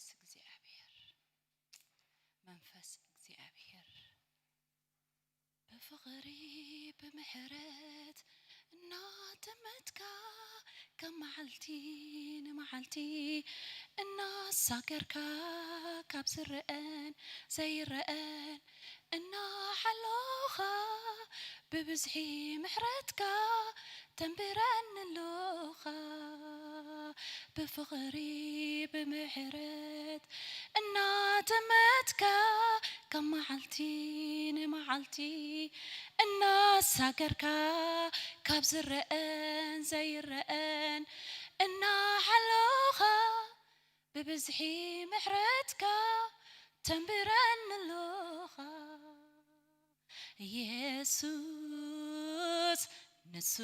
መንፈስ እግዚኣብሔር፣ መንፈስ እግዚኣብሔር ብፍቕሪ ብምሕረት እናጠመትካ፣ ካብ መዓልቲ ንመዓልቲ እናሳገርካ፣ ካብ ዝረአን ዘይረአን እናሓለኻ፣ ብብዝሒ ምሕረትካ ተንብረኒ ኣለኻ። ብፍቕሪ ብምሕረት እናጠመትካ፣ ካብ መዓልቲ ንመዓልቲ እናሳገርካ፣ ካብ ዝረአን ዘይረአን እናሓለኻ፣ ብብዝሒ ምሕረትካ ተንብረኒ ኣለኻ። የሱስ፣ ንሱ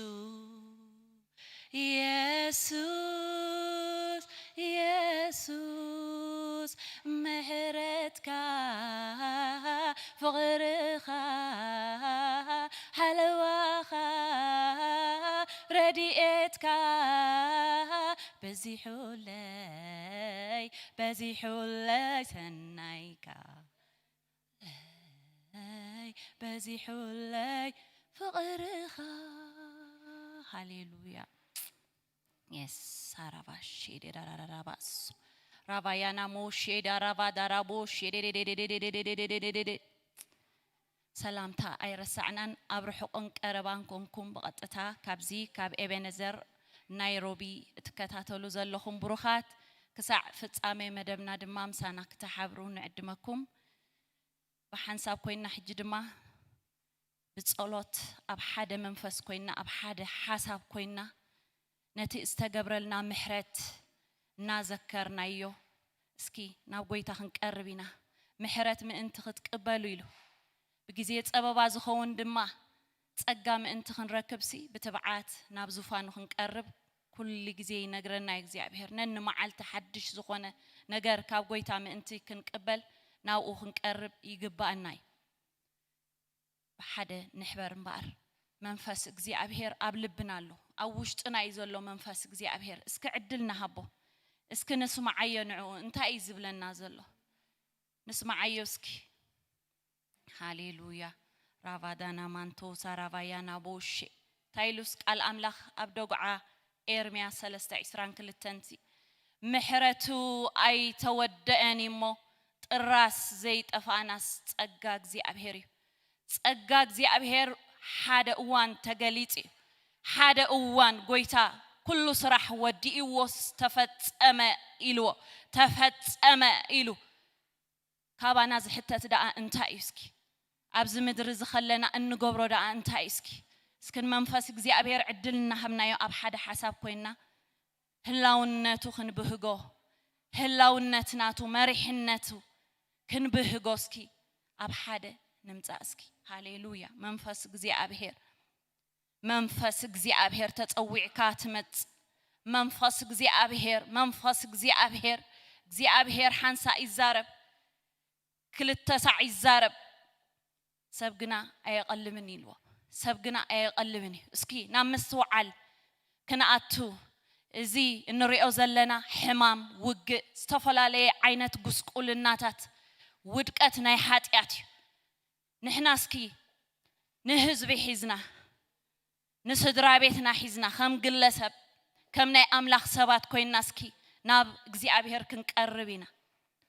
የሱስ፣ የሱስ፣ ምሕረትካ፣ ፍቕርኻ፣ ሓለዋኻ፣ ረድኤትካ በዚሑለይ፣ በዚሑለይ ሰናይካ። ለይ በዚሑለይ ፍቕርኻ። ሃሌሉያ። የስ ሳራባ ሼዴ ዳራራራባሶ፣ ራባያና ሞሼ ዳራባ ዳራቦ ሼዴዴዴዴዴዴዴዴዴዴዴዴዴ። ሰላምታ ኣይረሳዕናን። ኣብ ርሑቕን ቀረባን ኮንኩም ብቐጥታ ካብዚ ካብ ኤቤነዘር ናይሮቢ እትከታተሉ ዘለኹም ብሩኻት፣ ክሳዕ ፍጻሜ መደብና ድማ ምሳና ክትሓብሩ ንዕድመኩም። ብሓንሳብ ኮይና ሕጂ ድማ ብጸሎት ኣብ ሓደ መንፈስ ኮይና፣ ኣብ ሓደ ሓሳብ ኮይና፣ ነቲ ዝተገብረልና ምሕረት እናዘከርናዮ፣ እስኪ ናብ ጎይታ ክንቀርብ ኢና። ምሕረት ምእንቲ ክትቅበሉ ኢሉ፣ ብግዜ ጸበባ ዝኸውን ድማ ጸጋ ምእንቲ ክንረክብሲ፣ ብትብዓት ናብ ዙፋኑ ክንቀርብ ኩሉ ግዜ ይነግረና እዩ እግዚኣብሔር። ነንመዓልቲ ሓድሽ ዝኾነ ነገር ካብ ጎይታ ምእንቲ ክንቅበል ናብኡ ክንቀርብ ይግባኣና እዩ። ብሓደ ንሕበር እምበኣር። መንፈስ እግዚኣብሔር ኣብ ልብና ኣሎ፣ ኣብ ውሽጥና እዩ ዘሎ መንፈስ እግዚኣብሔር። እስኪ ዕድል ንሃቦ፣ እስኪ ንስምዓዮ። ንዕኡ እንታይ እዩ ዝብለና ዘሎ? ንስምዓዮ እስኪ። ሃሌሉያ። ራቫዳና ማንቶሳ ራቫያና ቦሼ። እንታይ ኢሉስ ቃል ኣምላኽ ኣብ ደጉዓ ኤርምያስ ሰለስተ ዕስራን ክልተን ሲ፣ ምሕረቱ ኣይተወደአን እሞ፣ ጥራስ ዘይጠፋእናስ ጸጋ እግዚኣብሔር እዩ። ጸጋ እግዚኣብሔር ሓደ እዋን ተገሊጹ እዩ። ሓደ እዋን ጎይታ ኩሉ ስራሕ ወዲእዎስ ተፈጸመ ኢልዎ፣ ተፈጸመ ኢሉ። ካባና ዝሕተት ደኣ እንታይ እዩ እስኪ? ኣብዚ ምድሪ እዚ ኸለና እንገብሮ ደኣ እንታይ እዩ እስኪ? እስኪ ንመንፈስ እግዚኣብሔር ዕድል እናሃብናዮ ኣብ ሓደ ሓሳብ ኮይንና ህላውነቱ ክንብህጎ፣ ህላውነት ናቱ መሪሕነቱ ክንብህጎ እስኪ ኣብ ሓደ ንምጻእ እስኪ። ሃሌሉያ። መንፈስ እግዚኣብሔር፣ መንፈስ እግዚኣብሔር ተጸዊዕካ ትመጽእ። መንፈስ እግዚኣብሔር፣ መንፈስ እግዚኣብሔር፣ እግዚኣብሔር ሓንሳእ ይዛረብ፣ ክልተ ሳዕ ይዛረብ። ሰብ ግና ኣየቐልብን ኢልዎ። ሰብ ግና ኣየቐልብን እዩ። እስኪ ናብ ምስትውዓል ክንኣቱ፣ እዚ እንሪኦ ዘለና ሕማም፣ ውግእ፣ ዝተፈላለየ ዓይነት ጉስቁልናታት፣ ውድቀት ናይ ሓጢኣት እዩ። ንሕና እስኪ ንህዝቢ ሒዝና፣ ንስድራ ቤትና ሒዝና፣ ከም ግለሰብ፣ ከም ናይ ኣምላኽ ሰባት ኮይንና እስኪ ናብ እግዚኣብሔር ክንቀርብ ኢና።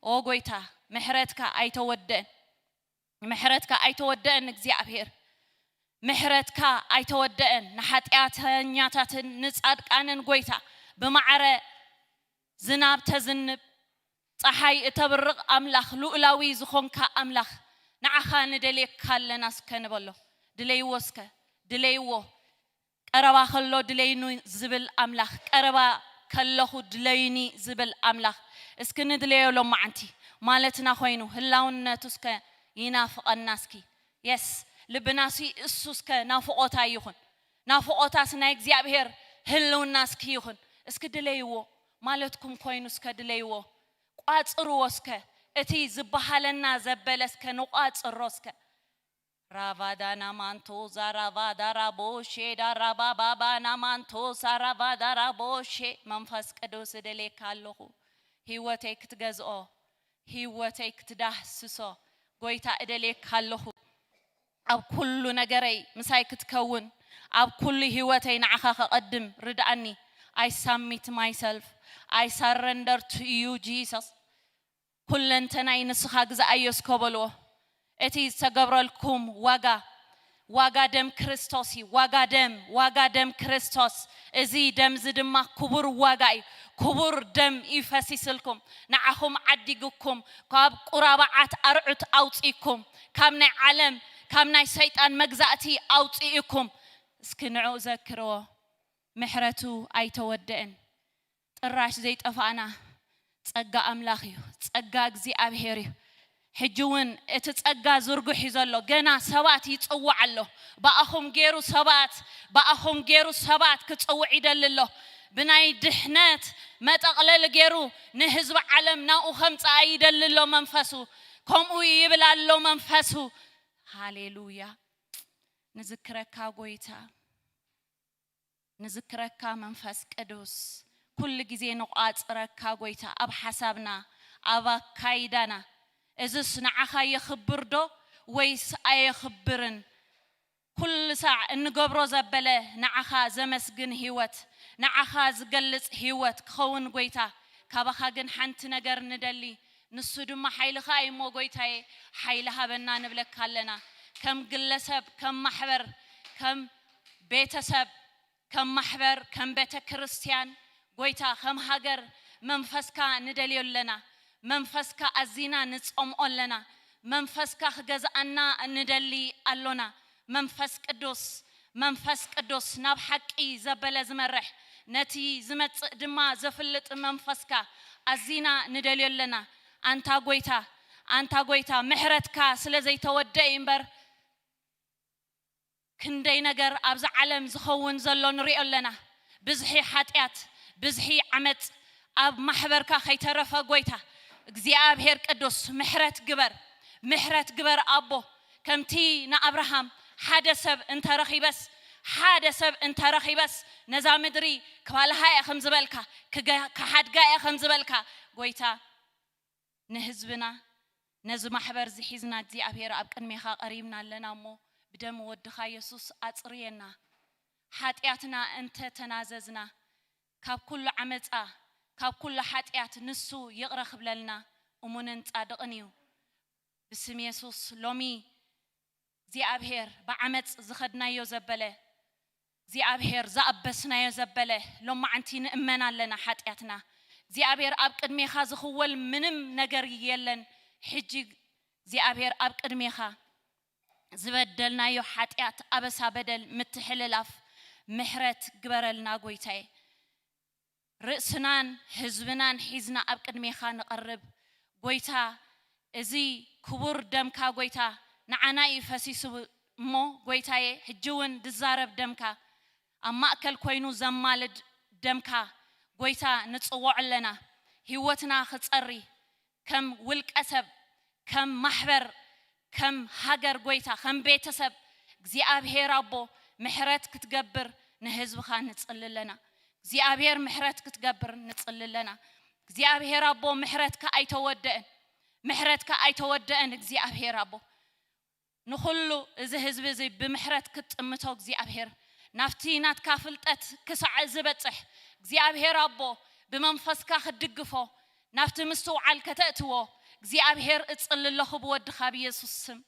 ኦ ጎይታ፣ ምሕረትካ ኣይተወደአን። ምሕረትካ ኣይተወደአን እግዚኣብሔር። ምሕረትካ ኣይተወደአን። ንሓጢኣተኛታትን ንጻድቃንን ጎይታ ብማዕረ ዝናብ ተዝንብ፣ ጸሓይ እተብርቕ ኣምላኽ፣ ልኡላዊ ዝኾንካ ኣምላኽ፣ ንዓኻ ንደልየካ ኣለና እስከ ንበሎ። ድለይዎ እስከ፣ ድለይዎ። ቀረባ ከሎ ድለይኑ ዝብል ኣምላኽ፣ ቀረባ ከለኹ ድለይኒ ዝብል ኣምላኽ፣ እስኪ ንድለዮ ሎማዓንቲ ማለትና ኮይኑ፣ ህላውነቱ እስከ ይናፍቐና እስኪ። የስ፣ ልብናሲ እሱ እስከ ናፍቖታ ይኹን። ናፍቖታስ ናይ እግዚኣብሔር ህልውና እስኪ ይኹን። እስኪ ድለይዎ ማለትኩም ኮይኑ እስከ ድለይዎ። ቋጽርዎ እስከ። እቲ ዝበሃለና ዘበለ እስከ ንቋጽሮ እስከ። ራቫዳና ማንቶዛ ራቫዳ ራቦሼ ዳ ራባባባና ማንቶሳ ራቫዳ ራቦሼ። መንፈስ ቅዱስ እደልየካ ኣለኹ። ህይወተይ ክትገዝኦ፣ ህይወተይ ክትዳህስሶ፣ ጎይታ፣ እደልየካ ኣለኹ። ኣብ ኩሉ ነገረይ ምሳይ ክትከውን፣ ኣብ ኩሉ ህይወተይ ንዓኻ ከቐድም ርድኣኒ። I submit myself. I surrender to you, Jesus. ኩለንተናይ ንስኻ ግዛኣዮ እስከ በልዎ። እቲ ዝተገብረልኩም ዋጋ፣ ዋጋ ደም ክርስቶስ እዩ። ዋጋ ደም፣ ዋጋ ደም ክርስቶስ። እዚ ደም እዚ ድማ ክቡር ዋጋ እዩ። ክቡር ደም እዩ ፈሲስልኩም። ንዓኹም ዓዲግኩም፣ ካብ ቁራባዓት ኣርዑት ኣውፂእኩም፣ ካብ ናይ ዓለም፣ ካብ ናይ ሰይጣን መግዛእቲ ኣውፂእኩም። እስኪ ንዕኡ ዘክርዎ። ምሕረቱ ኣይተወደእን። ጥራሽ ዘይጠፋእና ጸጋ ኣምላኽ እዩ። ጸጋ እግዚኣብሔር እዩ። ሕጂ እውን እቲ ጸጋ ዝርጉሕ እዩ ዘሎ። ገና ሰባት ይጽውዕ ኣሎ። ብኣኹም ገይሩ ሰባት፣ ብኣኹም ገይሩ ሰባት ክጽውዕ ይደሊ ኣሎ። ብናይ ድሕነት መጠቕለሊ ገይሩ ንህዝቢ ዓለም ናብኡ ከምጽኣ ይደሊ ኣሎ መንፈሱ። ከምኡ ይብል ኣሎ መንፈሱ። ሃሌሉያ። ንዝክረካ ጎይታ፣ ንዝክረካ መንፈስ ቅዱስ፣ ኩሉ ግዜ ንቋጽረካ ጎይታ፣ ኣብ ሓሳብና፣ ኣብ ኣካይዳና። እዝስ ንዓኻ የኽብር ዶ ወይስ ኣየኽብርን? ኩሉ ሳዕ እንገብሮ ዘበለ ንዓኻ ዘመስግን ህይወት፣ ንዓኻ ዝገልጽ ህይወት ክኸውን ጎይታ፣ ካባኻ ግን ሓንቲ ነገር ንደሊ፣ ንሱ ድማ ሓይልኻ እዩ እሞ ጎይታዬ፣ ሓይሊ ሃበና ንብለካ ኣለና። ከም ግለሰብ፣ ከም ማሕበር፣ ከም ቤተሰብ፣ ከም ማሕበር፣ ከም ቤተ ክርስቲያን፣ ጎይታ፣ ከም ሃገር መንፈስካ ንደልዮ ኣለና። መንፈስካ ኣዚና ንጸምኦ ኣለና። መንፈስካ ክገዝኣና ንደሊ ኣሎና። መንፈስ ቅዱስ፣ መንፈስ ቅዱስ፣ ናብ ሓቂ ዘበለ ዝመርሕ፣ ነቲ ዝመጽእ ድማ ዘፍልጥ መንፈስካ ኣዚና ንደልዮ ኣለና። ኣንታ ጎይታ፣ ኣንታ ጎይታ፣ ምሕረትካ ስለ ዘይተወደእ እዩ እምበር፣ ክንደይ ነገር ኣብዚ ዓለም ዝኸውን ዘሎ ንሪኦ ኣለና። ብዝሒ ሓጢኣት፣ ብዝሒ ዓመጽ ኣብ ማሕበርካ ከይተረፈ፣ ጎይታ እግዚኣብሔር ቅዱስ፣ ምሕረት ግበር፣ ምሕረት ግበር ኣቦ። ከምቲ ንኣብርሃም ሓደ ሰብ እንተረኺበስ፣ ሓደ ሰብ እንተረኺበስ፣ ነዛ ምድሪ ክባልሃ እየ ከም ዝበልካ፣ ክገ-፣ ክሓድጋ እየ ከም ዝበልካ፣ ጎይታ፣ ንህዝብና፣ ነዚ ማሕበር እዚ ሒዝና እግዚኣብሔር ኣብ ቅድሜኻ ቀሪብና ኣለና እሞ፣ ብደም ወድኻ የሱስ ኣጽርየና። ሓጢኣትና እንተ ተናዘዝና፣ ካብ ኩሉ ዓመጻ፣ ካብ ኩሉ ሓጢኣት ንሱ ይቕረ ክብለልና እሙንን ጻድቕን እዩ። ብስም የሱስ ሎሚ እግዚኣብሔር ብዓመጽ ዝኸድናዮ ዘበለ፣ እግዚኣብሔር ዝኣበስናዮ ዘበለ፣ ሎማዓንቲ ንእመን ኣለና ሓጢኣትና። እግዚኣብሔር ኣብ ቅድሜኻ ዝኽወል ምንም ነገር የለን። ሕጂ እግዚኣብሔር ኣብ ቅድሜኻ ዝበደልናዮ ሓጢኣት፣ ኣበሳ፣ በደል፣ ምትሕልላፍ ምሕረት ግበረልና ጎይታዬ። ርእስናን ህዝብናን ሒዝና ኣብ ቅድሜኻ ንቐርብ። ጎይታ፣ እዚ ክቡር ደምካ ጎይታ ንዓና እዩ ፈሲሱ እሞ፣ ጎይታዬ፣ ሕጂ እውን ድዛረብ ደምካ፣ ኣብ ማእከል ኮይኑ ዘማልድ ደምካ፣ ጎይታ፣ ንጽውዖ ኣለና። ህይወትና ክጸሪ፣ ከም ውልቀ ሰብ፣ ከም ማሕበር፣ ከም ሃገር፣ ጎይታ፣ ከም ቤተሰብ፣ እግዚኣብሔር ኣቦ፣ ምሕረት ክትገብር ንህዝብኻ ንጽሊ ኣለና። እግዚኣብሔር ምሕረት ክትገብር ንጽሊ ኣለና። እግዚኣብሔር ኣቦ፣ ምሕረትካ ኣይተወደአን፣ ምሕረትካ ኣይተወደአን። እግዚኣብሔር ኣቦ፣ ንኹሉ እዚ ህዝቢ እዚ ብምሕረት ክትጥምቶ እግዚኣብሔር፣ ናብቲ ናትካ ፍልጠት ክሳዕ ዝበጽሕ እግዚኣብሔር ኣቦ፣ ብመንፈስካ ክትድግፎ፣ ናብቲ ምስትውዓል ከተእትዎ እግዚኣብሔር እጽሊ ኣለኹ ብወድኻ ብየሱስ ስም።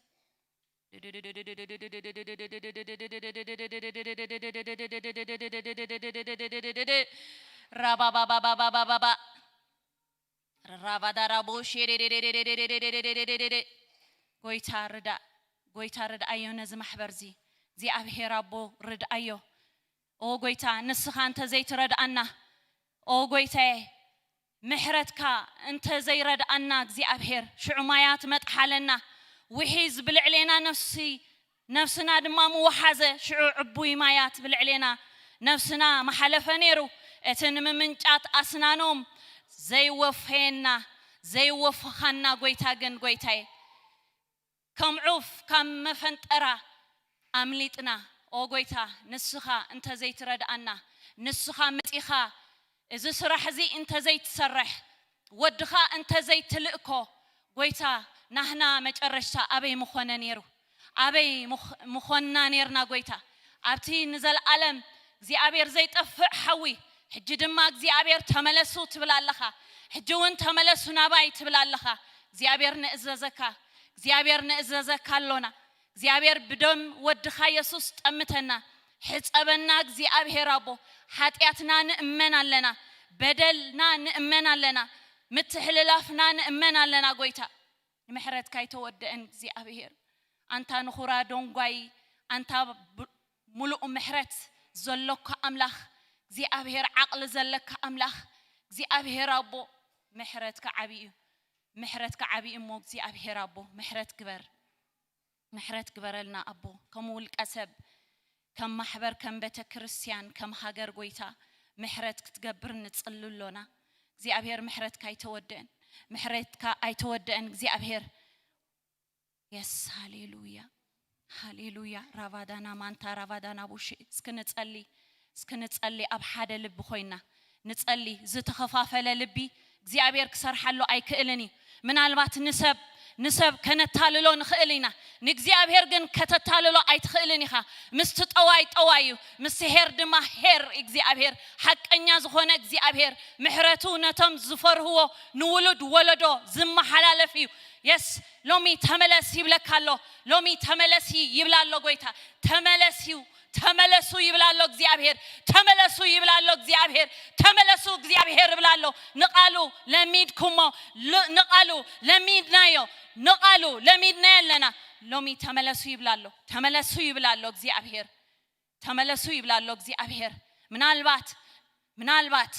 ራባባባባባባባ ራባዳራቦ ሼዴዴዴዴዴዴዴዴዴዴዴ። ጎይታ ርዳእ፣ ጎይታ ርድኣዮ ነዚ ማሕበር እዚ። እግዚኣብሔር ኣቦ ርድኣዮ። ኦ ጎይታ፣ ንስኻ እንተ ዘይትረድኣና፣ ኦ ጎይታዬ፣ ምሕረትካ እንተ ዘይረድኣና እግዚኣብሔር፣ ሽዑ ማያት መጥሓለና፣ ውሒዝ ብልዕሌና ነፍሲ፣ ነፍስና ድማ ምወሓዘ፣ ሽዑ ዕቡይ ማያት ብልዕሌና፣ ነፍስና ምሓለፈ ነይሩ። እቲ ንምምንጫት ኣስናኖም ዘይወፈየና፣ ዘይወፈኻና ጎይታ ግን፣ ጎይታዬ፣ ከም ዑፍ ካብ መፈንጠራ ኣምሊጥና። ኦ ጎይታ፣ ንስኻ እንተ ዘይትረድኣና፣ ንስኻ መጺኻ እዚ ስራሕ እዚ እንተ ዘይትሰርሕ፣ ወድኻ እንተዘይትልእኮ፣ ጎይታ፣ ናህና መጨረሽታ ኣበይ ምኾነ ነይሩ? ኣበይ ምኾንና ነይርና? ጎይታ፣ ኣብቲ ንዘለኣለም እግዚኣብሔር ዘይጠፍእ ሓዊ፣ ሕጂ ድማ እግዚኣብሔር ተመለሱ ትብል ኣለኻ። ሕጂ እውን ተመለሱ ናባይ ትብል ኣለኻ። እግዚኣብሔር ንእዘዘካ፣ እግዚኣብሔር ንእዘዘካ ኣሎና። እግዚኣብሔር ብደም ወድኻ የሱስ ጠምተና፣ ሕጸበና። እግዚኣብሔር ኣቦ፣ ሓጢኣትና ንእመን ኣለና፣ በደልና ንእመን ኣለና፣ ምትሕልላፍና ንእመን ኣለና። ጎይታ፣ ምሕረትካ ኣይተወደአን እግዚኣብሔር። ኣንታ ንኹራ ደንጓይ፣ ኣንታ ብ- ሙሉእ ምሕረት ዘሎካ ኣምላኽ እግዚኣብሔር፣ ዓቕሊ ዘለካ ኣምላኽ እግዚኣብሔር ኣቦ፣ ምሕረትካ ዓብዪ እዩ። ምሕረትካ ዓብዪ እሞ እግዚኣብሔር ኣቦ፣ ምሕረት ግበር። ምሕረት ግበረልና ኣቦ። ከም ውልቀ ሰብ፣ ከም ማሕበር፣ ከም ቤተ ክርስቲያን፣ ከም ሃገር፣ ጎይታ፣ ምሕረት ክትገብር ንጽሊ ኣሎና። እግዚኣብሔር ምሕረትካ ኣይተወደአን። ምሕረትካ ኣይተወደአን እግዚኣብሔር። የስ፣ ሃሌሉያ፣ ሃሌሉያ። ራቫዳና ማንታ ራቫዳና ቡሺ። እስኪ ንጸሊ፣ እስኪ ንጸሊ፣ ኣብ ሓደ ልቢ ኮይና ንጸሊ። ዝተኸፋፈለ ልቢ እግዚኣብሔር ክሰርሓሉ ኣይክእልን እዩ። ምናልባት ንሰብ ንሰብ ከነታልሎ ንኽእል ኢና፣ ንእግዚኣብሔር ግን ከተታልሎ ኣይትኽእልን ኢኻ። ምስቲ ጠዋይ ጠዋይ እዩ፣ ምስቲ ሄር ድማ ሄር። እግዚኣብሔር፣ ሓቀኛ ዝኾነ እግዚኣብሔር፣ ምሕረቱ ነቶም ዝፈርህዎ ንውሉድ ወለዶ ዝመሓላለፍ እዩ። የስ፣ ሎሚ ተመለስ ይብለካ ኣሎ። ሎሚ ተመለሲ ይብላ ኣሎ ጎይታ። ተመለስ እዩ፣ ተመለሱ ይብላ ኣሎ እግዚኣብሔር። ተመለሱ ይብላ ኣሎ እግዚኣብሔር። ተመለሱ እግዚኣብሔር ይብላ ኣሎ። ንቓሉ ለሚድኩሞ፣ ል- ንቓሉ ለሚድናዮ፣ ንቓሉ ለሚድናዮ ኣለና። ሎሚ ተመለሱ ይብላ ኣሎ። ተመለሱ ይብላ ኣሎ እግዚኣብሔር። ተመለሱ ይብላ ኣሎ እግዚኣብሔር። ምናልባት፣ ምናልባት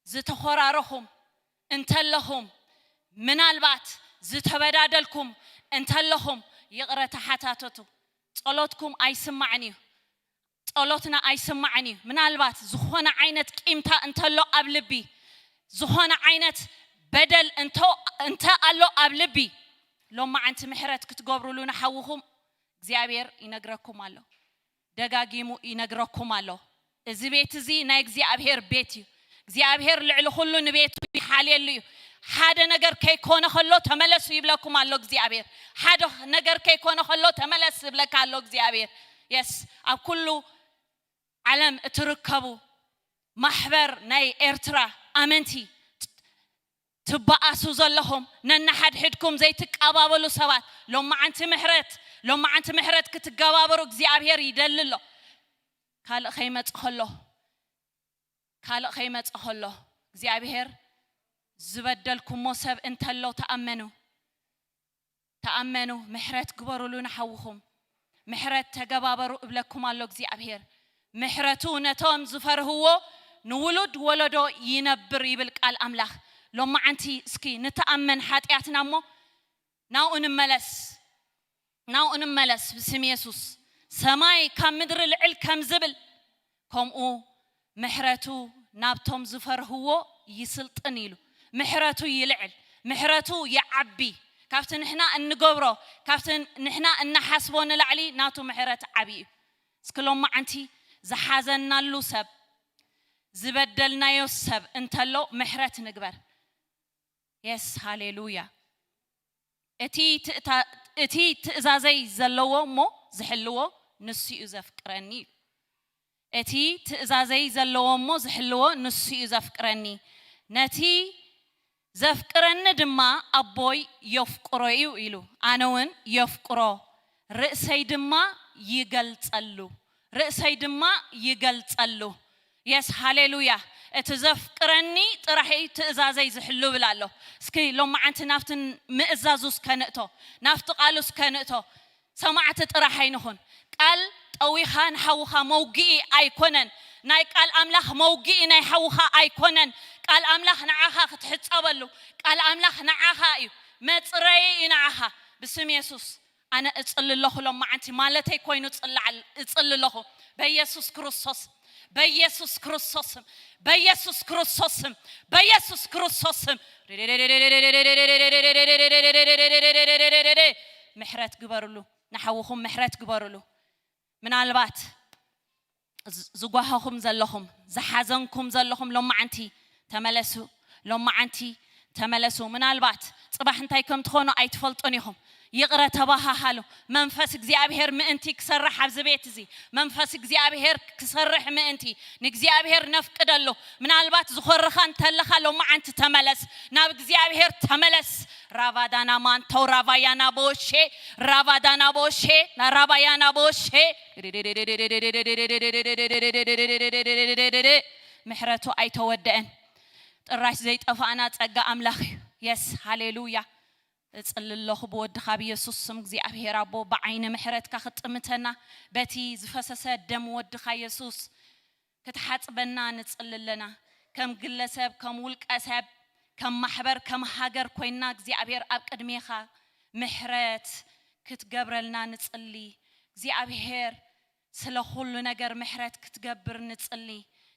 ዝተኾራረኹም እንተለኹም፣ ምናልባት ዝተበዳደልኩም እንተለኹም፣ ይቕረ ተሓታተቱ። ጸሎትኩም ኣይስማዕን እዩ። ጸሎትና ኣይስማዕን እዩ። ምናልባት ዝኾነ ዓይነት ቂምታ እንተሎ ኣብ ልቢ፣ ዝኾነ ዓይነት በደል እንተ፣ እንተ ኣሎ ኣብ ልቢ፣ ሎማዓንቲ ምሕረት ክትገብሩሉ ንሓውኹም እግዚኣብሔር ይነግረኩም ኣሎ። ደጋጊሙ ይነግረኩም ኣሎ። እዚ ቤት እዚ ናይ እግዚኣብሔር ቤት እዩ። እግዚኣብሔር ልዕሊ ኩሉ ንቤቱ ይሓልየሉ እዩ። ሓደ ነገር ከይኮነ ከሎ ተመለሱ ይብለኩም ኣሎ እግዚኣብሔር። ሓደ ነገር ከይኮነ ከሎ ተመለስ ይብለካ ኣሎ እግዚኣብሔር። የስ፣ ኣብ ኩሉ ዓለም እትርከቡ ማሕበር ናይ ኤርትራ ኣመንቲ ትበኣሱ ዘለኹም፣ ነንሓድሕድኩም ዘይትቀባበሉ ሰባት፣ ሎማዓንቲ ምሕረት፣ ሎማዓንቲ ምሕረት ክትገባበሩ እግዚኣብሔር ይደሊ ኣሎ። ካልእ ከይመጽእ ከሎ፣ ካልእ ከይመጽእ ከሎ፣ እግዚኣብሔር ዝበደልኩሞ ሰብ እንተሎ ተኣመኑ። ተኣመኑ፣ ምሕረት ግበሩሉ ንሓውኹም። ምሕረት ተገባበሩ እብለኩም ኣሎ እግዚኣብሔር። ምሕረቱ ነቶም ዝፈርህዎ ንውሉድ ወለዶ ይነብር ይብል ቃል ኣምላኽ። ሎማዓንቲ እስኪ ንተኣመን ሓጢኣትና እሞ ናብኡ ንመለስ። ናብኡ ንመለስ ብስም የሱስ። ሰማይ ካብ ምድሪ ልዕል ከም ዝብል፣ ከምኡ ምሕረቱ ናብቶም ዝፈርህዎ ይስልጥን ኢሉ። ምሕረቱ ይልዕል፣ ምሕረቱ ይዓቢ። ካብቲ ንሕና እንገብሮ፣ ካብቲ ንሕና እንሓስቦ ንላዕሊ ናቱ ምሕረት ዓቢ እዩ። እስኪ ሎማዓንቲ ዝሓዘናሉ ሰብ፣ ዝበደልናዮ ሰብ እንተሎ ምሕረት ንግበር። የስ፣ ሃሌሉያ። እቲ ትእታ-፣ እቲ ትእዛዘይ ዘለዎ እሞ ዝሕልዎ ንሱ እዩ ዘፍቅረኒ እዩ። እቲ ትእዛዘይ ዘለዎ እሞ ዝሕልዎ ንሱ እዩ ዘፍቅረኒ። ነቲ ዘፍቅረኒ ድማ ኣቦይ የፍቅሮ እዩ ኢሉ። ኣነ እውን የፍቅሮ፣ ርእሰይ ድማ ይገልጸሉ፣ ርእሰይ ድማ ይገልጸሉ። የስ፣ ሃሌሉያ። እቲ ዘፍቅረኒ ጥራሕ እዩ ትእዛዘይ ዝሕሉ ይብል ኣሎ። እስኪ ሎማዓንቲ ናብቲ ምእዛዙ እስከ ንእቶ፣ ናብቲ ቃሉ እስከ ንእቶ። ሰማዕቲ ጥራሕ ኣይንኹን። ቃል ጠዊኻ ንሓውኻ መውግኢ ኣይኮነን። ናይ ቃል ኣምላኽ መውግኢ ናይ ሓውኻ ኣይኮነን። ቃል ኣምላኽ ንዓኻ ክትሕጸበሉ፣ ቃል ኣምላኽ ንዓኻ እዩ፣ መጽረዪ እዩ ንዓኻ። ብስም የሱስ ኣነ እጽሊ ኣለኹ፣ ሎማዓንቲ ማለተይ ኮይኑ እጽሊ ኣል-፣ እጽሊ ኣለኹ። በኢየሱስ ክርስቶስ፣ በኢየሱስ ክርስቶስ ስም፣ በኢየሱስ ክርስቶስ ስም፣ በኢየሱስ ክርስቶስ ስም። ምሕረት ግበርሉ፣ ንሓውኹም ምሕረት ግበርሉ። ምናልባት ዝ-፣ ዝጓሃኹም ዘለኹም፣ ዝሓዘንኩም ዘለኹም ሎማዓንቲ ተመለሱ። ሎማዓንቲ ተመለሱ። ምናልባት ጽባሕ እንታይ ከም ትኾኑ ኣይትፈልጡን ኢኹም። ይቕረ ተባሃሃሉ። መንፈስ እግዚኣብሔር ምእንቲ ክሰርሕ ኣብዚ ቤት እዚ፣ መንፈስ እግዚኣብሔር ክሰርሕ ምእንቲ ንእግዚኣብሔር ነፍቅደሉ። ምናልባት ዝኾርኻ እንተለኻ ሎማዓንቲ ተመለስ፣ ናብ እግዚኣብሔር ተመለስ። ራቫዳና ማንቶ ራቫያና ቦሼ ራቫዳና ቦሼ ራቫያና ቦሼ ምሕረቱ ኣይተወደአን። ጥራሽ ዘይጠፋእና ጸጋ ኣምላኽ እዩ። የስ ሃሌሉያ። እጽሊ ኣለኹ ብወድኻ ብየሱስ ስም እግዚኣብሔር ኣቦ ብዓይኒ ምሕረትካ ክትጥምተና፣ በቲ ዝፈሰሰ ደም ወድኻ የሱስ ክትሓጽበና ንጽሊ ኣለና። ከም ግለሰብ፣ ከም ውልቀ ሰብ፣ ከም ማሕበር፣ ከም ሃገር ኮይና እግዚኣብሔር ኣብ ቅድሜኻ ምሕረት ክትገብረልና ንጽሊ። እግዚኣብሔር ስለ ኩሉ ነገር ምሕረት ክትገብር ንጽሊ።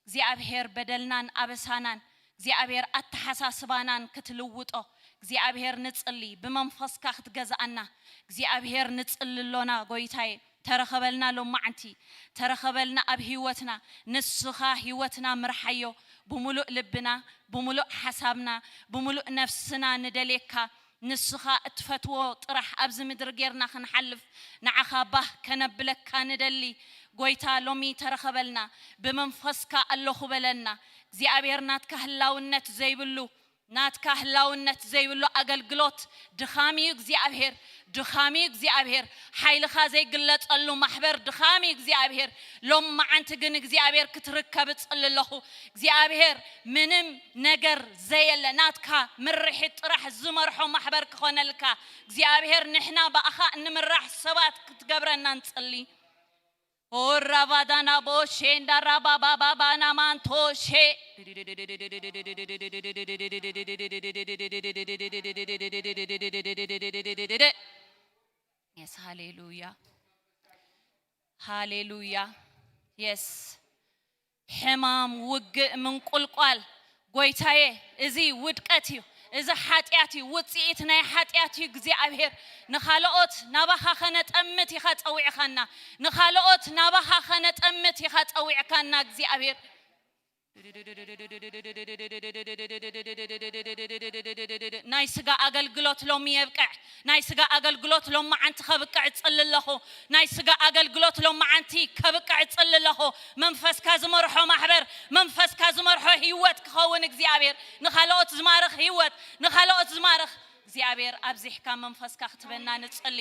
እግዚኣብሔር በደልናን ኣበሳናን፣ እግዚኣብሔር ኣተሓሳስባናን ክትልውጦ እግዚኣብሔር ንጽሊ። ብመንፈስካ ክትገዝኣና እግዚኣብሔር ንጽሊ ኣሎና። ጎይታዬ ተረኸበልና፣ ሎማዓንቲ ተረኸበልና ኣብ ህይወትና። ንስኻ ህይወትና ምርሓዮ፣ ብምሉእ ልብና፣ ብምሉእ ሓሳብና፣ ብምሉእ ነፍስና ንደልየካ። ንስኻ እትፈትዎ ጥራሕ ኣብዚ ምድሪ ጌርና ክንሓልፍ ንዓኻ ባህ ከነብለካ ንደሊ። ጎይታ ሎሚ ተረኸበልና፣ ብመንፈስካ ኣለኹ በለና። እግዚኣብሔር ናትካ ህላውነት ዘይብሉ ናትካ ህላውነት ዘይብሉ ኣገልግሎት ድኻም እዩ እግዚኣብሔር፣ ድኻም እዩ እግዚኣብሔር። ሓይልኻ ዘይግለጸሉ ማሕበር ድኻም እዩ እግዚኣብሔር። ሎም መዓንቲ ግን እግዚኣብሔር ክትርከብ እጽሊ ኣለኹ። እግዚኣብሔር ምንም ነገር ዘየለ ናትካ ምርሒት ጥራሕ ዝመርሖ ማሕበር ክኾነልካ እግዚኣብሔር ንሕና ብኣኻ እንምራሕ ሰባት ክትገብረና ንጽሊ። ኦራባዳና ቦሼ እንዳራባባባባና ማንቶሼ የስ ሃሌሉያ፣ ሃሌሉያ። የስ ሕማም፣ ውግእ፣ ምንቁልቋል፣ ጎይታዬ፣ እዚ ውድቀት እዩ፣ እዚ ሓጢኣት እዩ፣ ውጽኢት ናይ ሓጢኣት እዩ። እግዚኣብሔር ንኻልኦት ናባኻ ኸነጠምት ኢኻ ጸዊዕኻና፣ ንኻልኦት ናባኻ ኸነጠምት ኢኻ ጸዊዕካና እግዚኣብሔር። ናይ ስጋ ኣገልግሎት ሎሚ የብቅዕ። ናይ ስጋ ኣገልግሎት ሎም መዓንቲ ከብቅዕ እጽሊ ኣለኹ። ናይ ስጋ ኣገልግሎት ሎም መዓንቲ ከብቅዕ እጽሊ ኣለኹ። መንፈስካ ዝመርሖ ማሕበር፣ መንፈስካ ዝመርሖ ህይወት ክኸውን እግዚኣብሔር፣ ንኻልኦት ዝማርኽ ህይወት፣ ንኻልኦት ዝማርኽ እግዚኣብሔር ኣብዚሕካ መንፈስካ ክትበና ንጽሊ።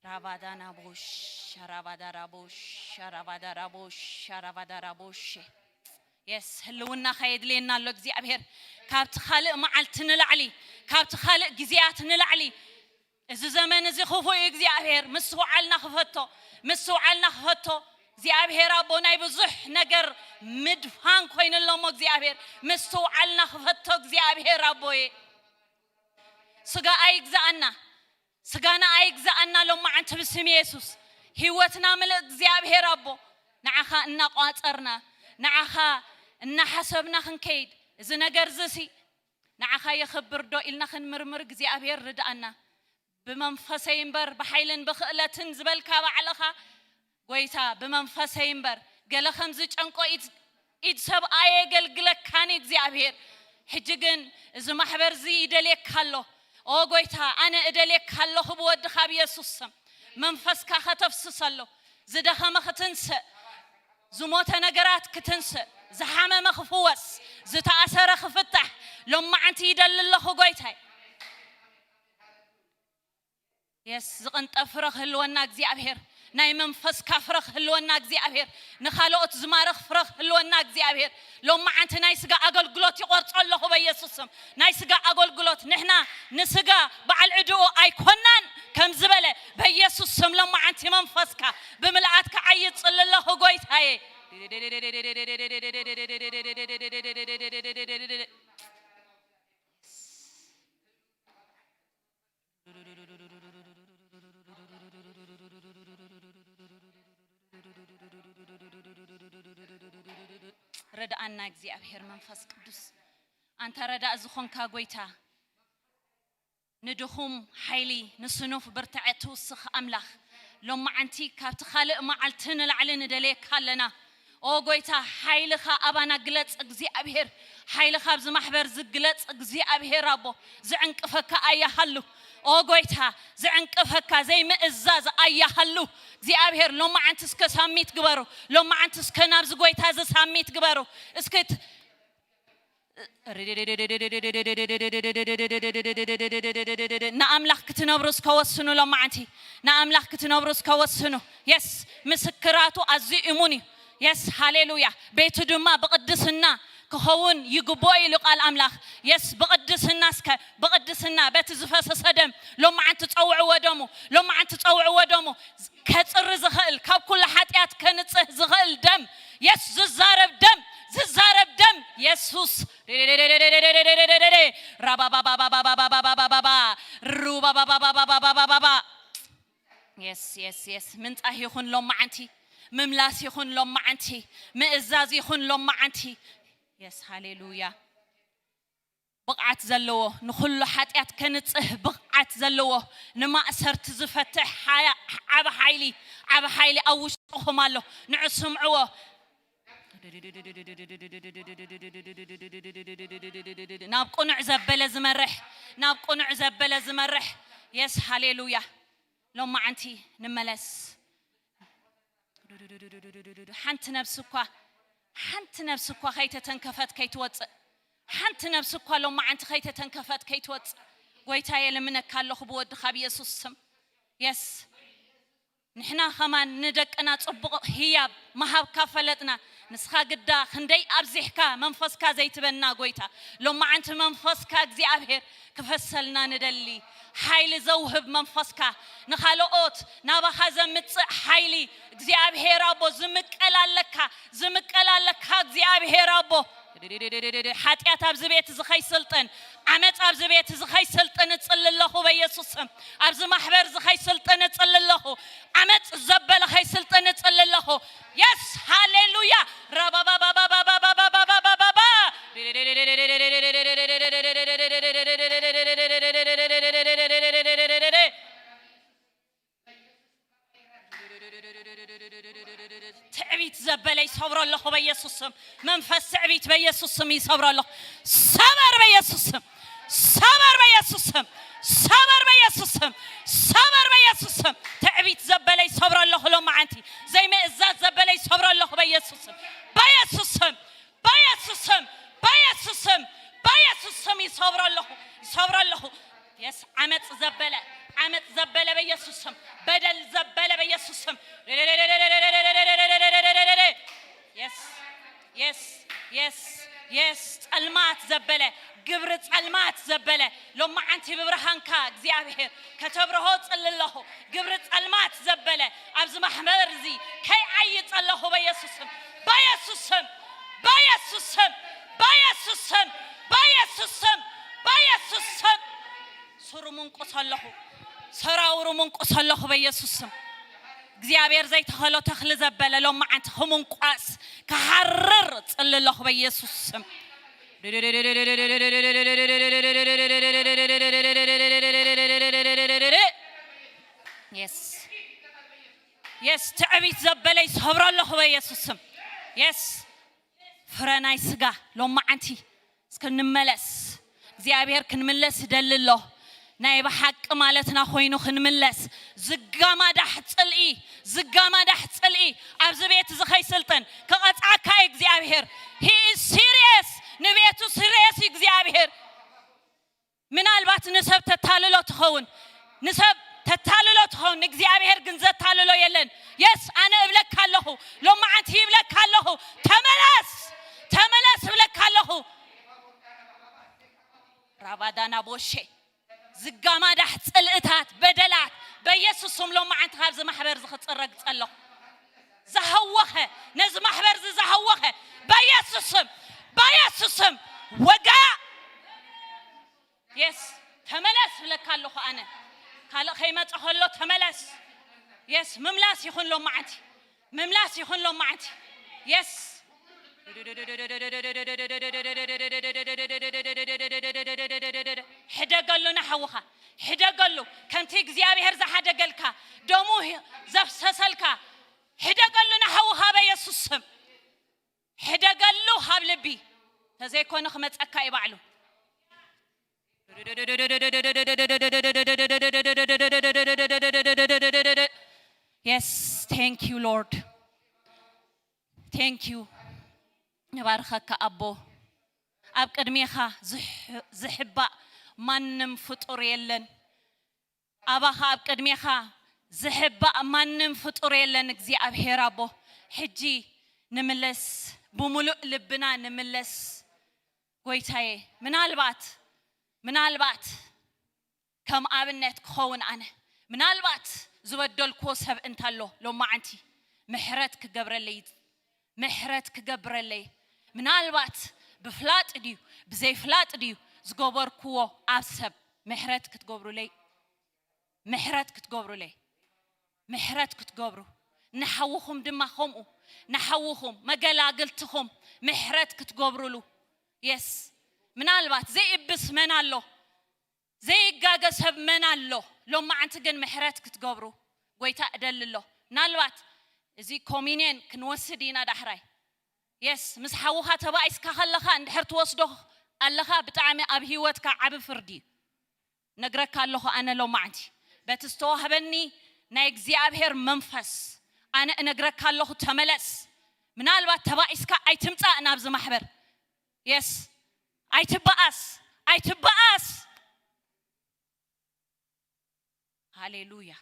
ራባዳና ቦሽ ራባዳራ ቦሽ ራባዳራ ቦሽ ራባዳራ ቦሽ። የስ ህልውናኻ የድልየና ኣሎ እግዚኣብሔር። ካብቲ ካልእ መዓልቲ ንላዕሊ፣ ካብቲ ካልእ ግዜያት ንላዕሊ፣ እዚ ዘመን እዚ ክፉእ እዩ እግዚኣብሔር። ምስትውዓልና ክፈቶ፣ ምስትውዓልና ክፈቶ። እግዚኣብሔር ኣቦ ናይ ብዙሕ ነገር ምድፋን ኮይኑ ኣሎ እሞ እግዚኣብሔር ምስትውዓልና ክፈቶ። እግዚኣብሔር ኣቦየ ስጋ ኣይግዛኣና፣ ስጋና ኣይግዛኣና። ሎም መዓንቲ ብስም የሱስ ህይወትና ምልእ እግዚኣብሔር ኣቦ ንዓኻ እናቋጸርና ንዓኻ እናሓሰብና ክንከይድ፣ እዚ ነገር እዚ ሲ ንዓኻ የኽብር ዶ ኢልና ክንምርምር እግዚኣብሔር ርድኣና። ብመንፈሰይ እምበር ብሓይልን ብኽእለትን ዝበልካ ባዕልኻ ጎይታ፣ ብመንፈሰይ እምበር ገለ ከም ዝጨንቆ ኢድ፣ ኢድ ሰብ ኣየገልግለካን እግዚኣብሔር። ሕጂ ግን እዚ ማሕበር እዚ ይደልየካ ኣሎ። ኦ ጎይታ፣ ኣነ እደልየካ ኣለኹ ብወድኻ ብየሱስ ስም። መንፈስካ ከተፍስሰሉ፣ ዝደኸመ ክትንስእ፣ ዝሞተ ነገራት ክትንስእ፣ ዝሓመመ ክፍወስ፣ ዝተኣሰረ ክፍታሕ ሎም መዓንቲ ይደሊ ኣለኹ ጎይታይ። የስ ዝቕንጠብ ፍረ ክህልወና እግዚኣብሔር፣ ናይ መንፈስካ ፍረ ክህልወና እግዚኣብሔር፣ ንኻልኦት ዝማርኽ ፍረ ክህልወና እግዚኣብሔር። ሎም መዓንቲ ናይ ስጋ ኣገልግሎት ይቆርጾ ኣለኹ በየሱስ ስም። ናይ ስጋ ኣገልግሎት ንሕና ንስጋ በዓል ዕድኡ ኣይኮናን ከም ዝበለ በየሱስ ስም ሎም መዓንቲ መንፈስካ ብምልኣትካ ዓይጽሊ ኣለኹ ጎይታየ። ርድኣና እግዚኣብሔር መንፈስ ቅዱስ። ኣንታ ረዳእ ዝኾንካ ጎይታ፣ ንድኹም ሓይሊ፣ ንስኑፍ ብርትዐ ትውስኽ ኣምላኽ፣ ሎማዓንቲ ካብቲ ካልእ መዓልቲ ንላዕሊ ንደልየካ ኣለና። ኦ ጎይታ፣ ሓይልኻ ኣባና ግለጽ እግዚኣብሔር። ሓይልኻ ኣብዚ ማሕበር ዝግለጽ እግዚኣብሔር ኣቦ፣ ዝዕንቅፈካ ኣያሃሉ። ኦ ጎይታ፣ ዝዕንቅፈካ ዘይምእዛዝ ኣያሃሉ። እግዚኣብሔር ሎማዓንቲ እስከ ሳሚት ግበሩ። ሎማዓንቲ እስከ ናብዚ ጎይታ እዚ ሳሚት ግበሩ። እስኪ ት- ንኣምላኽ ክትነብሩ እስከ ወስኑ። ሎማዓንቲ ንኣምላኽ ክትነብሩ እስከ ወስኑ። የስ፣ ምስክራቱ ኣዝዩ እሙን እዩ። የስ፣ ሃሌሉያ። ቤቱ ድማ ብቕድስና ክኸውን ይግብኦ ኢሉ ቃል ኣምላኽ። የስ፣ ብቕድስና እስከ ብቕድስና በቲ ዝፈሰሰ ደም ሎማዓንቲ ጸውዕዎ ደሙ፣ ሎማዓንቲ ጸውዕዎ ደሙ። ከጽሪ ዝኽእል፣ ካብ ኩሉ ሓጢኣት ከንጽህ ዝኽእል ደም። የስ፣ ዝዛረብ ደም፣ ዝዛረብ ደም። የሱስ ራባባባባባባባባባባ ሩባባባባባባባባባ የስ የስ የስ ምንጻህ ይኹን ሎማዓንቲ፣ ምምላስ ይኹን ሎማዓንቲ፣ ምእዛዝ ይኹን ሎማዓንቲ። የስ ሃሌሉያ። ብቕዓት ዘለዎ፣ ንኹሉ ሓጢኣት ከንጽህ ብቕዓት ዘለዎ፣ ንማእሰርቲ ዝፈትሕ ሓያ- ዓቢ ሓይሊ፣ ዓቢ ሓይሊ ኣብ ውሽጥኹም ኣሎ። ንዑ ስምዕዎ። ናብ ቅኑዕ ዘበለ ዝመርሕ፣ ናብ ቅኑዕ ዘበለ ዝመርሕ። የስ ሃሌሉያ። ሎማዓንቲ ንመለስ። ሓንቲ ነብሲ እኳ፣ ሓንቲ ነብሲ እኳ ከይተተንከፈት ከይትወጽእ፣ ሓንቲ ነብሲ እኳ ሎማዓንቲ ከይተተንከፈት ከይትወጽእ፣ ጎይታ የልምነካ ኣለኹ ብወድኻ ብየሱስ ስም። የስ። ንሕና ኸማን ንደቅና ጽቡቕ ህያብ ምሃብካ ፈለጥና። ንስኻ ግዳ ክንደይ ኣብዚሕካ መንፈስካ ዘይትበና ጎይታ። ሎማዓንቲ መንፈስካ እግዚኣብሔር ክፈሰልና ንደሊ። ሓይሊ ዘውህብ መንፈስካ፣ ንኻልኦት ናባኻ ዘምጽእ ሓይሊ እግዚኣብሔር ኣቦ፣ ዝምቀል ኣለካ፣ ዝምቀል ኣለካ እግዚኣብሔር ኣቦ። ሓጢኣት ኣብዚ ቤት እዚ ኸይስልጥን፣ ዓመፅ ኣብዚ ቤት እዚ ኸይስልጥን እጽሊ ኣለኹ በየሱስ ስም። ኣብዚ ማሕበር እዚ ኸይስልጥን እጽሊ ኣለኹ። ዓመፅ ዘበለ ኸይስልጥን እጽሊ ኣለኹ። የስ ሃሌሉያ። ራባባባባባባባባባባባባ ትዕቢት ዘበለ ይሰብሮ ኣለኹ በየሱስ ስም። መንፈስ ትዕቢት በየሱስ ስም ይሰብሮ ኣለኹ። ሰበር በየሱስ ስም። ሰበር በየሱስ ስም። ሰበር በየሱስ ስም። ሰበር በየሱስ ስም። ትዕቢት ዘበለ ይሰብሮ ኣለኹ ሎማዓንቲ። ዘይምእዛዝ ዘበለ ይሰብሮ ኣለኹ በየሱስ ስም። በየሱስ ስም። በየሱስ ስም። በየሱስ ስም። በየሱስ ስም ይሰብሮ ኣለኹ። ይሰብሮ ኣለኹ። የስ ዓመፅ ዘበለ፣ ዓመፅ ዘበለ በየሱስ ስም። በደል ዘበለ በየሱስ ስም። የስ የስ የስ የስ ጸልማት ዘበለ፣ ግብሪ ጸልማት ዘበለ ሎማዓንቲ ብብርሃንካ እግዚኣብሔር ከተብርሆ ጽሊ ኣለኹ። ግብሪ ጸልማት ዘበለ ኣብዚ ማሕበር እዚ ከይዓይ ጸለኹ በየሱስ ስም። በየሱስ ስም። በየሱስ ስም። በየሱስ ስም። በየሱስ ስም። በየሱስ ስም። ስሩ ምንቁስ ኣለኹ። ሰራውሩ ምንቁስ ኣለኹ በየሱስ ስም። እግዚኣብሔር ዘይተኸሎ ተኽሊ ዘበለ ሎማዓንቲ ክምንቋስ ክሓርር ጽሊ ኣለኹ በየሱስ ስም። የስ የስ ትዕቢት ዘበለ ይሰብሮ ኣለኹ በየሱስ ስም። የስ ፍረ ናይ ስጋ ሎማዓንቲ እስከ ንመለስ። እግዚኣብሔር ክንምለስ ይደሊ ኣሎ። ናይ ብሓቂ ማለትና ኮይኑ ክንምለስ። ዝጋማዳሕ ጽልኢ፣ ዝጋማዳሕ ጽልኢ ኣብዚ ቤት እዚ ኸይስልጥን ክቐጽዓካ እዩ እግዚኣብሔር። He is serious። ንቤቱ ሲሪየስ እዩ እግዚኣብሔር። ምናልባት ንሰብ ተታልሎ ትኸውን፣ ንሰብ ተታልሎ ትኸውን፣ ንእግዚኣብሔር ግን ዘታልሎ የለን። የስ ኣነ እብለካ ኣለኹ፣ ሎማዓንቲ ይብለካ ኣለኹ፣ ተመለስ፣ ተመለስ እብለካ ኣለኹ። ራባዳና ቦሼ ዝጋማዳሕ ጽልእታት በደላት በየሱስ ስም ሎማዓንቲ ካብዚ ማሕበር እዚ ክጽረግ ጸለኹ። ዝሃወኸ ነዚ ማሕበር እዚ ዝሃወኸ በየሱስ ስም በየሱስ ስም ወጋ የስ ተመለስ ብለካ ኣለኹ ኣነ። ካልእ ከይመጸ ከሎ ተመለስ። የስ ምምላስ ይኹን ሎማዓንቲ፣ ምምላስ ይኹን ሎማዓንቲ። የስ ሕደገሉ ንሓውኻ፣ ሕደገሉ ከምቲ እግዚኣብሔር ዝሓደገልካ፣ ደሙ ዘፍሰሰልካ፣ ሕደገሉ ንሓውኻ በየሱስ ስም። ሕደገሉ ካብ ልቢ፣ ተዘይኮነ ክመጸካ እዩ ባዕሉ። Yes, thank you, Lord. Thank you. ንባርኸካ ኣቦ። ኣብ ቅድሜኻ ዝሕ- ዝሕባእ ማንም ፍጡር የለን። ኣባኻ ኣብ ቅድሜኻ ዝሕባእ ማንም ፍጡር የለን እግዚኣብሔር ኣቦ። ሕጂ ንምለስ፣ ብምሉእ ልብና ንምለስ ጎይታዬ። ምናልባት ምናልባት ከም ኣብነት ክኸውን ኣነ ምናልባት ዝበደልክዎ ሰብ እንተሎ ሎማዓንቲ ምሕረት ክገብረለይ ምሕረት ክገብረለይ ምናልባት ብፍላጥ ድዩ ብዘይፍላጥ ድዩ ዝገበርክዎ ኣብ ሰብ ምሕረት ክትገብሩለይ ምሕረት ክትገብሩለይ ምሕረት ክትገብሩ ንሓውኹም ድማ ከምኡ ንሓውኹም መገላግልትኹም ምሕረት ክትገብሩሉ የስ ምናልባት ዘይእብስ መን ኣሎ ዘይጋገ ሰብ መን ኣሎ ሎማዓንቲ ግን ምሕረት ክትገብሩ ጎይታ እደሊ ኣሎ ምናልባት እዚ ኮሚኒየን ክንወስድ ኢና ዳሕራይ የስ ምስ ሓውኻ ተባኢስካ ከለኻ እንድሕር ትወስዶ ኣለኻ ብጣዕሚ ኣብ ህይወትካ ዓቢ ፍርዲ እዩ ነግረካ ኣለኹ ኣነ ሎማዓንቲ በቲ ዝተዋህበኒ ናይ እግዚኣብሔር መንፈስ ኣነ እነግረካ ኣለኹ ተመለስ ምናልባት ተባኢስካ ኣይትምጻእ ናብዚ ማሕበር የስ ኣይትበኣስ ኣይትበኣስ ሃሌሉያ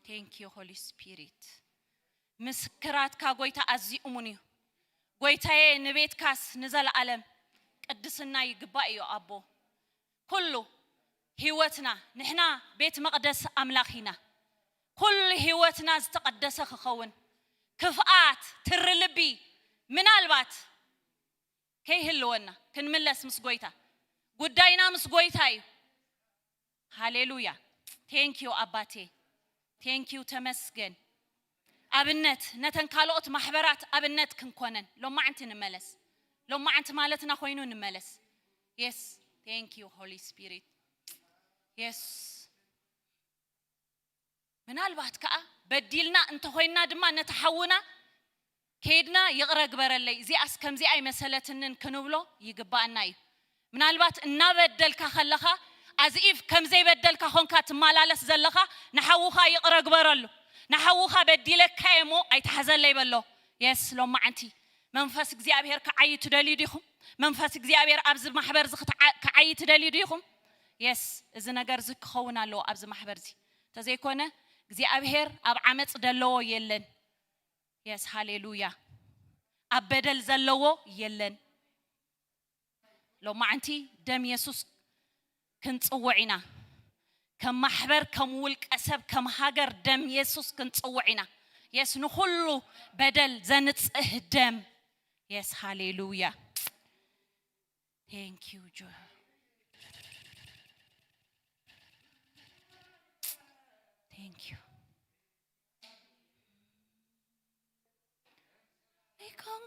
Thank you Holy Spirit ምስክራትካ ጎይታ ኣዝዩ እሙን እዩ ጎይታዬ ንቤትካስ ንዘለኣለም ቅድስና ይግባእ እዩ ኣቦ ኩሉ ህይወትና ንሕና ቤት መቕደስ ኣምላኽ ኢና ኩሉ ህይወትና ዝተቐደሰ ክኸውን ክፍኣት ትሪ ልቢ ምናልባት ከይህልወና ክንምለስ ምስ ጎይታ ጉዳይና ምስ ጎይታ እዩ ሃሌሉያ ቴንኪዩ ኣባቴ ቴንኪዩ ተመስገን ኣብነት ነተን ካልኦት ማሕበራት ኣብነት ክንኮነን ሎማዓንቲ ንመለስ ሎማዓንቲ ማለትና ኮይኑ ንመለስ yes thank you Holy Spirit yes ምናልባት ከኣ በዲልና እንተኾይንና ድማ ነቲ ሓውና ከይድና ይቕረ ግበረለይ እዚኣስ ከምዚኣ ኣይመሰለትንን ክንብሎ ይግባኣና እዩ ምናልባት እናበደልካ ከለኻ ኣዝኢፍ ከም ዘይበደልካ ኾንካ ትመላለስ ዘለኻ ንሓውኻ ይቕረ ግበረሉ ንሓውኻ በዲለካ እየ እሞ ኣይትሓዘለይ በሎ የስ ሎማዓንቲ መንፈስ እግዚኣብሔር ክዓይ ትደልዩ ዲኹም መንፈስ እግዚኣብሔር ኣብዚ ማሕበር እዚ ክዓይ ትደልዩ ዲኹም የስ እዚ ነገር እዚ ክኸውን ኣለዎ ኣብዚ ማሕበር እዚ ተዘይኮነ እግዚኣብሔር ኣብ ዓመፅ ደለዎ የለን የስ ሃሌሉያ ኣብ በደል ዘለዎ የለን ሎማዓንቲ ደም የሱስ ክንፅውዕ ኢና ከም ማሕበር ከም ውልቀ ሰብ ከም ሃገር ደም የሱስ ክንፅውዕ ኢና የስ ንኩሉ በደል ዘንፅህ ደም የስ ሃሌሉያ Thank you, Joe. Thank you.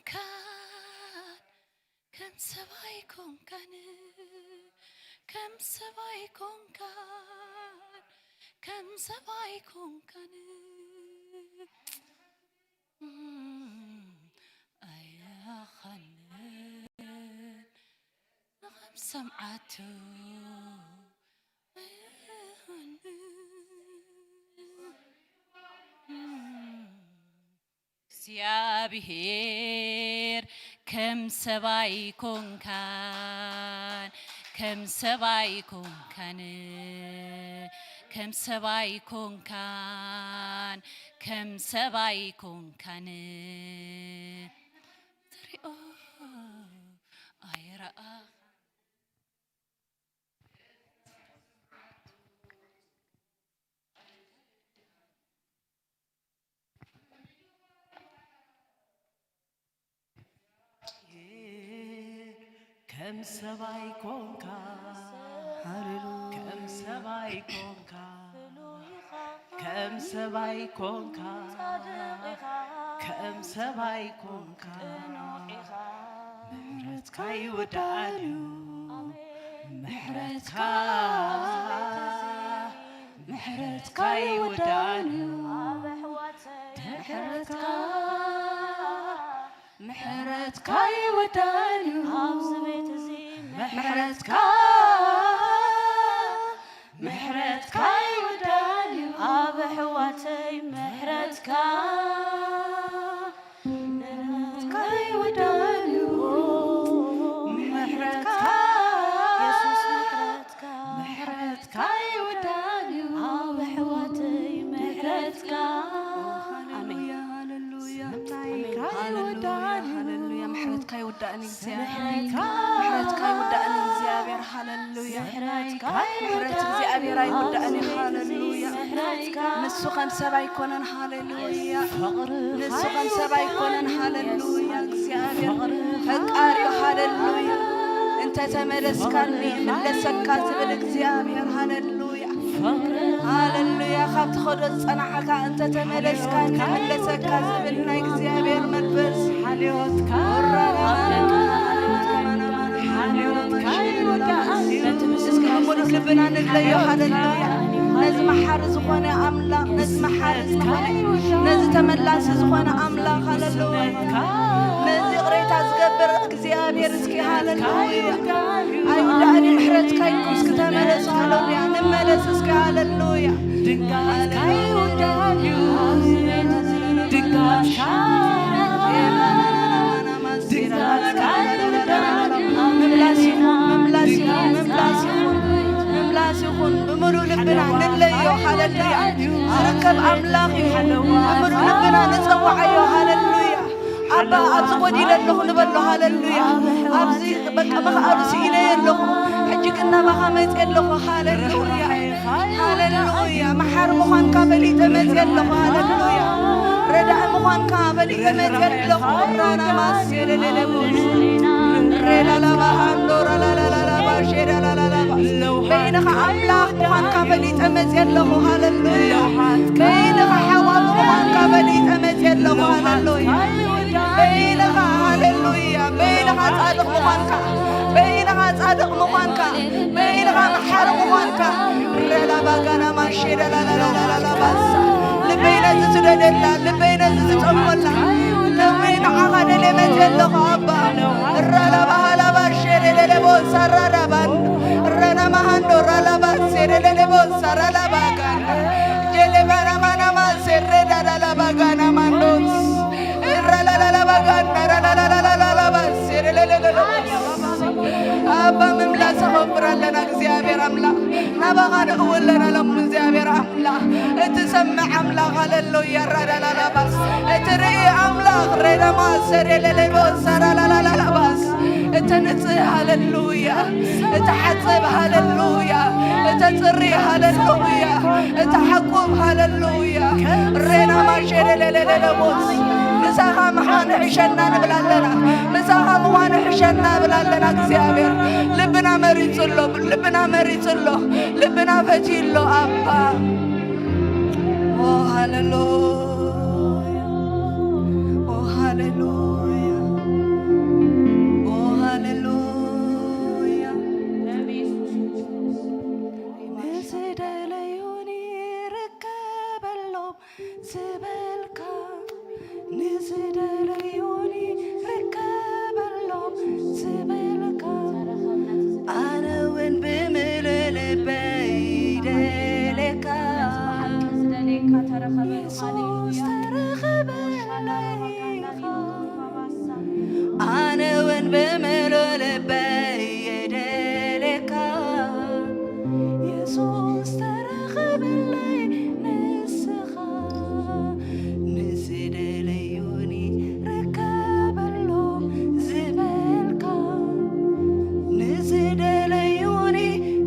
ኣይኮንካን ከም ሰብኣይ ኮንካን ከም ሰብኣይ ኮንካን ከም ሰብኣይ ኮንካን ኣይኣኻንን ንኸም ሰምዓቱ እግዚኣብሔር ከም ሰብኣይ ኮንካን ከም ሰብኣይ ኮንካን ከም ሰብኣይ ኮንካን ከም ሰብኣይ ኮንካን ትሪኦ ኣይረኣ ከም ሰባይ ኮንካ ሃሌሉያ ከም ሰባይ ኮንካ ከም ሰባይ ኮንካ ጻድቕ ኢኻ ከም ሰባይ ኮንካ ምሕረትካ ይወዳእን እዩ። ምሕረትካ ምሕረትካ ይወዳእን እዩ። ምሕረትካ ምሕረትካ ይወዳእን እዩ። ኣብዚ ቤት እዚ ምሕረትካ ምሕረትካ ይወዳእን እዩ። ኣብ ኣሕዋተይ ምሕረትካ ምሕረትካ ይወዳእን እዩ። ምሕረትካ የሱስ ምሕረትካ ምሕረትካ ይወዳእን እዩ። ኣብ ኣሕዋተይ ምሕረትካ ኣሜን። ሃሌሉያ ሃሌሉያ። ሃሌሉያ። ምሕረትካ ይወዳእን እዩ። ምሕረትካ ይወዳእን እዩ። እግዚኣብሔር። ሃሌሉያ። ምሕረት እግዚኣብሔር ኣይወዳእን እዩ። ሃሌሉያ። ንሱ ከም ሰብ ኣይኮነን። ሃሌሉያ። ንሱ ከም ሰብ ኣይኮነን። ሃሌሉያ። እግዚኣብሔር ፈቃሪ እዩ። ሃሌሉያ። እንተ ተመለስካኒ ይምለሰካ ዝብል እግዚኣብሔር። ሃሌሉያ። ሃሌሉያ። ካብ ትኸዶ ዝጸናሕካ እንተ ተመለስካ ይምለሰካ ዝብል ናይ እግዚኣብሔር መንፈስ። ሓልዮትካ ሓልዮትካ ይወዳእን እዩ። እስኪ ብምሉእ ልብና ንለዮ። ሃሌሉያ። ነዚ መሓሪ ዝኾነ ኣምላኽ፣ ነዚ መሓሪ ዝኾነ፣ ነዚ ተመላሲ ዝኾነ ኣምላኽ። ሃሌሉያ። ነዚ ይቕሬታ ዝገብር እግዚኣብሔር እስኪ። ሃሌሉያ። ኣይወዳእን እዩ። ምሕረትካ ይኩን። እስኪ ተመለሱ። ሃሌሉያ። ንመለስ እስኪ። ሃሌሉያ። ድንጋጽካ ይወዳእን እዩ። ድንጋጽካ ድንጋጽካ ይወዳእን እዩ። ምምላስ ይኹን፣ ምምላስ ይኹን፣ ምምላስ ይኹን፣ ምምላስ ይኹን። ብምሉእ ልብና ንለዮ። ሃሌሉያ። ዝርከብ ኣምላኽ እዩ። ብምሉእ ልብና ንጸውዓዮ። ሃሌሉያ። ኣባ፣ ኣብዚ ጎዲለ ኣለኹ ንበሎ። ሃሌሉያ። ኣብዚ በቃ ምኽኣሉ ስኢነዮ ኣለኹ። ሕጂ ግን ናባኻ መጽየ ኣለኹ። ሃሌሉያ። ሃሌሉያ። መሓሪ ምዃንካ ፈሊጠ መጽየ ኣለኹ። ሃሌሉያ። ረዳኢ ምዃንካ ፈሊጠ መጽየ ኣለኹ። ራና ማሴ ለለለቦ ሬላላባሃንዶ ራላላላባ ሼራላላባ። በይንኻ ኣምላኽ ምዃንካ ፈሊጠ መጽየ ኣለኹ። ሃሌሉያ። በይንኻ ሓዋዊ ምዃንካ ፈሊጠ መጽየ ኣለኹ። ሃሌሉያ። በይንኻ፣ ሃሌሉያ። በይንኻ ጻድቕ ምዃንካ፣ በይንኻ ጻድቕ ምዃንካ፣ በይንኻ መሓሪ ምዃንካ። ረላባጋና ማሼራላላላላባሳ። ልበይ ነዚ ትደደላ፣ ልበይ ነዚ ትጸሞላ። ልበይ ንዓኻ ደልየ መጽየ ኣለኹ ኣባ። ራላባሃላባ ሼሬሌሌቦ ሳራራባን። ረናማሃንዶ ራላባ ሴሬሌሌቦ ሳራላባጋን። ጀሌባናማናማ ሴሬዳዳላባጋና ማንዶስ። ራላላላባጋን ራላላላላላባ ሴሬሌሌሌቦ። ኣባ ምምላስ ኸብር ኣለና እግዚኣብሔር ኣምላኽ። ናባኻ ንእው ኣለና ሎም እግዚኣብሔር ኣምላኽ። እትሰምዕ ኣምላኽ ሃሌሉያ ራዳላላባስ። እትርኢ ኣምላኽ ሬዳማ ሴሬሌሌቦ ሳራላላላባስ። እተንጽህ ሃሌሉያ። እተሓጽብ ሃሌሉያ። እተጽሪ ሃሌሉያ። እተሓቁብ ሃሌሉያ። ሬና ማሸለለለለቦስ። ምሳኻ ምዃን ሕሸና ንብል ኣለና። ምሳኻ ምዃን ሕሸና ንብል ኣለና እግዚኣብሔር። ልብና መሪጹ ኣሎ። ልብና መሪጹ ኣሎ። ልብና ፈትዩ ኣሎ ኣባ። ኦ ሃሌሉያ። ኦ ሃሌሉያ። ኦ ሃሌሉያ። ንዝደለዩኒ ርከበሎም ዝበልካ፣ ንዝደለዩኒ ርከበሎም ዝበልካ፣ ኣነ እውን ብምሉእ ልበይ ይደልየካ። የሱስ ተረኸበለይ ኢኻ። ኣነ እውን ብምሉእ ልበይ ይደልየካ። የሱስ ተረኸበለይ ንስኻ። ንዝደለዩኒ ርከበሎም ዝበልካ፣ ንዝደለዩኒ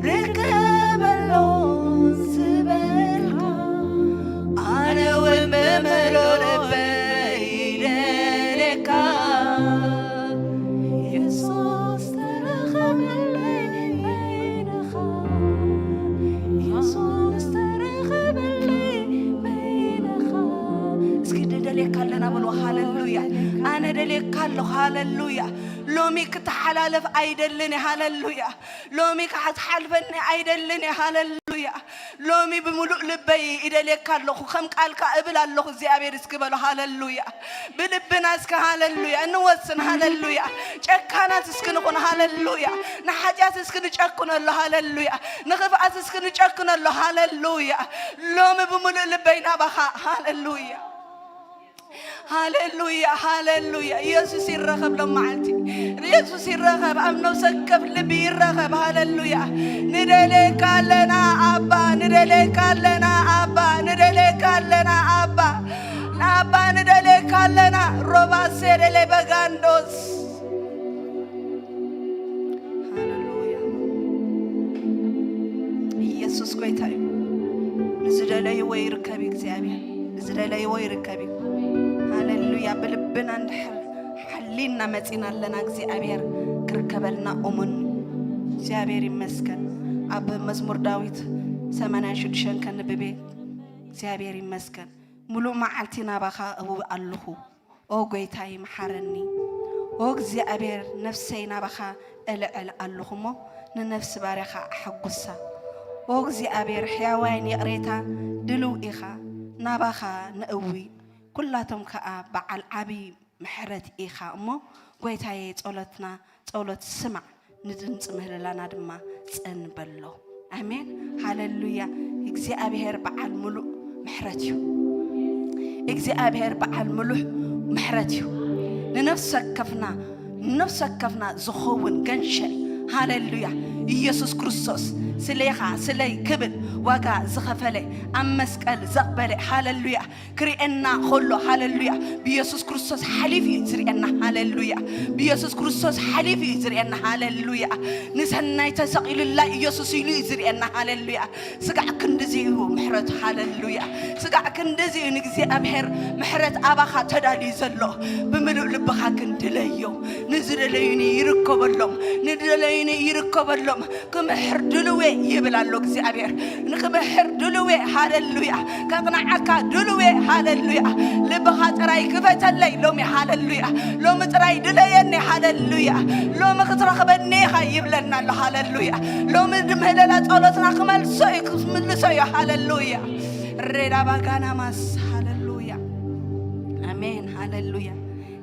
ርከበሎም ዝበልካ፣ ኣነ እውን ብምሉእ ልበይ ይደልየካ። የሱስ ደልየካ ኣለና በልዎ። ሃሌሉያ። ኣነ ደልየካ ኣለኹ። ሃሌሉያ። ሎሚ ክተሓላለፍ ኣይደልን እየ። ሃሌሉያ። ሎሚ ክትሓልፈኒ ኣይደልን እየ። ሃሌሉያ። ሎሚ ብምሉእ ልበይ ይደልየካ ኣለኹ። ከም ቃልካ እብል ኣለኹ እግዚኣብሔር እስኪ በሎ። ሃሌሉያ። ብልብና እስኪ ሃሌሉያ እንወስን። ሃሌሉያ። ጨካናት እስኪ ንኹን። ሃሌሉያ። ንሓጢኣት እስኪ ንጨክነሉ። ሃሌሉያ። ንኽፍኣት እስኪ ንጨክነሉ። ሃሌሉያ። ሎሚ ብምሉእ ልበይ ናባኻ። ሃሌሉያ። ሃሌሉያ፣ ሃሌሉያ። ኢየሱስ ይረኸብ ሎም መዓልቲ። ኢየሱስ ይረኸብ፣ ኣብ ነፍሲ ወከፍ ልቢ ይረኸብ። ሃሌሉያ። ንደልየካ ኣለና ኣባ፣ ንደልየካ ኣለና ኣባ፣ ንደልየካ ኣለና ኣባ። ንኣባ ንደልየካ ኣለና። ሮባ ሴደሌ በጋንዶስ። ሃሌሉያ። ኢየሱስ ጎይታ እዩ። ንዝደለይዎ ይርከብ እዩ እግዚኣብሔር። ንዝደለይዎ ይርከብ እዩ። ሃሌሉያ። ብልብና እንድሕር ሓሊና መጺና ኣለና እግዚኣብሔር ክርከበልና እሙን እዩ። እግዚኣብሔር ይመስገን። ኣብ መዝሙር ዳዊት ሰማንያን ሽዱሽተን ከንብቤ እግዚኣብሔር ይመስገን። ሙሉእ መዓልቲ ናባኻ እው ኣለኹ። ኦ ጎይታይ፣ መሓረኒ። ኦ እግዚኣብሔር፣ ነፍሰይ ናባኻ እልዕል ኣለኹ እሞ፣ ንነፍሲ ባርያኻ ኣሐጉሳ። ኦ እግዚኣብሔር፣ ሕያዋይን ይቕሬታ ድልው ኢኻ፣ ናባኻ ነእዊ። ኩላቶም ከኣ በዓል ዓቢ ምሕረት ኢኻ እሞ፣ ጎይታየ፣ ጸሎትና፣ ጸሎት ስማዕ፣ ንድምጺ ምህልላና ድማ ጸን በሎ። ኣሜን። ሃሌሉያ። እግዚኣብሔር በዓል ምሉእ ምሕረት እዩ። እግዚኣብሔር በዓል ምሉእ ምሕረት እዩ። ንነፍሲ ወከፍና፣ ንነፍሲ ወከፍና ዝኸውን ገንሸል። ሃሌሉያ። ኢየሱስ ክርስቶስ ስሌኻ፣ ስለይ ክብል ዋጋ ዝኸፈለ፣ ኣብ መስቀል ዘቕበለ። ሃሌሉያ። ክርእየና ከሎ፣ ሃሌሉያ፣ ብኢየሱስ ክርስቶስ ሓሊፉ እዩ ዝርእየና። ሃሌሉያ። ብኢየሱስ ክርስቶስ ሓሊፉ እዩ ዝርእየና። ሃሌሉያ። ንሰናይ ተሰቒሉላ ኢየሱስ ኢሉ እዩ ዝርእየና። ሃሌሉያ። ስጋዕ ክንድዚ እዩ ምሕረቱ። ሃሌሉያ። ስጋዕ ክንድዚ እዩ ንእግዚኣብሔር ምሕረት ኣባኻ ተዳልዩ ዘሎ። ብምሉእ ልብኻ ግን ድለዮ። ንዝደለዩኒ ይርከበሎም፣ ንዝደለዩኒ ይርከበሎም። ክምሕር ድልዌ ይብል ኣሎ እግዚኣብሔር። ንክምሕር ድልዌ፣ ሃሌሉያ። ከቕንዓካ ድልዌ፣ ሃሌሉያ። ልብኻ ጥራይ ክፈተለይ ሎሚ፣ ሃሌሉያ። ሎሚ ጥራይ ድለየኒ፣ ሃሌሉያ። ሎሚ ክትረኽበኒ ኢኻ ይብለና ኣሎ፣ ሃሌሉያ። ሎሚ ድምህለላ ጸሎትና ክመልሶ እዩ፣ ክምልሶ እዩ፣ ሃሌሉያ። ሬዳ ባጋና ማስ፣ ሃሌሉያ። ኣሜን፣ ሃሌሉያ።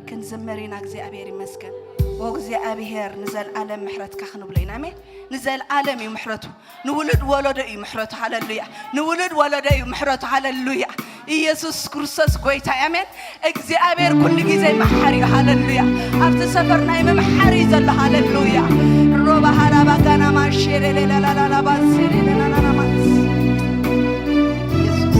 ክንዝመር ኢና፣ እግዚኣብሔር ይመስገን። ኦ እግዚኣብሔር፣ ንዘለኣለም ምሕረትካ ክንብሎ ኢና። ኣሜን። ንዘለኣለም እዩ ምሕረቱ። ንውሉድ ወለዶ እዩ ምሕረቱ። ሃሌሉያ። ንውሉድ ወለዶ እዩ ምሕረቱ። ሃሌሉያ። ኢየሱስ ክርስቶስ ጎይታ እዩ። ኣሜን። እግዚኣብሔር ኩሉ ግዜ መሓሪ እዩ። ሃሌሉያ። ኣብቲ ሰፈር ናይ ምምሓር እዩ ዘሎ። ሃሌሉያ። ሮባ ሃላባ ጋና ማሼሬ ሌላላላባ ሴሬ ሌላላላባ። ኢየሱስ።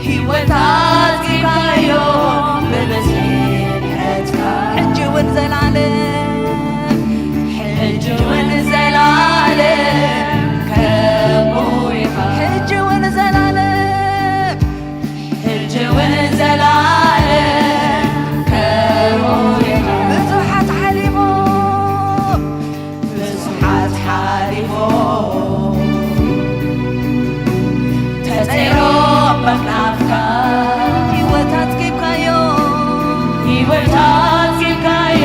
ህይወት ኣጽጊብካዮ ብብዝሒ ምሕረትካ። ሕጂ እውን ዘላለም፣ ሕጂ እውን ዘላለም ከምኡ ኢኻ። ሕጂ እውን ዘላለም፣ ሕጂ እውን ዘላለም ከምኡ ኢኻ። ብዙሓት ሓሊፎም፣ ብዙሓት ሓሊፎም፣ ተጸይሮም በኽናፍካ። ህይወት ኣጽጊብካዮ፣ ህይወት ኣጽጊብካዮ፣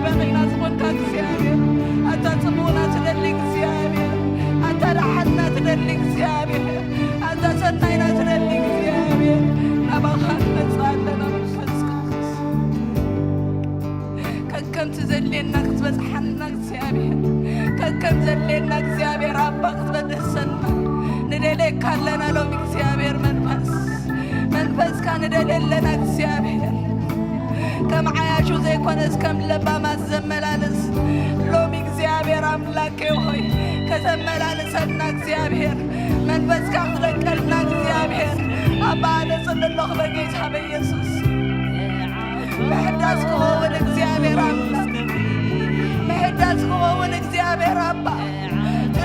በኺና ዝኾንካ እግዚኣብሔር፣ ኣታ ጽቡቕና ትደሊ እግዚኣብሔር፣ ኣታ ደሓንና ትደሊ እግዚኣብሔር፣ ኣታ ሰናይና ትደሊ እግዚኣብሔር፣ ናባኻ ንመጽእ ኣለና መንፈስ ቅዱስ። ከከምቲ ዘድልየና ክትበጽሓና እግዚኣብሔር፣ ከከም ዘድልየና እግዚኣብሔር ኣባ ክትመልሰና ንደልየካ ኣለና ሎሚ እግዚኣብሔር መንፈስ፣ መንፈስካ ንደልየ ኣለና እግዚኣብሔር። ከም ዓያሹ ዘይኮነስ ከም ለባማት ዘመላልስ ሎሚ እግዚኣብሔር ኣምላኬ ሆይ ከተመላልሰና እግዚኣብሔር መንፈስካ ክትለቀልና እግዚኣብሔር ኣባ ኣነ ጽሊ ኣለኹ በጌታ በኢየሱስ። ምሕዳስ ክኸውን እግዚኣብሔር ኣምላኽ፣ ምሕዳስ ክኸውን እግዚኣብሔር ኣባ፣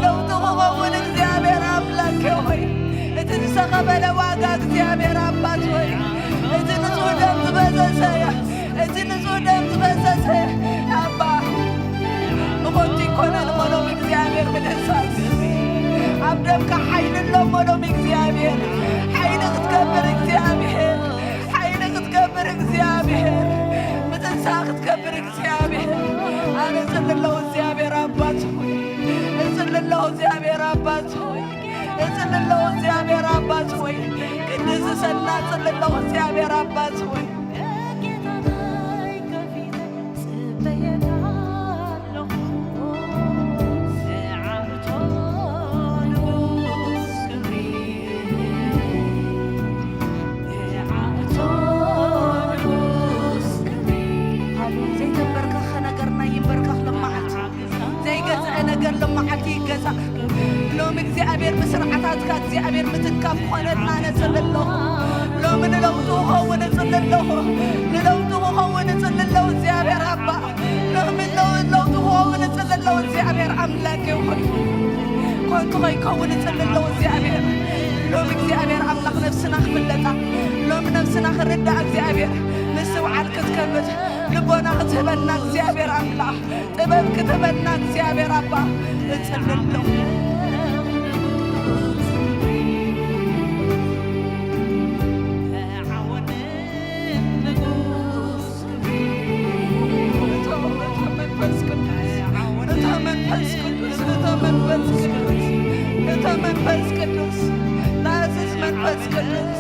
ለውጢ ክኸውን እግዚኣብሔር ኣምላክ ሆይ፣ እቲ ዝተኸፈለ ዋጋ እግዚኣብሔር ኣባት ሆይ፣ እቲ ንጹህ ደም ዝፈሰሰ፣ እቲ ንጹህ ደም ዝፈሰሰ ኣባ፣ መኾንቲ ይኮነን እሞ ሎሚ እግዚኣብሔር ምድህሳስ፣ ኣብ ደምካ ሓይሊ ኣሎ እሞ ሎሚ እግዚኣብሔር ሓይሊ ክትገብር እግዚኣብሔር ሓይሊ ክትገብር እግዚኣብሔር ምትንሳእ ክትገብር እግዚኣብሔር ኣነ እጽሊ ኣለኹ እግዚኣብሔር ኣባት ሆይ፣ እጽሊ ኣለኹ እግዚኣብሔር ኣባት ሆይ፣ እጽሊ ኣለኹ እግዚኣብሔር ኣባት ሆይ፣ ክንዲ ዝሰላ እጽሊ ኣለኹ እግዚኣብሔር ኣባት ሆይ። ዘይተንበርከኸ ነገርና ይንበርከኽ ሎመዓልቲ። ዘይገዝአ ነገር ሎመዓልቲ ይገዛእ። ሎሚ እግዚኣብሔር ብስርዓታትካ እግዚኣብሔር ምትንካፍ ክኾነልና ኣነ እጽሊ ኣለኹ። ሎሚ ንለውጢ ክኸውን እጽሊ ኣለኹ። ንለውጢ ክኸውን እጽሊ ኣለኹ እግዚኣብሔር ኣባ። ሎሚ ለውጢ ክኸውን እጽሊ ኣለኹ እግዚኣብሔር ኣምላክ ሆይ። ኮንቱ ከይከውን እጽሊ ኣለኹ እግዚኣብሔር። ሎሚ እግዚኣብሔር ኣምላኽ ነፍስና ክፍለጣ፣ ሎሚ ነፍስና ክርዳእ እግዚኣብሔር ምስትውዓል ክትከፍት ልቦና ክትህበና እግዚኣብሔር ኣምላኽ ጥበብ ክትህበና እግዚኣብሔር ኣባ እጽሊ ኣለኹ። እታ መንፈስ ቅዱስ፣ እታ መንፈስ ቅዱስ፣ እታ መንፈስ ቅዱስ፣ እታ መንፈስ ቅዱስ፣ ዳስስ መንፈስ ቅዱስ።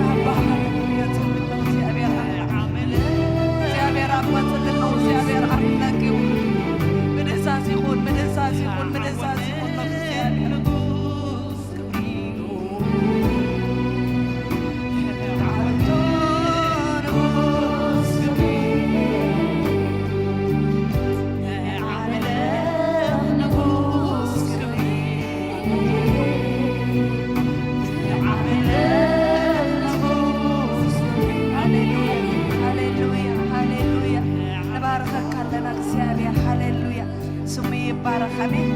ኣባ፣ ሃሌሉያ፣ ጽድቅ ነው እግዚአብሔር ኣምላክ። እግዚአብሔር ኣባ፣ ጽድቅ ነው እግዚአብሔር ኣምላክ። ይሁን፣ ምድህሳስ ይሁን፣ ምድህሳስ ይሁን፣ ምድህሳስ ይሁን ነው እግዚአብሔር። ሃሌሉያ፣ ሃሌሉያ፣ ሃሌሉያ። ንባርኸካ ኣለና እግዚኣብሔር። ሃሌሉያ። ስሙ ይባረኽ። ኣሜን።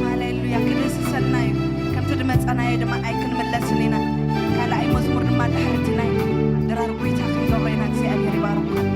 ሃሌሉያ። ክድህስሰና እዩ። ከምቲ ድመጸናዮ ድማ ኣይክንምለስን ኢና። ካልኣይ መዝሙር ድማ ድሕርቲ ናይ ድራር ጎይታ ክንገብሮ ኢና። እግዚኣብሔር ይባርኽኩም።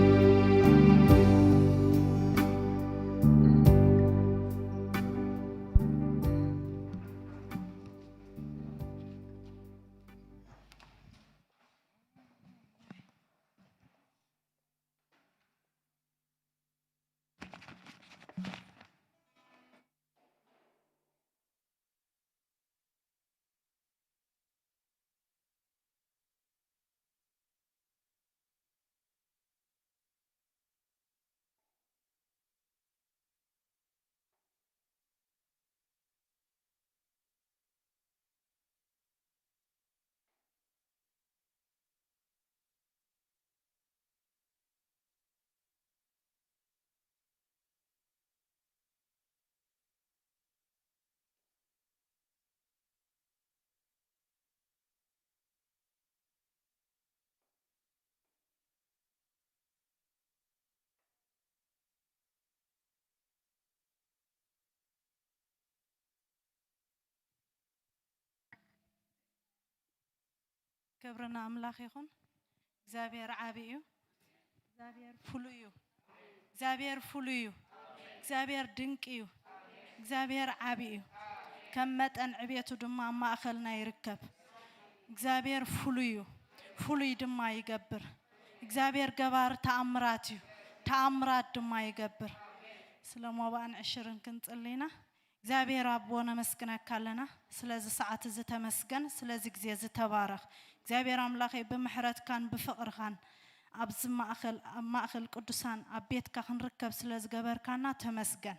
ክብሪ ንኣምላኽ ይኹን። እግዚኣብሔር ዓቢ እዩ። እግዚኣብሔር ፍሉይ እዩ። እግዚኣብሔር ፍሉይ እዩ። እግዚኣብሔር ድንቂ እዩ። እግዚኣብሔር ዓቢ እዩ። ከም መጠን ዕቤቱ ድማ ኣብ ማእኸልና ይርከብ። እግዚኣብሔር ፍሉይ እዩ። ፍሉይ ድማ ይገብር። እግዚኣብሔር ገባር ተኣምራት እዩ፣ ተኣምራት ድማ ይገብር። ስለ ሞባእን ዕሽርን ክንጽልይና። እግዚኣብሔር ኣቦ ነመስግነካ ኣለና ስለዚ ሰዓት እዚ ተመስገን፣ ስለዚ ግዜ እዚ ተባረኽ። እግዚኣብሔር ኣምላኸይ ብምሕረትካን ብፍቕርኻን ኣብዚ ማእኸል ኣብ ማእኸል ቅዱሳን ኣብ ቤትካ ክንርከብ ስለ ዝገበርካና ተመስገን።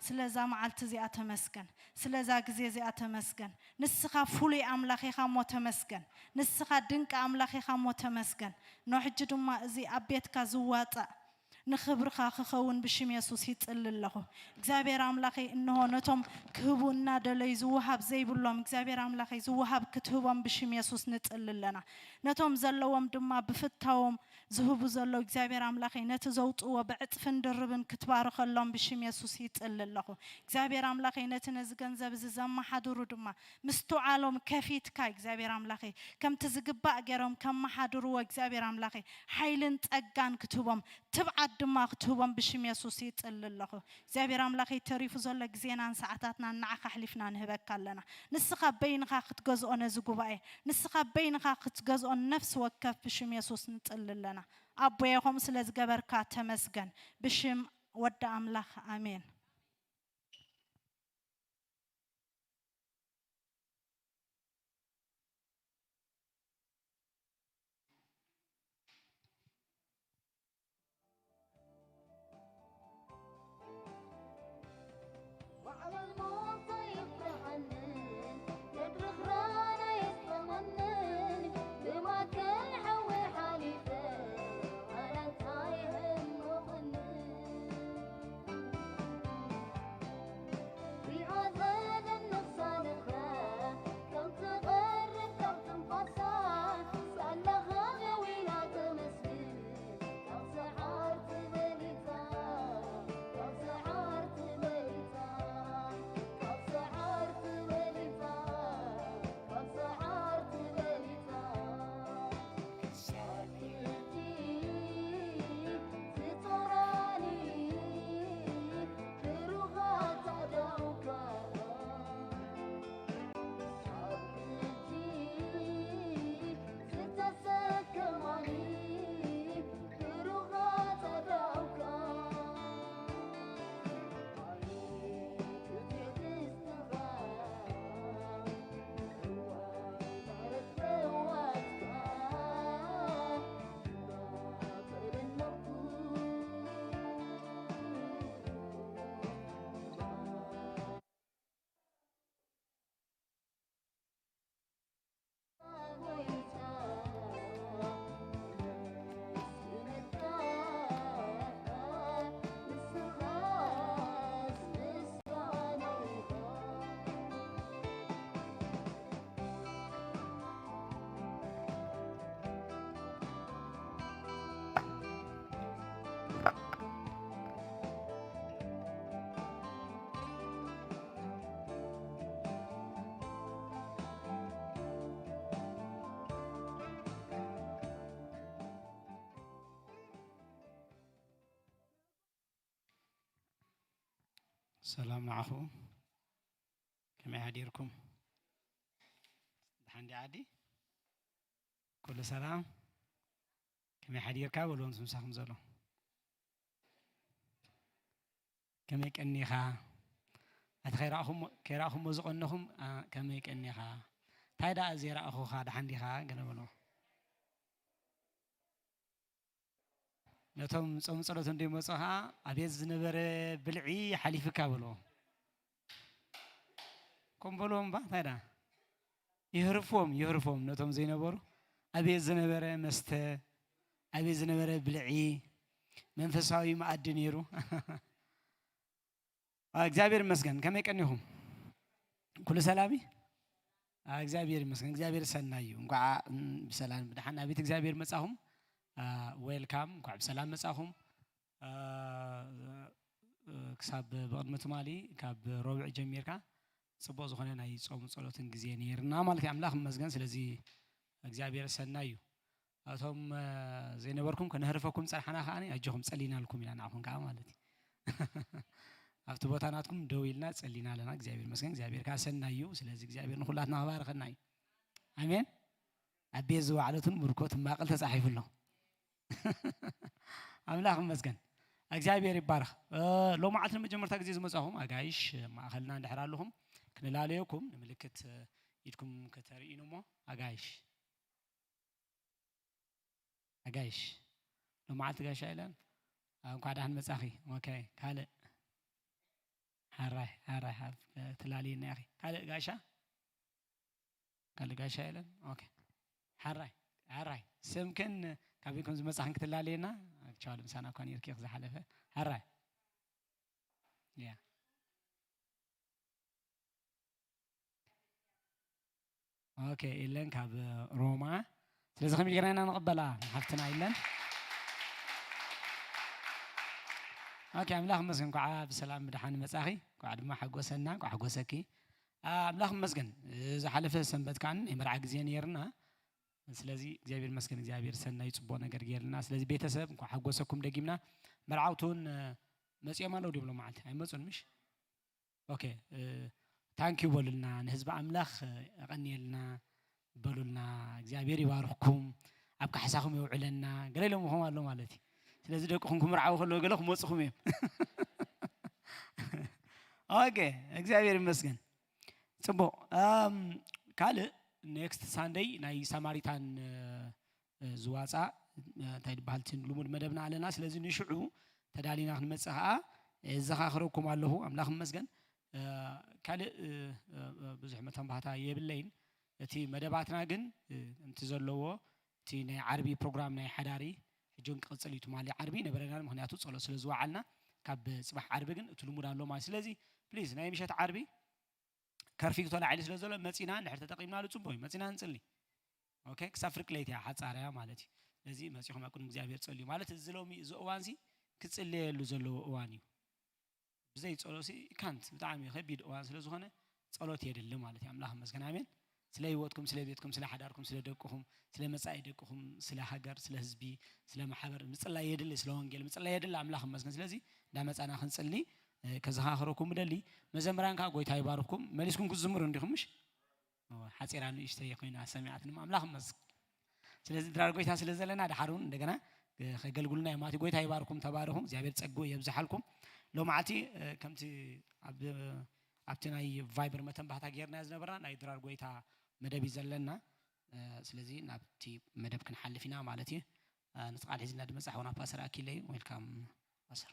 ስለዛ መዓልቲ እዚኣ ተመስገን። ስለዛ ግዜ እዚኣ ተመስገን። ንስኻ ፍሉይ ኣምላኽ ኢኻ እሞ ተመስገን። ንስኻ ድንቂ ኣምላኽ ኢኻ እሞ ተመስገን። ኖ ሕጂ ድማ እዚ ኣብ ቤትካ ዝዋጻእ ንኽብርኻ ክኸውን ብሽም የሱስ ይጽሊ ኣለኹ። እግዚኣብሔር ኣምላኸይ እንሆ ነቶም ክህቡ እናደለዩ ዝወሃብ ዘይብሎም እግዚኣብሔር ኣምላኸይ ዝወሃብ ክትህቦም ብሽም የሱስ ንጽሊ ኣለና። ነቶም ዘለዎም ድማ ብፍታዎም ዝህቡ ዘለዉ እግዚኣብሔር ኣምላኸይ ነቲ ዘውፅዎ ብዕፅፍን ድርብን ክትባርኸሎም ብሽም የሱስ ይፅሊ ኣለኹ። እግዚኣብሔር ኣምላኸይ ነቲ ነዚ ገንዘብ እዚ ዘመሓድሩ ድማ ምስትውዓሎም ከፊትካ እግዚኣብሔር ኣምላኸይ ከምቲ ዝግባእ ገይሮም ከመሓድርዎ እግዚኣብሔር ኣምላኸይ ሓይልን ጸጋን ክትህቦም ትብዓት ድማ ክትህቦም ብሽም የሱስ ይጽሊ ኣለኹ። እግዚኣብሔር ኣምላኸይ ተሪፉ ዘሎ ግዜናን ሰዓታትናን ንዓኻ ኣሕሊፍና ንህበካ ኣለና። ንስኻ በይንኻ ክትገዝኦ ነዚ ጉባኤ፣ ንስኻ በይንኻ ክትገዝኦ ነፍሲ ወከፍ ብሽም የሱስ ንጽሊ ኣለና። ኣቦየ ከምኡ ስለ ዝገበርካ ተመስገን። ብሽም ወዲ ኣምላኽ ኣሜን። ሰላም ንዓኹም። ከመይ ሓዲርኩም? ደሓን ዲ ዓዲ? ኩሉ ሰላም? ከመይ ሓዲርካ በልዎም ምስ ምሳኹም ዘሎ። ከመይ ቀኒኻ? ኣቲ ከይረኣኹሞ ዝቐነኹም ከመይ ቀኒኻ? እንታይ ደኣ ዘይረኣኹኻ ደሓን ዲኻ? ገለ በልዎ። ነቶም ጾም ጸሎት እንዲመጹ ኸዓ ኣብየት ዝነበረ ብልዒ ሓሊፍካ በልዎ። ከም በልዎም እባ እንታይ ደኣ ይህርፍዎም ይህርፍዎም ነቶም ዘይነበሩ። ኣብየት ዝነበረ መስተ፣ ኣብየት ዝነበረ ብልዒ፣ መንፈሳዊ መኣዲ ነይሩ። እግዚኣብሔር ይመስገን። ከመይ ቀኒኹም? ኩሉ ሰላም እዩ? እግዚኣብሔር ይመስገን። እግዚኣብሔር ሰናይ እዩ። እንኳዕ ብሰላም ብደሓን ኣብ ቤት እግዚኣብሔር መጻኹም። ዌልካም፣ እንኳዕ ብሰላም መጻኹም። ክሳብ ብቕድሚ ትማሊ ካብ ረቡዕ ጀሚርካ ጽቡቕ ዝኾነ ናይ ጾም ጸሎትን ግዜ ነይርና ማለት እዩ። ኣምላኽ ይመስገን። ስለዚ እግዚኣብሔር ሰናይ እዩ። ኣቶም ዘይነበርኩም ከነህርፈኩም ጸንሓና ከኣ ኣጆኹም ጸሊናልኩም ኢና ንዓኹም ከኣ ማለት እዩ። ኣብቲ ቦታ ናትኩም ደው ኢልና ጸሊና ኣለና። እግዚኣብሔር ይመስገን። እግዚኣብሔር ከኣ ሰናይ እዩ። ስለዚ እግዚኣብሔር ንኹላትና ክባርኸና እዩ። ኣሜን። ኣብ ቤት ዝወዓለትን ብርኮት ማቕል ተጻሒፉ ኣሎ። ኣምላኽ ይመስገን። እግዚኣብሔር ይባረኽ። እ፣ ሎማዓልቲ ንመጀመርታ ግዜ ዝመጻኹም ኣጋይሽ ማእኸልና እንድሕር ኣለኹም፣ ክንላለየኩም ንምልክት፣ እ፣ ኢድኩም ከተርእዩኒ እሞ፣ ኣጋይሽ፣ ኣጋይሽ፣ ሎማዓልቲ ጋሻ ኢለን፣ እ፣ እንኳዕ ደሓን መጻኺ። ኦኬ፣ ካልእ? ሓራይ፣ ሓራይ፣ ሓብ-፣ ትላልየና ኢኺ። ካልእ ጋሻ? ካልእ ጋሻ የለን? ኦኬ። ሓራይ፣ ሓራይ። ስምክን ካበይ ከም ዝመጻኽን ክትላለየና? ኣክቹዋሊ ምሳና እኳ ነይርኪ ኢኺ ዝሓለፈ። ሓራይ። ያ። ኦኬ፣ ኢለን ካብ ሮማ። ስለዚ ከመይ ጌርና ኢና ንቕበላ ንሓፍትና ኢለን? ኦኬ፣ ኣምላኽ ይመስገን፣ እንኳዕ ብሰላም ብደሓን መጻኺ፣ እንኳዕ ድማ ሓጎሰና፣ እንኳዕ ሓጎሰኪ። ኣ፣ ኣምላኽ ይመስገን፣ ዝሓለፈ ሰንበት ከኣ ናይ መርዓ ግዜ ነይርና። ስለዚ እግዚኣብሔር ይመስገን፣ እግዚኣብሔር ሰናይ ጽቡቕ ነገር ጌርልና። ስለዚ ቤተሰብ እንኳዕ ሓጎሰኩም ደጊምና። መርዓውቲ እውን፣ እ፣ መጺኦም ኣለዉ ድዮም ሎማዓልቲ? ኣይመጹን ምሽ? ኦኬ፣ እ፣ ታንክ ዩ በሉልና፣ ንህዝቢ ኣምላኽ፣ እ፣ የቐንየልና በሉልና፣ እግዚኣብሔር ይባርኽኩም፣ ኣብ ካሕሳኹም የውዕለና፣ ገለ ኢሎምኹም ኣሎ ማለት እዩ። ስለዚ ደቅኹም ክምርዓዉ ከለዉ ገለ ክመጹኹም እዮም። ኦኬ፣ እግዚኣብሔር ይመስገን። ጽቡቕ። ኣም፣ ካልእ ኔክስት ሳንደይ ናይ ሳማሪታን፣ እ፣ እ፣ ዝዋጻእ፣ እ፣ እንታይ ዝበሃል እቲ ልሙድ መደብና ኣለና። ስለዚ ንሽዑ ተዳሊና ክንመጽእ ከኣ፣ እ፣ እዘኻኽረኩም ኣለኹ። ኣምላኽ ይመስገን። እ፣ ካልእ፣ እ፣ እ፣ እ፣ ብዙሕ መተንባህታ የብለይን። እቲ መደባትና ግን፣ እ፣ ከምቲ ዘለዎ፣ እቲ ናይ ዓርቢ ፕሮግራም ናይ ሓዳሪ ሕጂ እውን ክቕጽል እዩ። ትማሊ ዓርቢ ነበረናን፣ ምኽንያቱ ጸሎት ስለ ዝወዓልና፣ ካብ ጽባሕ ዓርቢ ግን እቲ ልሙድ ኣሎ ማለት። ስለዚ ፕሊዝ ናይ ምሸት ዓርቢ ከርፊው ተላዒሉ ስለ ዘሎ መጺና እንድሕር ተጠቒምናሉ ጽቡቕ እዩ። መጺና ንጽሊ። ኦኬ፣ ክሳብ ፍርቂ ለይቲ እያ ሓጻር እያ ማለት እዩ። ስለዚ መጺኹም ኣብ ቅድሚ እግዚኣብሔር ጸልዩ ማለት እዚ ሎሚ እዚ እዋንሲ ክጽለየሉ ዘለዎ እዋን እዩ። ብዘይ ጸሎትሲ ካንት ብጣዕሚ ከቢድ እዋን ስለ ዝኾነ ጸሎት የድሊ ማለት እዩ። ኣምላኽ ይመስገን፣ ኣሜን። ስለ ህይወትኩም፣ ስለ ቤትኩም፣ ስለ ሓዳርኩም፣ ስለ ደቅኹም፣ ስለ መጻኢ ደቅኹም፣ ስለ ሃገር፣ ስለ ህዝቢ፣ ስለ ማሕበር ምጽላይ የድሊ፣ ስለ ወንጌል ምጽላይ የድሊ። ኣምላኽ ይመስገን። ስለዚ እንዳመጻና ክንጽሊ፣ እ፣ ከዘኻኽረኩም እደሊ። መዘምራን ከኣ ጎይታ ይባርኽኩም። መሊስኩም ክትዝምሩ እንዲኹም ምሽ? እወ፣ ሓጺራ ንእሽተይ ኮይና ሰሚዓትኒ፣ ኣምላኽ ይመስገን። ስለዚ ድራር ጎይታ ስለ ዘለና፣ ድሓር እውን እንደገና፣ እ፣ ከገልግሉና እዮም ማለት እዩ። ጎይታ ይባርኩም፣ ተባረኹ፣ እግዚኣብሔር ጸግኡ የብዝሓልኩም። ሎማዓልቲ፣ እ፣ ከምቲ ኣብ፣ ኣብቲ ናይ ቫይበር መተንባህታ ጌርና ዝነበርና ናይ ድራር ጎይታ መደብ እዩ ዘለና። እ፣ ስለዚ ናብቲ መደብ ክንሓልፍ ኢና ማለት እዩ። እ፣ ነቲ ቃል ሒዝና ድመጻ ሓውና ፓስተር ኣኪለ እዩ። ዌልካም ፓስተር።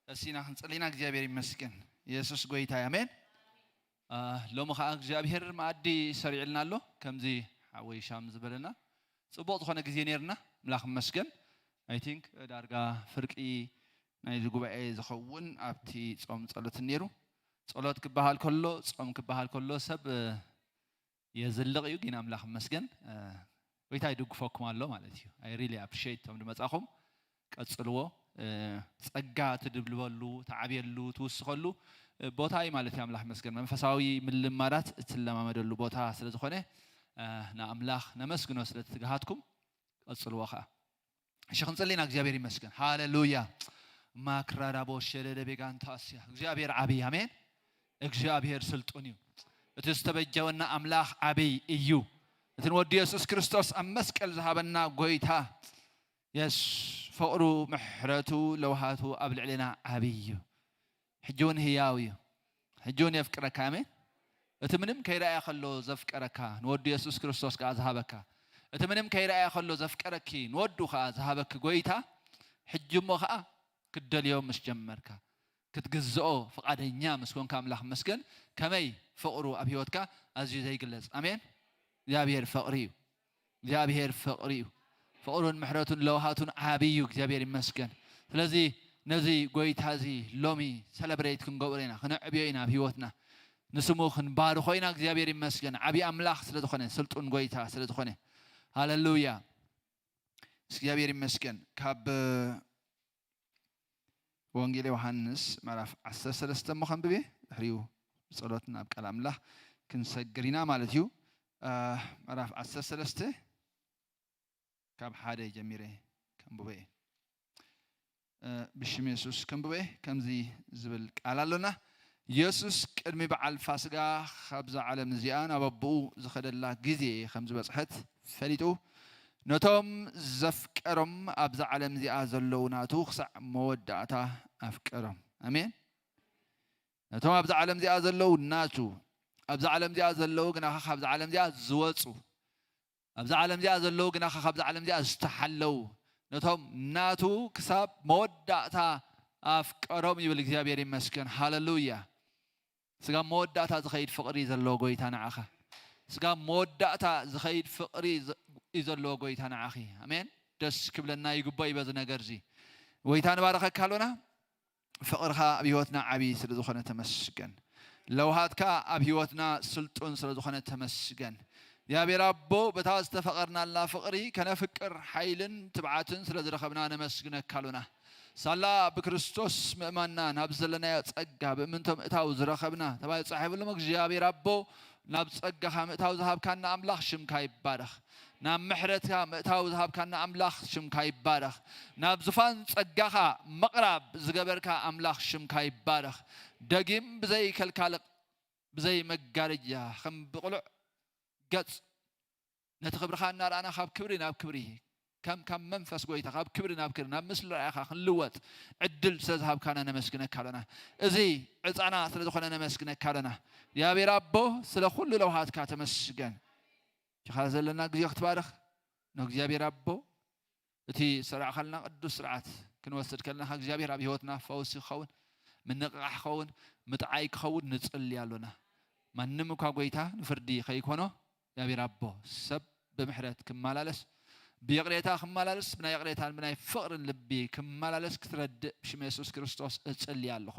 ቀሲና ክንጽሊና እግዚኣብሔር ይመስገን። የሱስ ጎይታ እዩ። ኣሜን። አ፣ ሎሚ ኸዓ እግዚኣብሔር መኣዲ ሰሪዕልና ኣሎ። ከምዚ ሓወይ ሻም ዝበለና ጽቡቕ ዝኾነ ግዜ ነይርና። ኣምላኽ ይመስገን። I think ዳርጋ ፍርቂ ናይዚ ጉባኤ ዝኸውን ኣብቲ ጾም ጸሎት ነይሩ። ጸሎት ክበሃል ከሎ፣ ጾም ክበሃል ከሎ ሰብ፣ እ፣ የዝልቕ እዩ፣ ግን ኣምላኽ ይመስገን፣ እ፣ ጎይታ ይድግፈኩም ኣሎ ማለት እዩ። I really appreciate እቶም ዝመጻኹም። ቀጽልዎ። እ፣ ጸጋ ትድብልበሉ፣ ትዓብየሉ፣ ትውስኸሉ፣ እ፣ ቦታ እዩ ማለት እዩ። ኣምላኽ ይመስገን። መንፈሳዊ ምልማዳት እትለማመደሉ ቦታ ስለ ዝኾነ፣ እ፣ ንኣምላኽ ነመስግኖ ስለ ትግሃትኩም። ቀጽልዎ ኸዓ። እሺ፣ ክንጽሊ ኢና። እግዚኣብሔር ይመስገን። ሃሌሉያ። ማክራዳቦ ሸለደ ቤጋንታ ኣስያ። እግዚኣብሔር ዓብይ። ኣሜን። እግዚኣብሔር ስልጡን እዩ። እቲ ዝተበጀወና ኣምላኽ ዓብይ እዩ። እቲ ንወዲ የሱስ ክርስቶስ ኣብ መስቀል ዝሃበና ጎይታ፣ የስ፣ ፍቕሩ፣ ምሕረቱ፣ ለውሃቱ ኣብ ልዕሌና ዓብይ እዩ። ሕጂ እውን ህያው እዩ። ሕጂ እውን የፍቅረካ። ኣሜን። እቲ ምንም ከይረኣየ ከሎ ዘፍቀረካ፣ ንወዱ የሱስ ክርስቶስ ከኣ ዝሃበካ፣ እቲ ምንም ከይረኣየ ከሎ ዘፍቀረኪ፣ ንወዱ ከኣ ዝሃበኪ ጎይታ፣ ሕጂ እሞ ከኣ ክትደልዮ ምስ ጀመርካ፣ ክትግዝኦ ፍቓደኛ ምስ ኮንካ፣ ኣምላኽ ይመስገን፣ ከመይ ፍቕሩ ኣብ ህይወትካ ኣዝዩ ዘይግለጽ። ኣሜን። እግዚኣብሔር ፍቕሪ እዩ። እግዚኣብሔር ፍቕሪ እዩ። ፍቕሩን ምሕረቱን ለውሃቱን ዓብይ እዩ። እግዚኣብሔር ይመስገን። ስለዚ ነዚ ጎይታ እዚ ሎሚ ሰለብሬት ክንገብሮ ኢና፣ ክነዕብዮ ኢና ኣብ ህይወትና። ንስሙ ክንባርኾ ኢና። እግዚኣብሔር ይመስገን። ዓብይ ኣምላኽ ስለ ዝኾነ፣ ስልጡን ጎይታ ስለ ዝኾነ። ሃሌሉያ። እግዚኣብሔር ይመስገን። ካብ ወንጌል ዮሃንስ ምዕራፍ ዓሰርተ ሰለስተ እሞ ከንብብ እየ። ድሕሪኡ ብጸሎት ናብ ቃል ኣምላኽ ክንሰግር ኢና ማለት እዩ። እ፣ ምዕራፍ ዓሰርተ ሰለስተ ካብ ሓደ ጀሚረ ከንብቦ እየ። እ፣ ብሽም የሱስ ከንብቦ እየ። ከምዚ ዝብል ቃል ኣሎና። የሱስ ቅድሚ በዓል ፋስጋ ካብዛ ዓለም እዚኣ ናብ ኣቦኡ ዝኸደላ ግዜ ከም ዝበጽሐት ፈሊጡ፣ ነቶም ዘፍቀሮም ኣብዛ ዓለም እዚኣ ዘለዉ ናቱ ክሳዕ መወዳእታ ኣፍቀሮም። ኣሜን። ነቶም ኣብዛ ዓለም እዚኣ ዘለዉ ናቱ፣ ኣብዛ ዓለም እዚኣ ዘለዉ ግናኸ ካብዛ ዓለም እዚኣ ዝወጹ፣ ኣብዛ ዓለም እዚኣ ዘለዉ ግናኸ ካብዛ ዓለም እዚኣ ዝተሓለዉ፣ ነቶም ናቱ ክሳብ መወዳእታ ኣፍቀሮም ይብል። እግዚኣብሔር ይመስገን። ሃለሉያ። ስጋብ መወዳእታ ዝኸይድ ፍቕሪ ዘለዎ ጎይታ ንዓኻ። ስጋብ መወዳእታ ዝኸይድ ፍቕሪ ዘ-፣ እዩ ዘለዎ ጎይታ ንዓኺ። ኣሜን። ደስ ክብለና ይግባእ እዩ በዚ ነገር እዚ። ጎይታ ንባረኸካ ኣሎና። ፍቕርኻ ኣብ ህይወትና ዓብዪ ስለ ዝኾነ ተመስገን። ለውሃትካ ኣብ ህይወትና ስልጡን ስለ ዝኾነ ተመስገን። እግዚኣብሔር ኣቦ፣ በታ ዝተፈቐርናላ ፍቕሪ ከነፍቅር ሓይልን ትብዓትን ስለ ዝረኸብና ነመስግነካ ኣሎና። ሳላ ብክርስቶስ ምእማንና ናብ ዘለናዮ ጸጋ ብእምንቶ ምእታው ዝረኸብና ተባሂሉ ተጻሒፉ ኣሎ። እግዚኣብሔር ኣቦ፣ ናብ ጸጋኻ ምእታው ዝሃብካና ኣምላኽ ሽምካ ይባረኽ። ናብ ምሕረትካ ምእታው ዝሃብካና ኣምላኽ ሽምካ ይባረኽ። ናብ ዙፋን ጸጋኻ ምቕራብ ዝገበርካ ኣምላኽ ሽምካ ይባረኽ። ደጊም ብዘይ ከልካል ብዘይ መጋረጃ ከም ብቕሉዕ ገጽ ነቲ ክብርኻ እናረኣና ካብ ክብሪ ናብ ክብሪ ከም ካብ መንፈስ ጎይታ ካብ ክብሪ ናብ ክብሪ ናብ ምስሊ ረኣኻ ክንልወጥ ዕድል ስለ ዝሃብካና ነመስግነካ ኣለና። እዚ ዕጻና ስለ ዝኾነ ነመስግነካ ኣለና። እግዚኣብሔር ኣቦ ስለ ኩሉ ለውሃትካ ተመስገን። ጅኻ ዘለና ግዜ ክትባርኽ ንእግዚኣብሔር ኣቦ እቲ ስራዕ ከልና ቅዱስ ስርዓት ክንወስድ ከለና እግዚኣብሔር ኣብ ህይወትና ፈውሲ ክኸውን ምንቕቓሕ ክኸውን ምጥዓይ ክኸውን ንጽሊ ኣሎና። ማንም እኳ ጎይታ ንፍርዲ ከይኮኖ እግዚኣብሔር ኣቦ ሰብ ብምሕረት ክመላለስ ብይቕሬታ ክመላለስ ብናይ ይቕሬታን ብናይ ፍቕርን ልቢ ክመላለስ ክትረድእ ብሽም የሱስ ክርስቶስ እጽሊ ኣለኹ።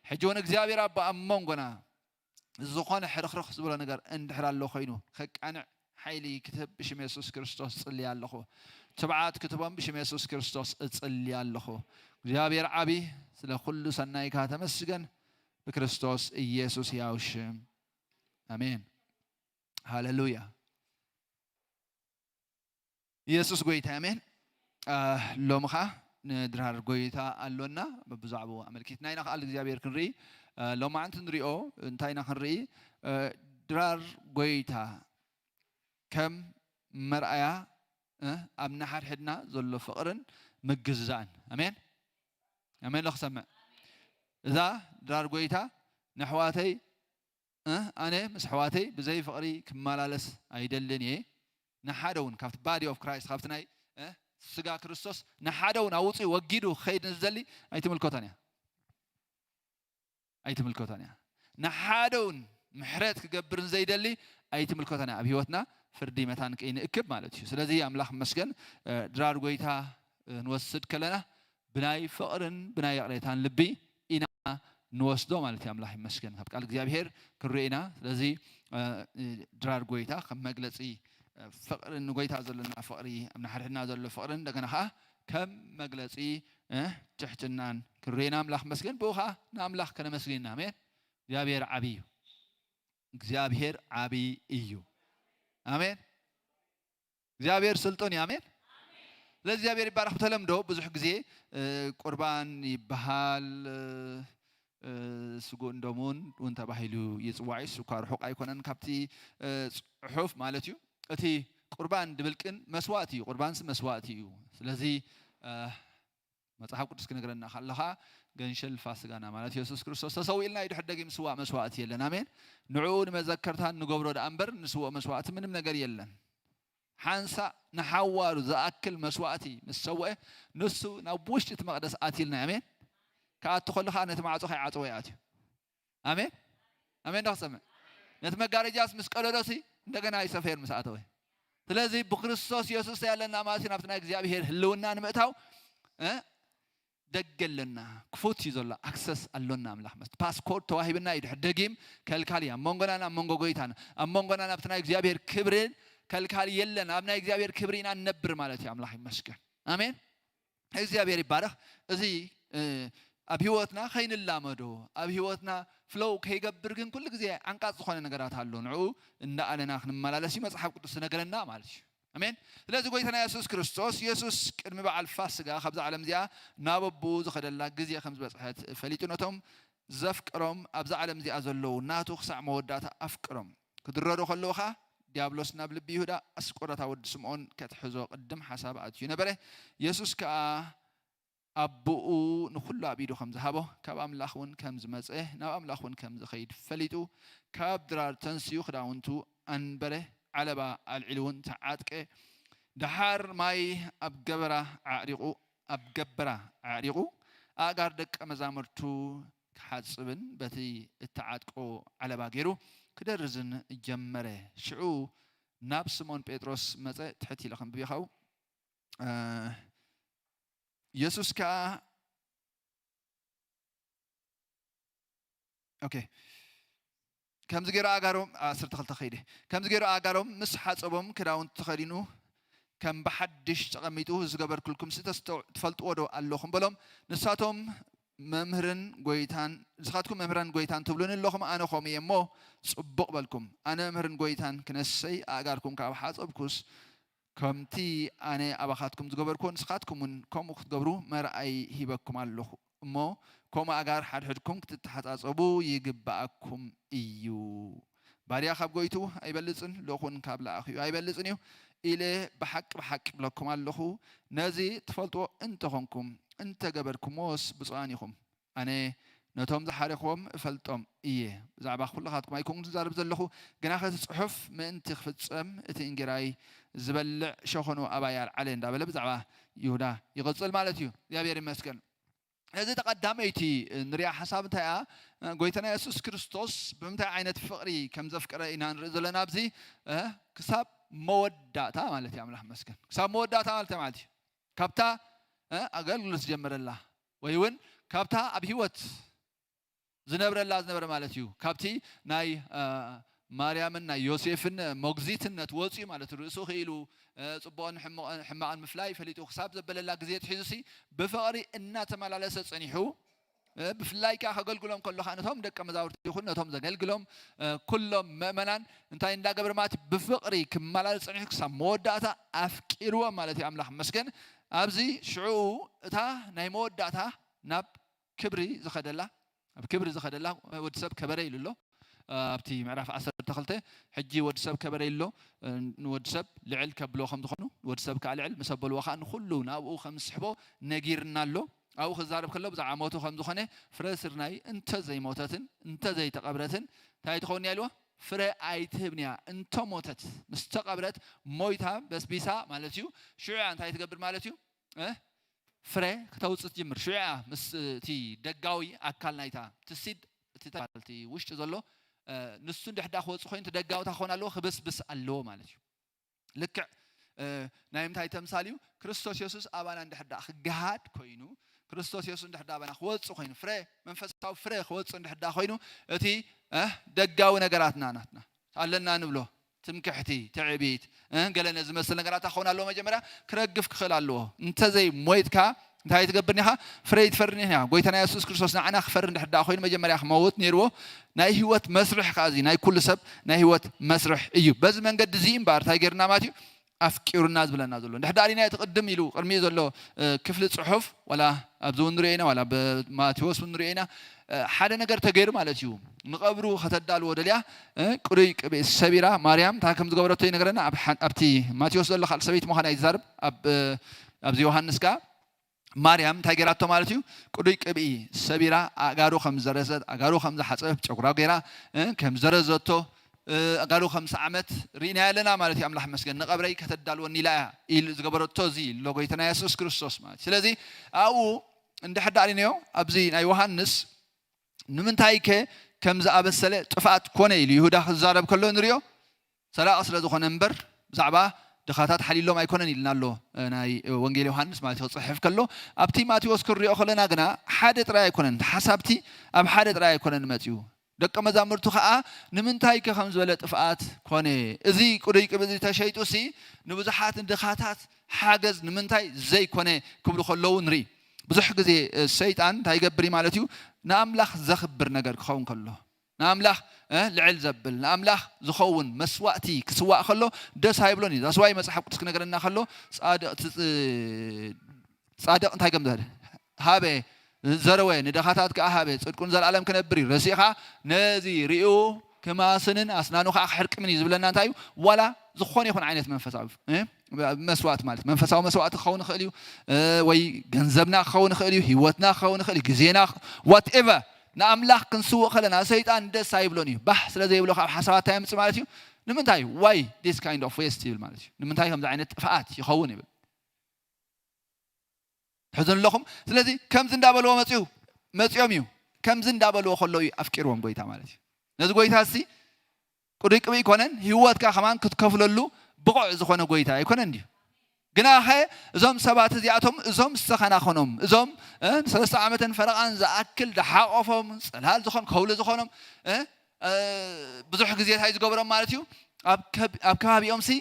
ሕጂ እውን እግዚኣብሔር ኣቦ ኣብ መንጎና ዝኾነ ሕርኽርኽ ዝበሎ ነገር እንድሕር ኣሎ ኮይኑ ከቃንዕ ሓይሊ ክትህብ ብሽም የሱስ ክርስቶስ እጽሊ ኣለኹ። ትብዓት ክትቦም ብሽም የሱስ ክርስቶስ እጽሊ ኣለኹ። እግዚኣብሔር ዓቢ ስለ ኩሉ ሰናይካ ተመስገን። ብክርስቶስ ኢየሱስ ያው ሽም ኣሜን። ሃሌሉያ። ኢየሱስ ጎይታ ኣሜን። ሎምኻ ንድራር ጎይታ ኣሎና ብዛዕባኡ ኣመልኪትና ኢና ክኣል እግዚኣብሔር ክንርኢ። ሎማዓንቲ ንሪኦ እንታይ ኢና ክንርኢ? ድራር ጎይታ ከም መርኣያ ኣብ ንሓድሕድና ዘሎ ፍቕርን ምግዝዛእን። ኣሜን ኣሜን። ሎ ክሰምዕ እዛ ድራር ጎይታ ነሕዋተይ ኣነ ምስ ኣሕዋተይ ብዘይ ፍቕሪ ክመላለስ ኣይደልን እየ። ንሓደ እውን ካብቲ body of Christ ካብቲ ናይ ስጋ ክርስቶስ ንሓደ እውን ኣውፅኡ ወጊዱ ክኸይድ ንዝደሊ ኣይትምልከቶን እያ ኣይትምልከቶን እያ። ንሓደ እውን ምሕረት ክገብር ንዘይደሊ ኣይትምልከቶን እያ። ኣብ ህይወትና ፍርዲ መታን ከይንእክብ ማለት እዩ። ስለዚ ኣምላኽ መስገን ድራር ጎይታ ንወስድ ከለና ብናይ ፍቕርን ብናይ ይቕሬታን ልቢ ኢና ንወስዶ ማለት እዩ። ኣምላኽ ይመስገን ካብ ቃል እግዚኣብሔር ክንርኢ ኢና። ስለዚ ድራር ጎይታ ከም መግለፂ ፍቕሪ ንጎይታ ዘለና ፍቕሪ ኣብ ንሓድሕድና ዘሎ ፍቕርን እንደገና ከዓ ከም መግለፂ ትሕትናን ክንርኢ ኢና። ኣምላኽ መስገን ብኡ ከዓ ንኣምላኽ ከነመስግን ኢና። ኣሜን። እግዚኣብሔር ዓብዪ እዩ። እግዚኣብሔር ዓብዪ እዩ። ኣሜን። እግዚኣብሔር ስልጡን እዩ። ኣሜን። ስለዚ እግዚኣብሔር ይባረክ። ብተለምዶ ብዙሕ ግዜ ቁርባን ይበሃል፣ ስጉእ እንደሙን እውን ተባሂሉ ይፅዋዕ እዩ። እሱ እኳ ርሑቕ ኣይኮነን ካብቲ ፅሑፍ ማለት እዩ። እቲ ቁርባን ድብል ቅን መስዋእቲ እዩ። ቁርባንስ መስዋእቲ እዩ። ስለዚ መጽሓፍ ቅዱስ ክነግረና ከለኻ ገንሸል ፋስጋና ማለት የሱስ ክርስቶስ ተሰዊእልና እዩ። ድሕር ደጊም ስዋእ መስዋእቲ የለን። ኣሜን። ንዕኡ ንመዘከርታ ንገብሮ ደኣ እምበር ንስውኦ መስዋእቲ ምንም ነገር የለን። ሓንሳእ ንሓዋሩ ዝኣክል መስዋእቲ ምስ ሰውአ ንሱ ናብ ውሽጢ እቲ መቕደስ ኣትልና። ኣሜን። ክኣቱ ከለኻ ነቲ ማዕጾ ከይዓጸወ ይኣትዩ። ኣሜን ኣሜን። ዶ ክሰምዕ ነቲ መጋረጃስ ምስ ቀደዶሲ እንደገና ይሰፈየር ምስ ኣተወ። ስለዚ ብክርስቶስ የሱስ ያለና ማለት ናብቲ ናይ እግዚኣብሔር ህልውና ንምእታው ደገ ኣለና። ክፉት እዩ ዘሎ። ኣክሰስ ኣሎና። ኣምላኽ መስ ፓስኮርድ ተዋሂብና እዩ። ድሕር ደጊም ከልካል እዩ ኣብ መንጎናን ኣብ መንጎ ጎይታን ኣብ መንጎና ናብቲ ናይ እግዚኣብሔር ክብርን ከልካል የለን። ኣብ ናይ እግዚኣብሔር ክብሪ ኢና ንነብር ማለት እዩ። ኣምላኽ ይመስገን። ኣሜን። እግዚኣብሔር ይባረኽ። እዚ ኣብ ህይወትና ከይንላመዶ፣ ኣብ ህይወትና ፍለው ከይገብር ግን ኩሉ ግዜ ዓንቃጽ ዝኾነ ነገራት ኣሎ። ንዕኡ እንዳኣለና ክንመላለስ እዩ መጽሓፍ ቅዱስ ዝነገረና ማለት እዩ። ኣሜን። ስለዚ ጎይታና የሱስ ክርስቶስ፣ የሱስ ቅድሚ በዓል ፋስጋ ካብዛ ዓለም እዚኣ ናብ ኣቦኡ ዝኸደላ ግዜ ከም ዝበጽሐት ፈሊጡ፣ ነቶም ዘፍቅሮም ኣብዛ ዓለም እዚኣ ዘለዉ ናቱ ክሳዕ መወዳእታ ኣፍቅሮም። ክድረሩ ከለዉ ኸኣ ዲያብሎስ ናብ ልቢ ይሁዳ ኣስቆሮታ ወዲ ስምዖን ከትሕዞ ቅድም ሓሳብ ኣትዩ ነበረ። የሱስ ከኣ ኣቦኡ ንኹሉ ኣብ ኢዱ ከም ዝሃቦ፣ ካብ ኣምላኽ እውን ከም ዝመጸ፣ ናብ ኣምላኽ እውን ከም ዝኸይድ ፈሊጡ፣ ካብ ድራር ተንስዩ ክዳውንቱ ኣንበረ፣ ዓለባ ኣልዒሉ እውን ተዓጥቀ። ደሓር ማይ ኣብ ገበራ ኣዕሪቑ፣ ኣብ ገበራ ኣዕሪቑ፣ ኣእጋር ደቀ መዛሙርቱ ክሓጽብን በቲ እተዓጥቆ ዓለባ ገይሩ ክደርዝን ጀመረ። ሽዑ ናብ ስምኦን ጴጥሮስ መጸ፣ ትሕት ኢለ ከንብብ ኢኻ። እ፣ የሱስ ከኣ፣ ኦኬ፣ ከምዚ ገይሩ ኣእጋሮም፣ ዓሰርተ ክልተ ከይደ፣ ከምዚ ገይሩ ኣእጋሮም ምስ ሓጸቦም ክዳውንቲ ተኸዲኑ ከም ብሓድሽ ተቐሚጡ፣ "እዚ ዝገበርኩልኩምሲ ተስተው-፣ ትፈልጥዎ ዶ ኣለኹም?" በሎም። ንሳቶም መምህርን ጎይታን፣ ንስኻትኩም መምህርን ጎይታን ትብሉኒ ኣለኹም፣ ኣነ ከምኡ እየ እሞ ጽቡቕ በልኩም። ኣነ መምህርን ጎይታን ክነሰይ ኣእጋርኩም ካብ ሓጸብኩስ፣ ከምቲ ኣነ ኣባኻትኩም ዝገበርኩዎ ንስኻትኩም እውን ከምኡ ክትገብሩ መርኣይ ሂበኩም ኣለኹ። እሞ ከምኡ ኣእጋር ሓድሕድኩም ክትተሓጻጸቡ ይግብኣኩም እዩ። ባርያ ካብ ጎይትኡ ኣይበልጽን፣ ልኡኽ እውን ካብ ለኣኺኡ ኣይበልጽን እዩ ኢለ ብሓቂ ብሓቂ እብለኩም ኣለኹ። ነዚ ትፈልጥዎ እንተኾንኩም፣ እንተገበርኩምዎስ ብፁዓን ኢኹም። ኣነ ነቶም ዝሓረኽዎም እፈልጦም እየ። ብዛዕባ ኩልኻትኩም ኣይኮንኩን ዝዛረብ ዘለኹ፣ ግናኸ እቲ ጽሑፍ ምእንቲ ክፍጸም፣ እቲ እንጌራይ ዝበልዕ ሸኾኑ ኣባይ ኣልዓለ እንዳበለ ብዛዕባ ይሁዳ ይቕጽል ማለት እዩ። እግዚኣብሔር ይመስገን። እዚ ተቐዳመይቲ ንሪኣ ሓሳብ እንታይ እያ? ጎይታና የሱስ ክርስቶስ ብምንታይ ዓይነት ፍቕሪ ከም ዘፍቀረ ኢና ንርኢ ዘለና ኣብዚ፣ እ፣ ክሳብ መወዳእታ ማለት እዩ። ኣምላኽ ይመስገን። ክሳብ መወዳእታ ማለት እንታይ ማለት እዩ? ካብታ፣ እ፣ ኣገልግሎት ዝጀመረላ ወይ እውን ካብታ ኣብ ህይወት ዝነብረላ ዝነበረ ማለት እዩ። ካብቲ ናይ፣ እ፣ ማርያምን ናይ ዮሴፍን ሞግዚትነት ወፂኡ ማለት እዩ። ርእሱ ክኢሉ፣ እ፣ ፅቡቕን ሕምቕ-፣ ሕማቕን ምፍላይ ፈሊጡ ክሳብ ዘበለላ ግዜ ትሒዙሲ ብፍቕሪ እናተመላለሰ ፀኒሑ፣ እ፣ ብፍላይ ከዓ ከገልግሎም ከሎ ከዓ ነቶም ደቀ መዛሙርቲ ይኹን ነቶም ዘገልግሎም፣ እ፣ ኩሎም ምእመናን እንታይ እንዳገብረ ማለት ብፍቕሪ ክመላለስ ፀኒሑ ክሳብ መወዳእታ ኣፍቂርዎም ማለት እዩ። ኣምላኽ ይመስገን። ኣብዚ ሽዑ እታ ናይ መወዳእታ ናብ ክብሪ ዝኸደላ፣ ኣብ ክብሪ ዝኸደላ፣ ወዲ ሰብ ከበረ ኢሉ ኣሎ። ኣብቲ ምዕራፍ ዓሰርተ ክልተ፣ ሕጂ ወዲ ሰብ ከበረ ኢሉ ኣሎ። ንወዲ ሰብ ልዕል ከብሎ ከም ዝኾኑ፣ ወዲ ሰብ ከዓ ልዕል ምስ ኣበልዎ ከዓ ንኹሉ ናብኡ ከም ዝስሕቦ ነጊርና ኣሎ። ኣብኡ ክዛረብ ከሎ ብዛዕባ ሞቱ ከም ዝኾነ፣ ፍረ ስርናይ እንተ ዘይሞተትን እንተ ዘይተቐብረትን እንታይ ትኸውን እያ ኢልዎ? ፍረ ኣይትህብን እያ። እንተ ሞተት፣ ምስ ተቐብረት፣ ሞይታ በስቢሳ ማለት እዩ። ሽዑ እያ እንታይ ትገብር ማለት እዩ? እ? ፍረ ክተውፅእ ትጅምር። ሽዑ እያ ምስ እቲ ደጋዊ ኣካል ናይታ፣ እቲ ሲድ፣ እቲ ተባል፣ እቲ ውሽጢ ዘሎ፣ እ፣ ንሱ እንድሕር ደኣ ክወፅእ ኮይኑ፣ እቲ ደጋዊ እንታይ ክኸውን ኣለዎ? ክብስብስ ኣለዎ ማለት እዩ። ልክዕ፣ እ፣ ናይ ምንታይ ተምሳል እዩ? ክርስቶስ የሱስ ኣባና እንድሕር ደኣ ክገሃድ ኮይኑ፣ ክርስቶስ የሱስ እንድሕር ደኣ ኣባና ክወፅእ ኮይኑ፣ ፍረ፣ መንፈሳዊ ፍረ ክወፅእ እንድሕር ደኣ ኮይኑ፣ እቲ፣ እ፣ ደጋዊ ነገራትና ናትና ኣለና ንብሎ ትምክሕቲ፣ ትዕቢት፣ እ፣ ገለ ነዚ ዝመስል ነገራት ክኸውን ኣለዎ። መጀመርያ ክረግፍ ክኽእል ኣለዎ። እንተዘይ ሞይትካ እንታይ ትገብር ኢኻ? ፍረ ኣይትፈርን ኢኻ። ጎይታና የሱስ ክርስቶስ ንዓና ክፈሪ እንድሕር ደኣ ኮይኑ መጀመርያ ክመውት ነይርዎ። ናይ ህይወት መስርሕ ከኣ እዚ ናይ ኩሉ ሰብ ናይ ህይወት መስርሕ እዩ። በዚ መንገዲ እዚ እምበኣር እንታይ ገይርና ማለት እዩ? ኣፍቂሩና ዝብለና ዘሎ። እንድሕር ደኣ ሪእና እቲ ቅድም ኢሉ ቅድሚኡ ዘሎ፣ እ፣ ክፍሊ ጽሑፍ ዋላ ኣብዚ እውን ንሪኦ ኢና፣ ዋላ ብማቴዎስ እውን ንሪኦ ኢና። እ፣ ሓደ ነገር ተገይሩ ማለት እዩ። ንቐብሩ ከተዳልዎ ደልያ፣ እ፣ ቅዱይ ቅብኢ ሰቢራ ማርያም እንታይ ከም ዝገበረቶ ይነግረና። ኣብ ሓ-፣ ኣብቲ ማቴዎስ ዘሎ ካልእ ሰበይቲ ምዃና እዩ ዝዛረብ። ኣብ፣ እ፣ ኣብዚ ዮሃንስ ከኣ ማርያም እንታይ ገይራቶ ማለት እዩ? ቅዱይ ቅብኢ ሰቢራ ኣእጋሩ ከም ዘረዘት፣ ኣእጋሩ ከም ዝሓጸበት፣ ጨጉራ ገይራ፣ እ፣ ከም ዘረዘቶ፣ እ፣ ኣእጋሩ ከም ሰዓመት ርኢናያ ኣለና ማለት እዩ። ኣምላኽ ይመስገን። ንቐብረይ ከተዳልወኒ ኢላ እያ ኢሉ ዝገበረቶ እዚ ኣሎ ጎይታና የሱስ ክርስቶስ ማለት እዩ። ስለዚ ኣብኡ እንድሕር ደኣ ርኢናዮ ኣብዚ ናይ ዮሃንስ ንምንታይ ከ ከም ዝኣበሰለ ጥፍኣት ኮነ ኢሉ ይሁዳ ክዛረብ ከሎ ንሪኦ። ሰራቒ ስለ ዝኾነ እምበር ብዛዕባ ድኻታት ሓልዩሎም ኣይኮነን ኢልና ኣሎ፣ እ፣ ናይ፣ እ፣ ወንጌል ዮሃንስ ማለት እዩ ክጽሕፍ ከሎ። ኣብቲ ማቴዎስ ክንሪኦ ከለና ግና ሓደ ጥራይ ኣይኮነን፣ ሓሳብቲ ኣብ ሓደ ጥራይ ኣይኮነን መጺኡ። ደቀ መዛሙርቱ ኸኣ ንምንታይ ከ ከም ዝበለ ጥፍኣት ኮነ? እዚ ቅዱይ ቅብኢ እዚ ተሸይጡሲ ንብዙሓት ንድኻታት ሓገዝ ንምንታይ ዘይኮነ ክብሉ ከለዉ ንርኢ። ብዙሕ ግዜ ሰይጣን እንታይ ይገብር ማለት እዩ? ንኣምላኽ ዘኽብር ነገር ክኸውን ከሎ፣ ንኣምላኽ ልዕል ዘብል፣ ንኣምላኽ ዝኸውን መስዋእቲ ክስዋእ ከሎ ደስ ኣይብሎን እዩ። ዛስዋይ መፅሓፍ ቅዱስ ክነገረና ከሎ ፃድቕ እንታይ ከም ሃበ፣ ዘረወ፣ ንደኻታት ከዓ ሃበ፣ ፅድቁን ዘላለም ክነብር እዩ። ረሲኻ ነዚ ሪኡ ክማስንን ኣስናኑ ከዓ ክሕርቅምን እዩ ዝብለና። እንታይ እዩ? ዋላ ዝኾነ ይኹን ዓይነት መንፈሳዊ መስዋእቲ ማለት መንፈሳዊ መስዋእቲ ክኸውን ይኽእል እዩ፣ ወይ ገንዘብና ክኸውን ይኽእል እዩ፣ ህይወትና ክኸውን ይኽእል እዩ፣ ግዜና፣ ዋትኤቨር። ንኣምላኽ ክንስውእ ከለና ሰይጣን ደስ ኣይብሎን እዩ። ባህ ስለ ዘይብሎ ካብ ሓሳባት እንታይ የምፅእ ማለት እዩ? ንምንታይ? ዋይ ዲስ ካይንድ ኦፍ ዌስት ይብል ማለት እዩ። ንምንታይ ከምዚ ዓይነት ጥፍኣት ይኸውን ይብል። ሕዝን ኣለኹም። ስለዚ ከምዚ እንዳበልዎ መፅኡ መፅኦም እዩ። ከምዚ እንዳበልዎ ከለዉ እዩ ኣፍቂርዎም ጎይታ ማለት እዩ። ነዚ ጎይታ እዚ ቅዱይ ቅብኢ ኣይኮነን፣ ህይወትካ ከማን ክትከፍለሉ ብቑዕ ዝኾነ ጎይታ ኣይኮነን ድዩ? ግናኸ እዞም ሰባት እዚኣቶም እዞም ዝተኸናኸኖም እዞም ሰለስተ ዓመትን ፈረቓን ዝኣክል ዝሓቆፎም ፅላል ዝኾን ከውሊ ዝኾኖም ብዙሕ ግዜ እንታይ ዝገበሮም ማለት እዩ? ኣብ ከባቢኦም ሲ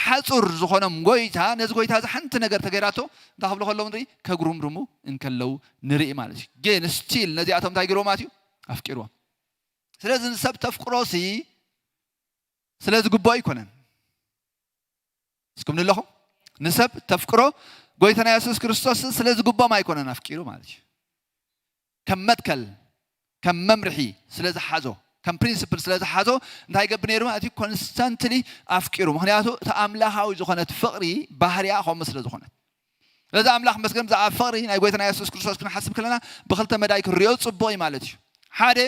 ሓፁር ዝኾኖም ጎይታ ነዚ ጎይታ እዚ ሓንቲ ነገር ተገይራቶ እንታይ ክብሉ ከለዉ ንርኢ? ከጉርምርሙ እንከለዉ ንርኢ ማለት እዩ። ግን ስቲል ነዚኣቶም እንታይ ገይርዎም ማለት እዩ? ኣፍቂርዎም። ስለዚ ንሰብ ተፍቅሮ ሲ ስለ ዝግብኦ ኣይኮነን። እስኩም ንለኹም ንሰብ ተፍቅሮ ጎይታና የሱስ ክርስቶስ ስለ ዝግብኦም ኣይኮነን ኣፍቂሩ ማለት እዩ። ከም መትከል ከም መምርሒ ስለ ዝሓዞ ከም ፕሪንስፕል ስለ ዝሓዞ እንታይ ገብር ነይሩ ማለት እዩ? ኮንስታንትሊ ኣፍቂሩ። ምክንያቱ እቲ ኣምላኻዊ ዝኾነት ፍቕሪ ባህርያ ከምኡ ስለ ዝኾነት ስለዚ ኣምላኽ መስገን ብዛዕባ ፍቕሪ ናይ ጎይታና የሱስ ክርስቶስ ክንሓስብ ከለና ብክልተ መዳይ ክንሪኦ ፅቡቕ እዩ ማለት እዩ። ሓደ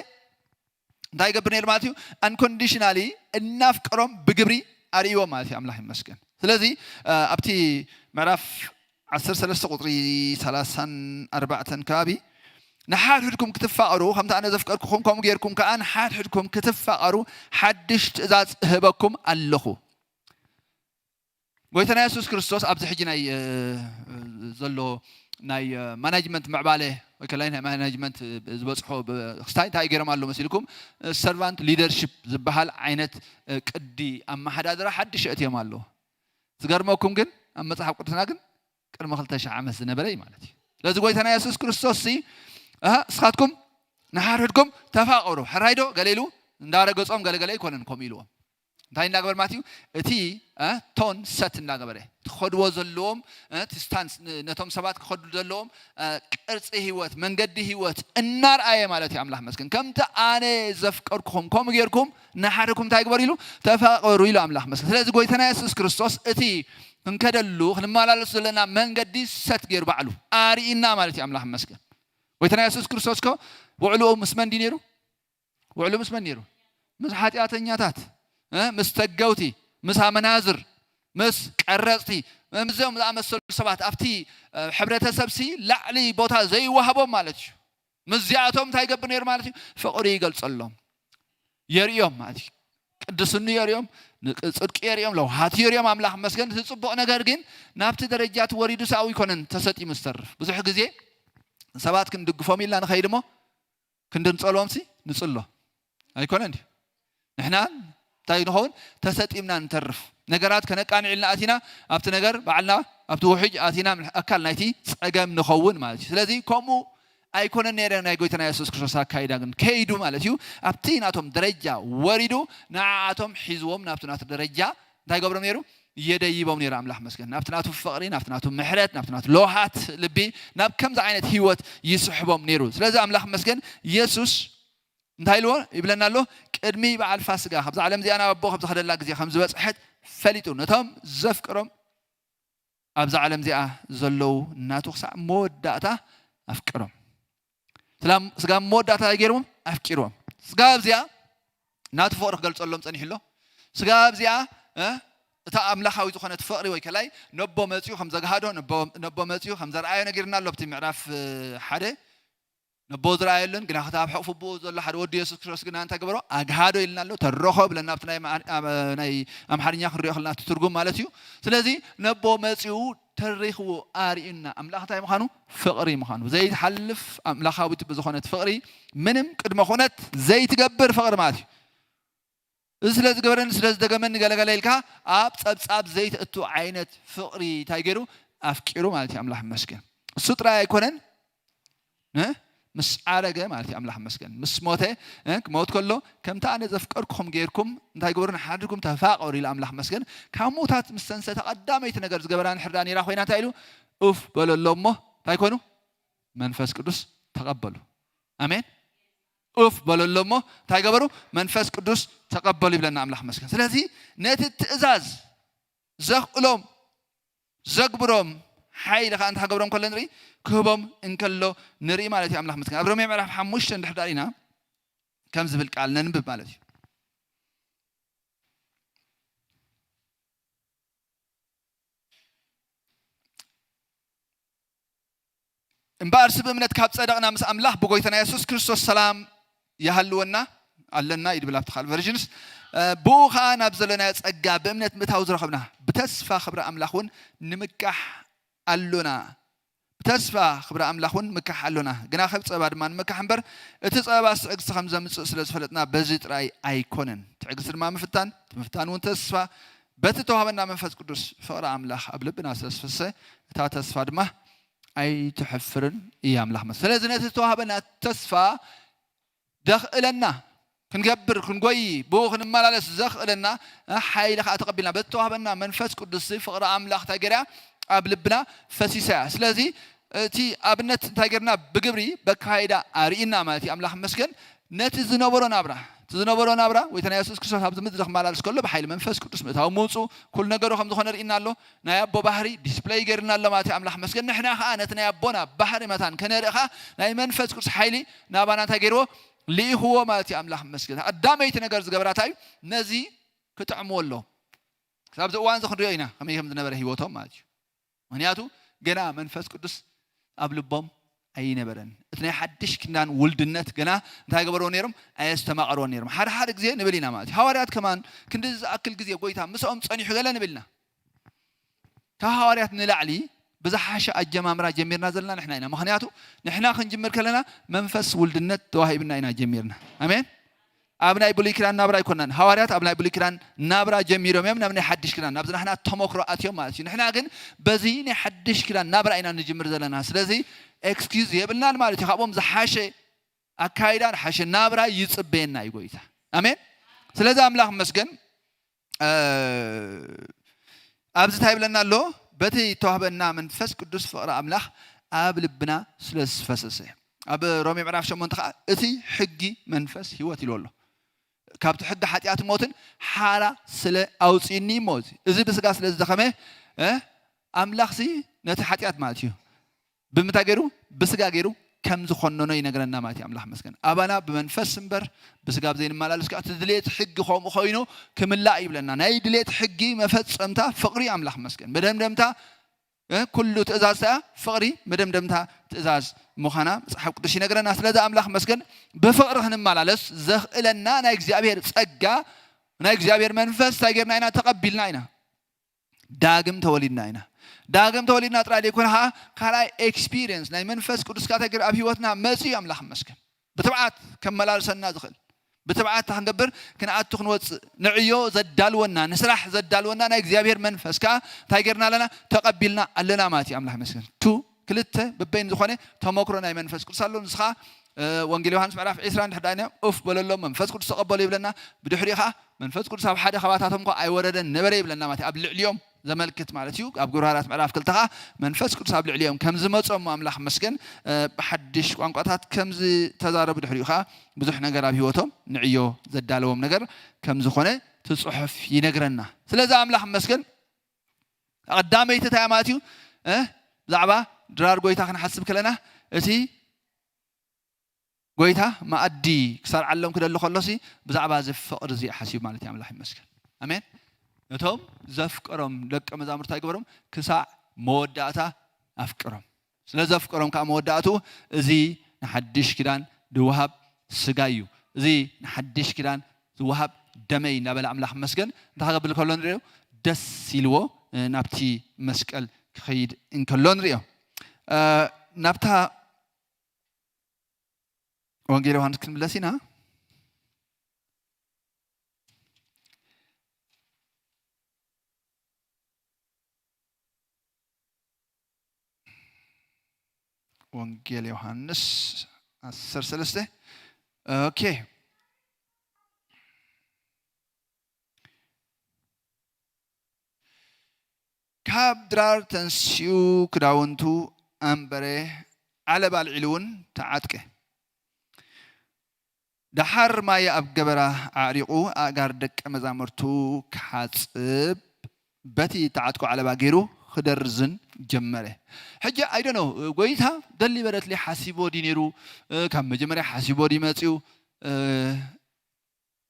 እንታይ ይገብር ነይሩ ማለት እዩ? ኣንኮንዲሽናሊ እናፍቀሮም ብግብሪ ኣርእይዎም ማለት እዩ። ኣምላኽ ይመስገን። ስለዚ ኣብቲ ምዕራፍ ዓሰርተ ሰለስተ ቁፅሪ ሰላሳን ኣርባዕተን ከባቢ ንሓድሕድኩም ክትፋቐሩ ከምቲ ኣነ ዘፍቀርኩኹም ከምኡ ጌርኩም ከዓ ንሓድሕድኩም ክትፋቐሩ ሓድሽ ትእዛዝ እህበኩም ኣለኹ። ጎይታና የሱስ ክርስቶስ ኣብዚ ሕጂ ናይ ዘሎ ናይ ማናጅመንት ምዕባለ ወይ ከላይ ናይ ማናጅመንት ዝበፅሖ ክስታይ እንታይ ገይሮም ኣሎ መሲልኩም? ሰርቫንት ሊደርሽፕ ዝበሃል ዓይነት ቅዲ ኣመሓዳድራ ሓድሽ ኣእትዮም ኣለዉ። ዝገርመኩም ግን ኣብ መፅሓፍ ቅዱስና ግን ቅድሚ ክልተ ሽሕ ዓመት ዝነበረ እዩ ማለት እዩ። ስለዚ ጎይታና የሱስ ክርስቶስ ሲ እስኻትኩም ንሓድሕድኩም ተፋቀሩ ሕራይዶ ገለ ኢሉ እንዳረገፆም ገለገለ ኣይኮነን ከምኡ ኢልዎም። እንታይ እንዳገበር ማለት እዩ? እቲ ቶን ሰት እንዳገበረ ትኸድዎ ዘለዎም ስታንስ ነቶም ሰባት ክኸዱ ዘለዎም ቅርፂ ህይወት መንገዲ ህይወት እናርኣየ ማለት እዩ። ኣምላኽ መስገን ከምቲ ኣነ ዘፍቀርኩኹም ከምኡ ጌርኩም ንሓደኩም እንታይ ግበሩ ኢሉ? ተፋቀሩ ኢሉ ኣምላኽ መስገን። ስለዚ ጎይታና የሱስ ክርስቶስ እቲ ክንከደሉ ክንመላለሱ ዘለና መንገዲ ሰት ገይሩ ባዕሉ ኣርእና ማለት እዩ። ኣምላኽ መስገን። ጎይታና የሱስ ክርስቶስ ኮ ውዕልኡ ምስ መን ድዩ ነይሩ? ውዕሉ ምስ መን ነይሩ? ምስ ሓጢኣተኛታት፣ ምስ ተገውቲ፣ ምስ ኣመናዝር፣ ምስ ቀረፅቲ፣ ምስዚኦም ዝኣመሰሉ ሰባት ኣብቲ ሕብረተሰብ ሲ ላዕሊ ቦታ ዘይዋህቦም ማለት እዩ። ምስዚኣቶም እንታይ ይገብር ነይሩ ማለት እዩ? ፍቕሪ ይገልፀሎም፣ የርእዮም ማለት እዩ። ቅድስኑ የርእዮም፣ ጽድቂ የርእዮም፣ ለውሃቱ የርእዮም። ኣምላኽ መስገን። እቲ ጽቡቕ ነገር ግን ናብቲ ደረጃ እቲ ወሪዱ ሳኡ ይኮነን ተሰጢሙ ዝተርፍ። ብዙሕ ግዜ ሰባት ክንድግፎም ኢልና ንኸይድ እሞ ክንዲ ንጸልዎም ሲ ንጽሎ ኣይኮነን ድዩ? ንሕና እንታይ ንኸውን? ተሰጢምና ንተርፍ። ነገራት ከነቃንዕ ኢልና ኣቲና ኣብቲ ነገር ባዕልና ኣብቲ ውሕጅ ኣቲና ኣካል ናይቲ ጸገም ንኸውን ማለት እዩ። ስለዚ ከምኡ ኣይኮነን ነይረ ናይ ጎይታና የሱስ ክርስቶስ ኣካይዳ ግን ከይዱ ማለት እዩ። ኣብቲ ናቶም ደረጃ ወሪዱ ንዓኣቶም ሒዝዎም ናብቲ ናቱ ደረጃ እንታይ ገብሮም ነይሩ? የደይቦም ነይሩ። ኣምላኽ መስገን ናብቲ ናቱ ፍቕሪ ናብቲ ናቱ ምሕረት ናብቲ ናቱ ለውሃት ልቢ ናብ ከምዚ ዓይነት ህይወት ይስሕቦም ነይሩ። ስለዚ ኣምላኽ መስገን የሱስ እንታይ ኢልዎ ይብለና ኣሎ? ቅድሚ በዓል ፋስጋ ካብዛ ዓለም እዚኣ ናብ ኣቦ ካብ ዝኸደላ ግዜ ከም ዝበፅሐት ፈሊጡ ነቶም ዘፍቅሮም ኣብዛ ዓለም እዚኣ ዘለዉ ናቱ ክሳዕ መወዳእታ ኣፍቅሮም። ስጋ መወዳእታ ገይርዎም ኣፍቂርዎም። ስጋ ኣብዚኣ ናቱ ፍቕሪ ክገልፀሎም ፀኒሑ ኣሎ። ስጋ ኣብዚኣ እታ ኣምላኻዊ ዝኾነት ፍቕሪ ወይ ከላይ ነቦ መፂኡ ከም ዘግሃዶ ነቦ መፂኡ ከም ዘርኣዮ ነጊርና ኣሎ ኣብቲ ምዕራፍ ሓደ ነቦ ዝረኣየሉን ግና ክታ ኣብ ሕቕፉ ብኡ ዘሎ ሓደ ወዲ የሱስ ክርስቶስ ግና እንታይ ገበሮ ኣግሃዶ ኢልና ኣሎ ተረኾ ብለና ኣብቲ ናይ ኣምሓርኛ ክንሪኦ ከለና እቲ ትርጉም ማለት እዩ። ስለዚ ነቦ መፂኡ ተሪኽዎ ኣርእዩና ኣምላኽ እንታይ ምዃኑ ፍቕሪ ምዃኑ ዘይትሓልፍ ኣምላኻዊት ብዝኾነት ፍቕሪ ምንም ቅድመ ኩነት ዘይትገብር ፍቕሪ ማለት እዩ። እዚ ስለ ዝገበረኒ ስለ ዝደገመኒ ገለገለ ኢልካ ኣብ ፀብፃብ ዘይትእቱ ዓይነት ፍቕሪ እንታይ ገይሩ ኣፍቂሩ ማለት እዩ። ኣምላኽ ይመስገን። እሱ ጥራይ ኣይኮነን እ? ምስ ዓረገ ማለት እዩ። ኣምላኽ መስገን ምስ ሞተ፣ እ? ክመውት ከሎ ከምቲ ኣነ ዘፍቀርኩኹም ጌርኩም እንታይ ግበሩ? ንሓድርኩም ተፋቀሩ ኢሉ ኣምላኽ መስገን። ካብ ምውታት ምስ ተንሰተ ቀዳመይቲ ነገር ዝገበራ ንሕርዳ ነይራ ኮይና እንታይ ኢሉ? ኡፍ በለሎ እሞ እንታይ ኮኑ? መንፈስ ቅዱስ ተቐበሉ። ኣሜን። ኡፍ በለሎ እሞ እንታይ ገበሩ? መንፈስ ቅዱስ ተቐበሉ ይብለና ኣምላኽ መስገን። ስለዚ ነቲ ትእዛዝ ዘኽእሎም ዘግብሮም ሓይሊ ከዓ እንታይ ክገብሮም ከሎ ንርኢ? ክህቦም እንከሎ ንርኢ ማለት እዩ። ኣምላኽ መስገን ኣብ ሮሜ ምዕራፍ ሓሙሽተ እንድሕር ዳሪና ከም ዝብል ቃል ነንብብ ማለት እዩ። እምበኣርሲ ብእምነት ካብ ጸደቕና ምስ ኣምላኽ ብጎይታና የሱስ ክርስቶስ ሰላም ይሃልወና ኣለና እዩ ድብል ኣብቲ ካልእ ቨርዥንስ። ብኡ ኸዓ ናብ ዘለናዮ ጸጋ ብእምነት ምእታው ዝረኸብና ብተስፋ ክብሪ ኣምላኽ እውን ንምካሕ ኣሎና። ብተስፋ ክብሪ ኣምላኽ እውን ምካሕ ኣሎና። ግና ካብ ጸባ ድማ ንምካሕ እምበር እቲ ጸባ ትዕግስቲ ከም ዘምጽእ ስለ ዝፈለጥና በዚ ጥራይ ኣይኮነን። ትዕግስቲ ድማ ምፍታን፣ እቲ ምፍታን እውን ተስፋ በቲ ተዋህበና መንፈስ ቅዱስ ፍቕሪ ኣምላኽ ኣብ ልብና ስለ ዝፈሰሰ እታ ተስፋ ድማ ኣይትሕፍርን እያ ኣምላኽ መስ ስለዚ ነቲ ዝተዋህበና ተስፋ ደኽእለና ክንገብር ክንጎይ ብኡ ክንመላለስ ዘኽእለና ሓይሊ ከዓ ተቐቢልና በተዋህበና መንፈስ ቅዱስ ፍቕሪ ኣምላኽ እንታይ ገይራ ኣብ ልብና ፈሲሳ እያ። ስለዚ እቲ ኣብነት እንታይ ገርና ብግብሪ በካይዳ ኣርእና ማለት እዩ። ኣምላኽ መስገን ነቲ ዝነበሮ ናብራ እቲ ዝነበሮ ናብራ ወይታ ናይ የሱስ ክርስቶስ ኣብዚ ምድሪ ክመላለስ ከሎ ብሓይሊ መንፈስ ቅዱስ ምእታው ምውፁ ኩሉ ነገሩ ከም ዝኾነ ርኢና ኣሎ። ናይ ኣቦ ባህሪ ዲስፕለይ ገርና ኣሎ ማለት እዩ። ኣምላኽ መስገን ንሕና ከዓ ነቲ ናይ ኣቦና ባህሪ መታን ከነርኢ ከዓ ናይ መንፈስ ቅዱስ ሓይሊ ናባና እንታይ ገይርዎ? ልኢኽዎ ማለት እዩ። ኣምላኽ መስገን ቀዳመይቲ ነገር ዝገበራታ እዩ። ነዚ ክጥዕምዎ ኣሎ። ክሳብ እዚ እዋን እዚ ክንሪኦ ኢና ከመይ ከም ዝነበረ ህይወቶም ማለት እዩ። ምክንያቱ ገና መንፈስ ቅዱስ ኣብ ልቦም ኣይነበረን። እቲ ናይ ሓድሽ ኪዳን ውልድነት ገና እንታይ ገበርዎ ነይሮም? ኣየስተማቐርዎ ነይሮም። ሓደ ሓደ ግዜ ንብል ኢና ማለት እዩ። ሃዋርያት ከማን ክንዲ ዝኣክል ግዜ ጎይታ ምስኦም ጸኒሑ ገለ ንብል ኢና። ካብ ሃዋርያት ንላዕሊ ብዝሓሸ ኣጀማምራ ጀሚርና ዘለና ንሕና ኢና። ምክንያቱ ንሕና ክንጅምር ከለና መንፈስ ውልድነት ተዋሂብና ኢና ጀሚርና። ኣሜን። ኣብ ናይ ብሉይ ኪዳን ናብራ ኣይኮናን። ሃዋርያት ኣብ ናይ ብሉይ ኪዳን ናብራ ጀሚሮም እዮም ናብ ናይ ሓድሽ ኪዳን፣ ናብዚ ናሕና ተመክሮ ኣትዮም ማለት እዩ። ንሕና ግን በዚ ናይ ሓድሽ ኪዳን ናብራ ኢና ንጅምር ዘለና። ስለዚ ኤክስኪዩዝ የብልናን ማለት እዩ። ካብኦም ዝሓሸ ኣካይዳ፣ ዝሓሸ ናብራ ይጽበየና እዩ ጎይታ። ኣሜን። ስለዚ ኣምላኽ መስገን ኣብዚ እንታይ ይብለና ኣሎ? በቲ ተዋህበና መንፈስ ቅዱስ ፍቕሪ ኣምላኽ ኣብ ልብና ስለ ዝፈሰሰ። ኣብ ሮሜ ምዕራፍ ሸሞንተ ከዓ እቲ ሕጊ መንፈስ ህይወት ኢሉ ኣሎ። ካብቲ ሕጊ ሓጢኣት ሞትን ሓራ ስለ ኣውፅእኒ እሞ እዚ ብስጋ ስለ ዝደኸመ ኣምላኽሲ ነቲ ሓጢኣት ማለት እዩ ብምንታይ ገይሩ ብስጋ ገይሩ ከም ዝኾነኖ ይነግረና ማለት እዩ። ኣምላኽ መስገን ኣባና ብመንፈስ እምበር ብስጋ ዘይንመላለስ ከዓ እቲ ድሌት ሕጊ ከምኡ ኮይኑ ክምላእ ይብለና። ናይ ድሌት ሕጊ መፈፀምታ ፍቕሪ ኣምላኽ መስገን መደምደምታ ኩሉ ትእዛዝ ያ ፍቕሪ መደምደምታ ትእዛዝ ምዃና መፅሓፍ ቅዱስ ይነግረና። ስለዚ ኣምላኽ መስገን ብፍቕሪ ክንመላለስ ዘኽእለና ናይ እግዚኣብሔር ፀጋ ናይ እግዚኣብሔር መንፈስ እንታይ ጌርና ኢና ተቐቢልና ኢና ዳግም ተወሊድና ኢና። ዳግም ተወሊድና ጥራይ ዘይኮነ ከዓ ካልኣይ ኤክስፒሪየንስ ናይ መንፈስ ቅዱስ ካተግር ኣብ ህይወትና መፅኡ ኣምላኽ መስገን ብትብዓት ከመላልሰና ዝኽእል ብትብዓት ክንገብር ክንኣቱ ክንወፅእ ንዕዮ ዘዳልወና ንስራሕ ዘዳልወና ናይ እግዚኣብሔር መንፈስ ከዓ እንታይ ጌርና ኣለና ተቐቢልና ኣለና ማለት እዩ። ኣምላኽ መስገን ቱ ክልተ በበይን ዝኾነ ተመክሮ ናይ መንፈስ ቅዱስ ኣሎ። ንስኻ ወንጌል ዮሃንስ ምዕራፍ ዕስራ እንድሕር ዳእና ኡፍ በለሎም መንፈስ ቅዱስ ተቐበሉ ይብለና። ብድሕሪኡ ከዓ መንፈስ ቅዱስ ኣብ ሓደ ከባታቶም እኳ ኣይወረደን ነበረ ይብለና ማለት እዩ። ኣብ ልዕሊኦም ዘመልክት ማለት እዩ። ኣብ ግብረ ሃዋርያት ምዕራፍ ክልተ ከዓ መንፈስ ቅዱስ ኣብ ልዕሊኦም ከም ዝመፀ እሞ ኣምላኽ መስገን ብሓድሽ ቋንቋታት ከም ዝተዛረቡ ድሕሪኡ ከዓ ብዙሕ ነገር ኣብ ህይወቶም ንዕዮ ዘዳለዎም ነገር ከም ዝኾነ እቲ ፅሑፍ ይነግረና። ስለዚ ኣምላኽ መስገን ቀዳመይቲ እንታይ ማለት እዩ? ብዛዕባ ድራር ጎይታ ክንሓስብ ከለና እቲ ጎይታ መኣዲ ክሰርዓሎም ክደሊ ከሎሲ ብዛዕባ እዚ ፍቕሪ እዚ ሓሲቡ ማለት እዩ። ኣምላኽ ይመስገን። ኣሜን። ነቶም ዘፍቀሮም ደቀ መዛሙርቱ ኣይገበሮም ክሳዕ መወዳእታ ኣፍቅሮም። ስለ ዘፍቀሮም ከዓ መወዳእቱ እዚ ንሓድሽ ኪዳን ዝወሃብ ስጋ እዩ። እዚ ንሓድሽ ኪዳን ዝወሃብ ደመይ እናበለ ኣምላኽ መስገን እንታይ ክገብር ከሎ ንሪኦ ደስ ኢልዎ ናብቲ መስቀል ክኸይድ እንከሎ ንሪኦ ናብታ ወንጌል ዮሃንስ ክንምለስ ኢና። ወንጌል ዮሃንስ ዓሰርተ ሰለስተ። ኦኬ። ካብ ድራር ተንሲኡ ክዳውንቱ ኣንበረ፣ ዓለባ ኣልዒሉ እውን ተዓጥቀ። ደሓር ማይ ኣብ ገበራ ኣዕሪቑ ኣእጋር ደቀ መዛሙርቱ ክሓጽብ በቲ ተዓጥቆ ዓለባ ገይሩ ክደርዝን ጀመረ። ሕጂ ኣይደኖ ጎይታ ደሊበረትሊ ሓሲቦ ድዩ ነይሩ? ካብ መጀመርያ ሓሲቦ ድዩ መፅኡ?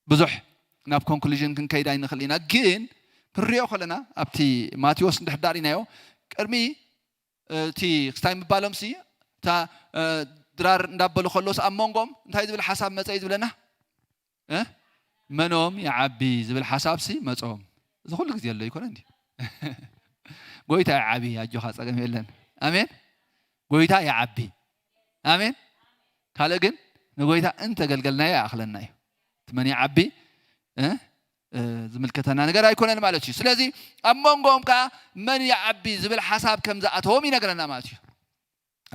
ብዙሕ ናብ ኮንክሉዥን ክንከይድ ኣይንኽእል ኢና። ግን ክንሪኦ ከለና ኣብቲ ማቴዎስ እንድሕር ዳሪናዮ ቅድሚ እቲ ክስታይ ምባሎም ሲ እታ ድራር እንዳበሉ ከለውስ ኣብ መንጎም እንታይ ዝብል ሓሳብ መፀ እዩ ዝብለና? መኖም ይዓቢ ዝብል ሓሳብ ሲ መፆም። እዚ ኩሉ ግዜ ኣሎ ይኮነ እንዲ? ጎይታ ይዓቢ፣ ኣጆኻ፣ ፀገም የለን። ኣሜን። ጎይታ ይዓቢ። ኣሜን። ካልእ ግን ንጎይታ እንተገልገልናዮ ይኣኽለና እዩ። እቲ መን ይዓቢ ዝምልከተና ነገር ኣይኮነን ማለት እዩ። ስለዚ ኣብ መንጎኦም ከዓ መን ይዓቢ ዝብል ሓሳብ ከም ዝኣተዎም ይነግረና ማለት እዩ።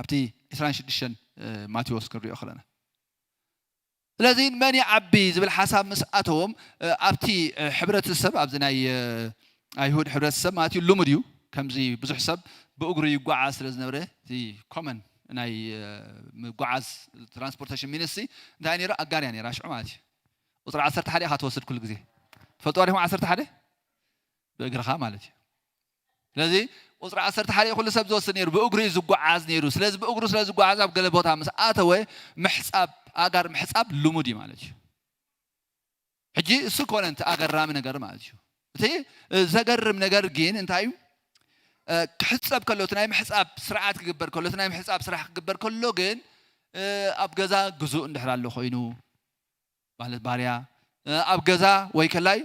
ኣብቲ ዕስራን ሽዱሽተን ማቴዎስ ክንሪኦ ከለና ስለዚ መን ይዓቢ ዝብል ሓሳብ ምስ ኣተዎም ኣብቲ ሕብረተሰብ ኣብዚ ናይ ኣይሁድ ሕብረተሰብ ማለት እዩ ልሙድ እዩ። ከምዚ ብዙሕ ሰብ ብእግሩ ይጓዓዝ ስለ ዝነበረ እቲ ኮመን ናይ ምጓዓዝ ትራንስፖርቴሽን ሚንስ እንታይ ነይሩ? ኣጋር እያ ነይራ ሽዑ ማለት እዩ። ቁፅሪ ዓሰርተ ሓደ ኢኻ ትወስድ ኩሉ ግዜ። ትፈልጥዋ ዲኹም ዓሰርተ ሓደ? ብእግርኻ ማለት እዩ። ስለዚ ቁፅሪ ዓሰርተ ሓደ ኩሉ ሰብ ዝወስድ ነይሩ፣ ብእግሩ እዩ ዝጓዓዝ ነይሩ። ስለዚ ብእግሩ ስለ ዝጓዓዝ ኣብ ገለ ቦታ ምስ ኣተወ ምሕፃብ ኣእጋር ምሕፃብ ልሙድ እዩ ማለት እዩ። ሕጂ እሱ ኮነ እቲ ኣገራሚ ነገር ማለት እዩ። እቲ ዘገርም ነገር ግን እንታይ እዩ? ክሕፀብ ከሎ እቲ ናይ ምሕፃብ ስርዓት ክግበር ከሎ እቲ ናይ ምሕፃብ ስራሕ ክግበር ከሎ ግን ኣብ ገዛ ግዙእ እንድሕር ኣሎ ኮይኑ ማለት ባርያ ኣብ ገዛ ወይ ከላይ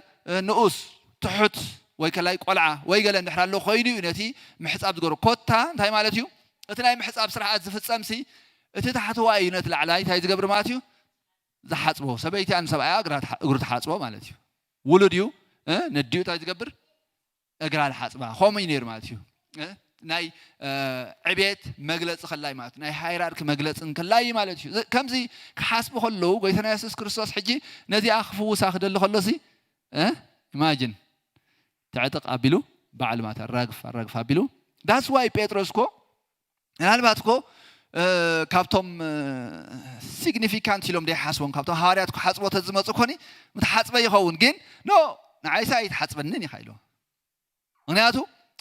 ንኡስ ትሑት ወይ ከላይ ቆልዓ ወይ ገለ እንድሕር ኣሎ ኮይኑ እዩ ነቲ ምሕፃብ ዝገብሮ። ኮታ እንታይ ማለት እዩ? እቲ ናይ ምሕፃብ ስርዓት ዝፍፀም ሲ እቲ ታሕተዋይ እዩ ነቲ ላዕላይ እንታይ ዝገብር ማለት እዩ? ዝሓፅቦ። ሰበይቲ ኣን ሰብኣያ እግሩ ትሓፅቦ ማለት እዩ። ውሉድ እዩ ነዲኡ እንታይ ዝገብር? እግራ ዝሓፅባ። ከምኡ እዩ ነይሩ ማለት እዩ። ናይ ዕቤት መግለፂ ከላይ ማለት ናይ ሃይራርኪ መግለፂ እንከላይ ማለት እዩ። ከምዚ ክሓስቡ ከለዉ ጎይታና የሱስ ክርስቶስ ሕጂ ነዚኣ ክፍውሳ ክደሊ ከሎ ሲ ኢማጅን ትዕጥቕ ኣቢሉ ባዕሉ ማለት ኣራግፍ ኣራግፍ ኣቢሉ that's why ጴጥሮስ ኮ ምናልባት ኮ ካብቶም ሲግኒፊካንት ኢሎም ደይሓስቦም ካብቶም ሃዋርያት ክሓፅቦ ተዝመፁ ኮኒ ምትሓፅበ ይኸውን ግን ኖ ንዓይሳ ኣይትሓፅበንን ኢኻ ኢልዎ። ምክንያቱ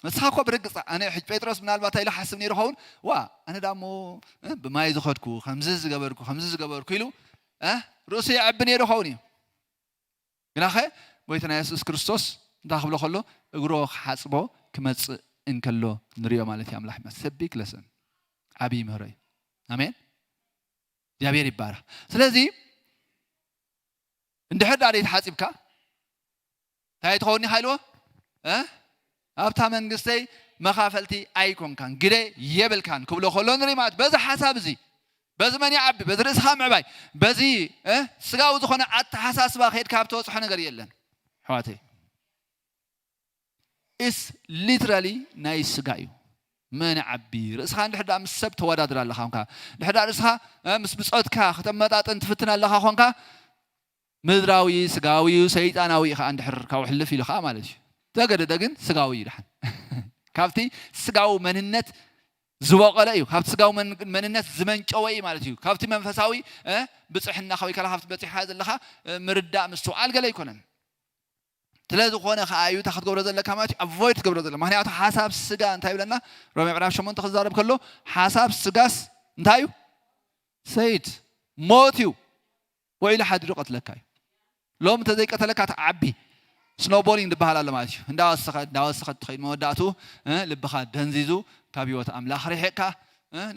ንስኻ እኮ ብርግፅ ኣነ ሕጅ ጴጥሮስ ምናልባት ኢሉ ሓስብ ነይሩ ኸውን ዋ ኣነ ዳሞ ብማይ ዝኸድኩ ከምዚ ዝገበርኩ ከምዚ ዝገበርኩ ኢሉ ርእሱ ይዕቢ ነይሩ ኸውን እዩ። ግናኸ ጎይታና የሱስ ክርስቶስ እንታይ ክብሎ ከሎ እግሮ ክሓፅቦ ክመፅእ እንከሎ ንሪኦ ማለት እዩ። ኣምላኽ ይመስል ሰቢክ ለሰን ዓብዪ ምህሮ እዩ። ኣሜን እግዚኣብሔር ይባረክ። ስለዚ እንድሕር ዳ ተሓፂብካ እንታይ ትኸውን ኢኻ ኢልዎ ኣብታ መንግስተይ መኻፈልቲ ኣይኮንካን ግደ የብልካን ክብሎ ከሎ ንርኢ ማለት በዚ ሓሳብ እዚ በዚ መን ይዓቢ በዚ ርእስኻ ምዕባይ በዚ ስጋዊ ዝኾነ ኣተሓሳስባ ከድካ ኣብ ተበፅሖ ነገር የለን ኣሕዋተይ። ኢስ ሊትራሊ ናይ ስጋ እዩ። መን ዓቢ ርእስኻ እንድሕር ምስ ሰብ ተወዳድር ኣለኻ ኮንካ እንድሕር ርእስኻ ምስ ብፆትካ ከተመጣጥን ትፍትን ኣለኻ ኮንካ ምድራዊ ስጋዊ ሰይጣናዊ ኢኻ እንድሕር ካብኡ ሕልፍ ኢሉ ከዓ ማለት እዩ። ተገደደ ግን ስጋዊ እዩ ድሓን ካብቲ ስጋዊ መንነት ዝበቐለ እዩ። ካብቲ ስጋዊ መንነት ዝመንጨወ እዩ ማለት እዩ። ካብቲ መንፈሳዊ ብፅሕና ከበይ ከላ ካብቲ በፂሕካ ዘለካ ምርዳእ ምስትውዓል ገለ ኣይኮነን። ስለዝኾነ ከዓ እዩ እታ ክትገብሮ ዘለካ ማለት እዩ ኣቮይድ ክትገብሮ ዘለ ምክንያቱ ሓሳብ ስጋ እንታይ ይብለና? ሮሜ ምዕራፍ ሸሞንተ ክዛረብ ከሎ ሓሳብ ስጋስ እንታይ እዩ? ሰይድ ሞት እዩ። ውዒሉ ሓዲሩ ቀትለካ እዩ። ሎም እንተዘይቀተለካ ትዓቢ ስኖቦሊንግ ዝበሃል ኣሎ ማለት እዩ። እንዳወሰኸ እንዳወሰኸ ትኸይድ መወዳእቱ ልብኻ ደንዚዙ ካብ ህይወት ኣምላኽ ርሒቕካ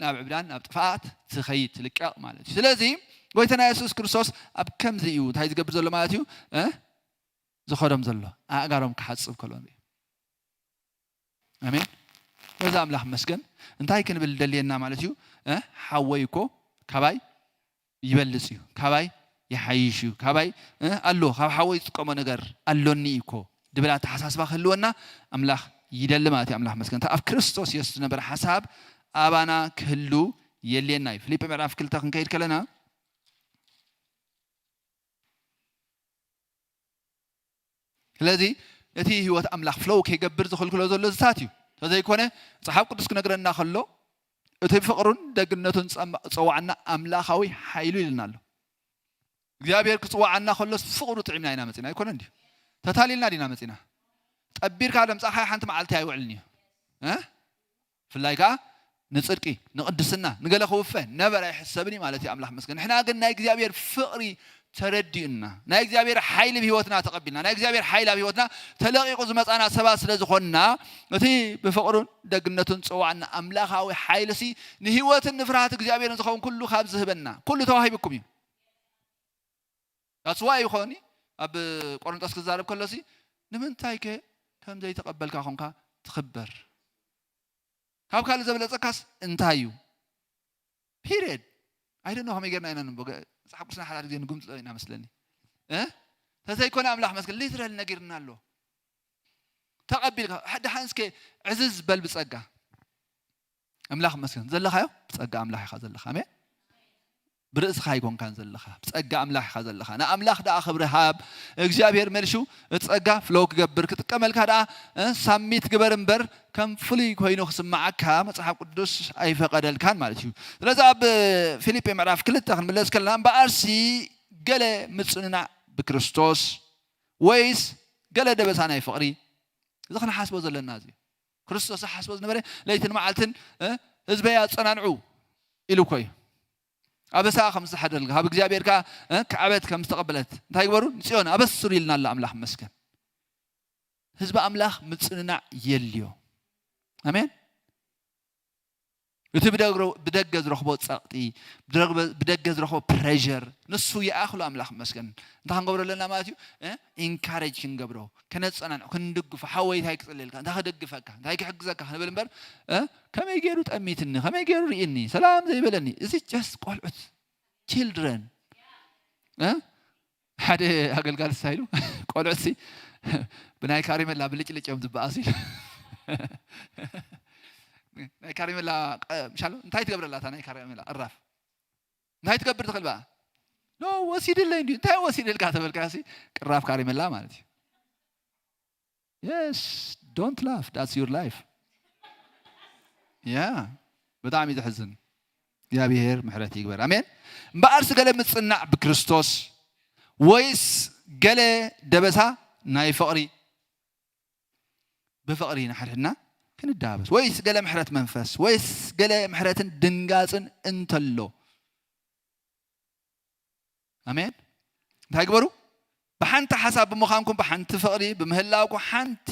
ናብ ዕብዳን ናብ ጥፍኣት ትኸይድ ትልቀቕ ማለት እዩ። ስለዚ ጎይታና የሱስ ክርስቶስ ኣብ ከምዚ እዩ እንታይ ዝገብር ዘሎ ማለት እዩ ዝኸዶም ዘሎ ኣእጋሮም ክሓፅብ ከሎ ንርኢ። ኣሜን። ነዚ ኣምላኽ መስገን እንታይ ክንብል ደልየና ማለት እዩ? ሓወይ እኮ ካባይ ይበልፅ እዩ፣ ካባይ ይሓይሽ እዩ፣ ካባይ ኣሎ፣ ካብ ሓወይ ዝጥቀሞ ነገር ኣሎኒ እዩ እኮ ድብል ኣተሓሳስባ ክህልወና ኣምላኽ ይደሊ ማለት እዩ። ኣምላኽ መስገን። ኣብ ክርስቶስ የሱስ ዝነበረ ሓሳብ ኣባና ክህሉ የልየና እዩ። ፊልጲ ምዕራፍ ክልተ ክንከይድ ከለና ስለዚ እቲ ህይወት ኣምላኽ ፍሎው ከይገብር ዝኽልክሎ ዘሎ ዝታት እዩ። ተዘይኮነ መጽሓፍ ቅዱስ ክነግረና ከሎ እቲ ፍቕሩን ደግነቱን ጸማ- ጸዋዕና ኣምላኻዊ ሓይሉ ኢልና ኣሎ። እግዚኣብሔር ክጽዋዓና ከሎስ ፍቕሩ ጥዒምና ኢና መጺና ኣይኮነ እንዲ ተታሊልና ዲና መጺና ጠቢርካ ደምጻኻ ሓንቲ መዓልቲ ኣይውዕልን እዩ እ? ብፍላይ ከዓ ንፅድቂ ንቕድስና ንገለ ክውፈ ነበር ኣይሕሰብን እዩ ማለት እዩ ኣምላኽ መስገን ንሕና ግን ናይ እግዚኣብሔር ፍቕሪ ተረዲኡና ናይ እግዚኣብሔር ሓይሊ ብህይወትና ተቐቢልና ናይ እግዚኣብሔር ሓይሊ ኣብ ህይወትና ተለቂቑ ዝመፃና ሰባት ስለ ዝኾንና እቲ ብፍቕሩን ደግነቱን ዝፀዋዕና ኣምላኻዊ ሓይሊ ሲ ንህይወትን ንፍርሃት እግዚኣብሔርን ዝኸውን ኩሉ ካብ ዝህበና ኩሉ ተዋሂብኩም እዩ that's why ይኾኒ ኣብ ቆሮንጦስ ክዛረብ ከሎሲ ንምንታይ ከ ከም ዘይተቐበልካ ኾንካ ትኽበር ካብ ካልእ ዘብለፀካስ እንታይ እዩ period ኣይደኖ ከመይ ጌርና ኢና ንቦ መፅሓፍ ቅዱስና ሓደ ግዜ ንጉምፅሎ ኢና መስለኒ እ ተዘይኮነ ኣምላኽ መስገን literally ነጊርና ኣሎ ተቐቢልካ ደሓን እስከ ዕዝዝ በል ብፀጋ ኣምላኽ መስገን ዘለኻዮ ብፀጋ ኣምላኽ ኢኻ ዘለኻ ኣሜን ብርእስኻ ኣይኮንካን ዘለኻ ብፀጋ ኣምላኽ ኢኻ ዘለኻ ንኣምላኽ ደኣ ክብሪ ሃብ እግዚኣብሔር መልሹ እቲ ጸጋ ፍሎው ክገብር ክጥቀመልካ ደኣ ሳሚት ግበር እምበር ከም ፍሉይ ኮይኑ ክስማዓካ መጽሓፍ ቅዱስ ኣይፈቀደልካን ማለት እዩ ስለዚ ኣብ ፊልጲ ምዕራፍ ክልተ ክንምለስ ከለና እምበኣርሲ ገለ ምጽንናዕ ብክርስቶስ ወይስ ገለ ደበሳ ናይ ፍቕሪ እዚ ክንሓስቦ ዘለና እዚ ክርስቶስ ዝሓስቦ ዝነበረ ለይትን መዓልትን ህዝበይ ኣጸናንዑ ኢሉ እኮ እዩ ኣበሳ ከም ዝተሓደረልካ ካብ እግዚኣብሔር ከዓ ክዕበት ከም ዝተቐበለት እንታይ ግበሩ ንፅዮን ኣበስሩ ኢልና ኣሎ ኣምላኽ መስገን ህዝቢ ኣምላኽ ምፅንናዕ የልዮ ኣሜን እቲ ብደገ ዝረኽቦ ፀቕጢ ብደገ ዝረኽቦ ፕሬር ንሱ ይኣኽሎ ኣምላኽ መስገን እንታይ ክንገብሮ ኣለና ማለት እዩ ኢንካሬጅ ክንገብሮ ከነፀናንዑ ክንድግፎ ሓወይ እንታይ ክፅልየልካ እንታይ ክደግፈካ እንታይ ክሕግዘካ ክንብል እምበር ከመይ ገይሩ ጠሚትኒ ከመይ ገይሩ ርእኒ ሰላም ዘይበለኒ እዚ ጀስት ቆልዑት ችልድረን ሓደ ኣገልጋሊ እንታይ ኢሉ ቆልዑት ሲ ብናይ ካሪመላ ብልጭልጭ እዮም ዝበኣሱ ኢሉ ናይ ካሪመላ ምሻሎ እንታይ ትገብረላ እታ ናይ ካሪመላ ቅራፍ እንታይ ትገብር ትኽእል በኣ ኖ ወሲድለይ እንዲ እንታይ ወሲድልካ ተበልካ ሲ ቅራፍ ካሪመላ ማለት እዩ yes don't laugh that's your life yeah ብጣዕሚ ዘሕዝን እግዚኣብሔር ምሕረት ይግበር ኣሜን እምበኣርሲ ገለ ምፅናዕ ብክርስቶስ ወይስ ገለ ደበሳ ናይ ፍቕሪ ብፍቕሪ ንሓድሕድና ክንዳበስ ወይስ ገለ ምሕረት መንፈስ ወይስ ገለ ምሕረትን ድንጋፅን እንተሎ ኣሜን እንታይ ግበሩ ብሓንቲ ሓሳብ ብምዃንኩም ብሓንቲ ፍቕሪ ብምህላውኩ ሓንቲ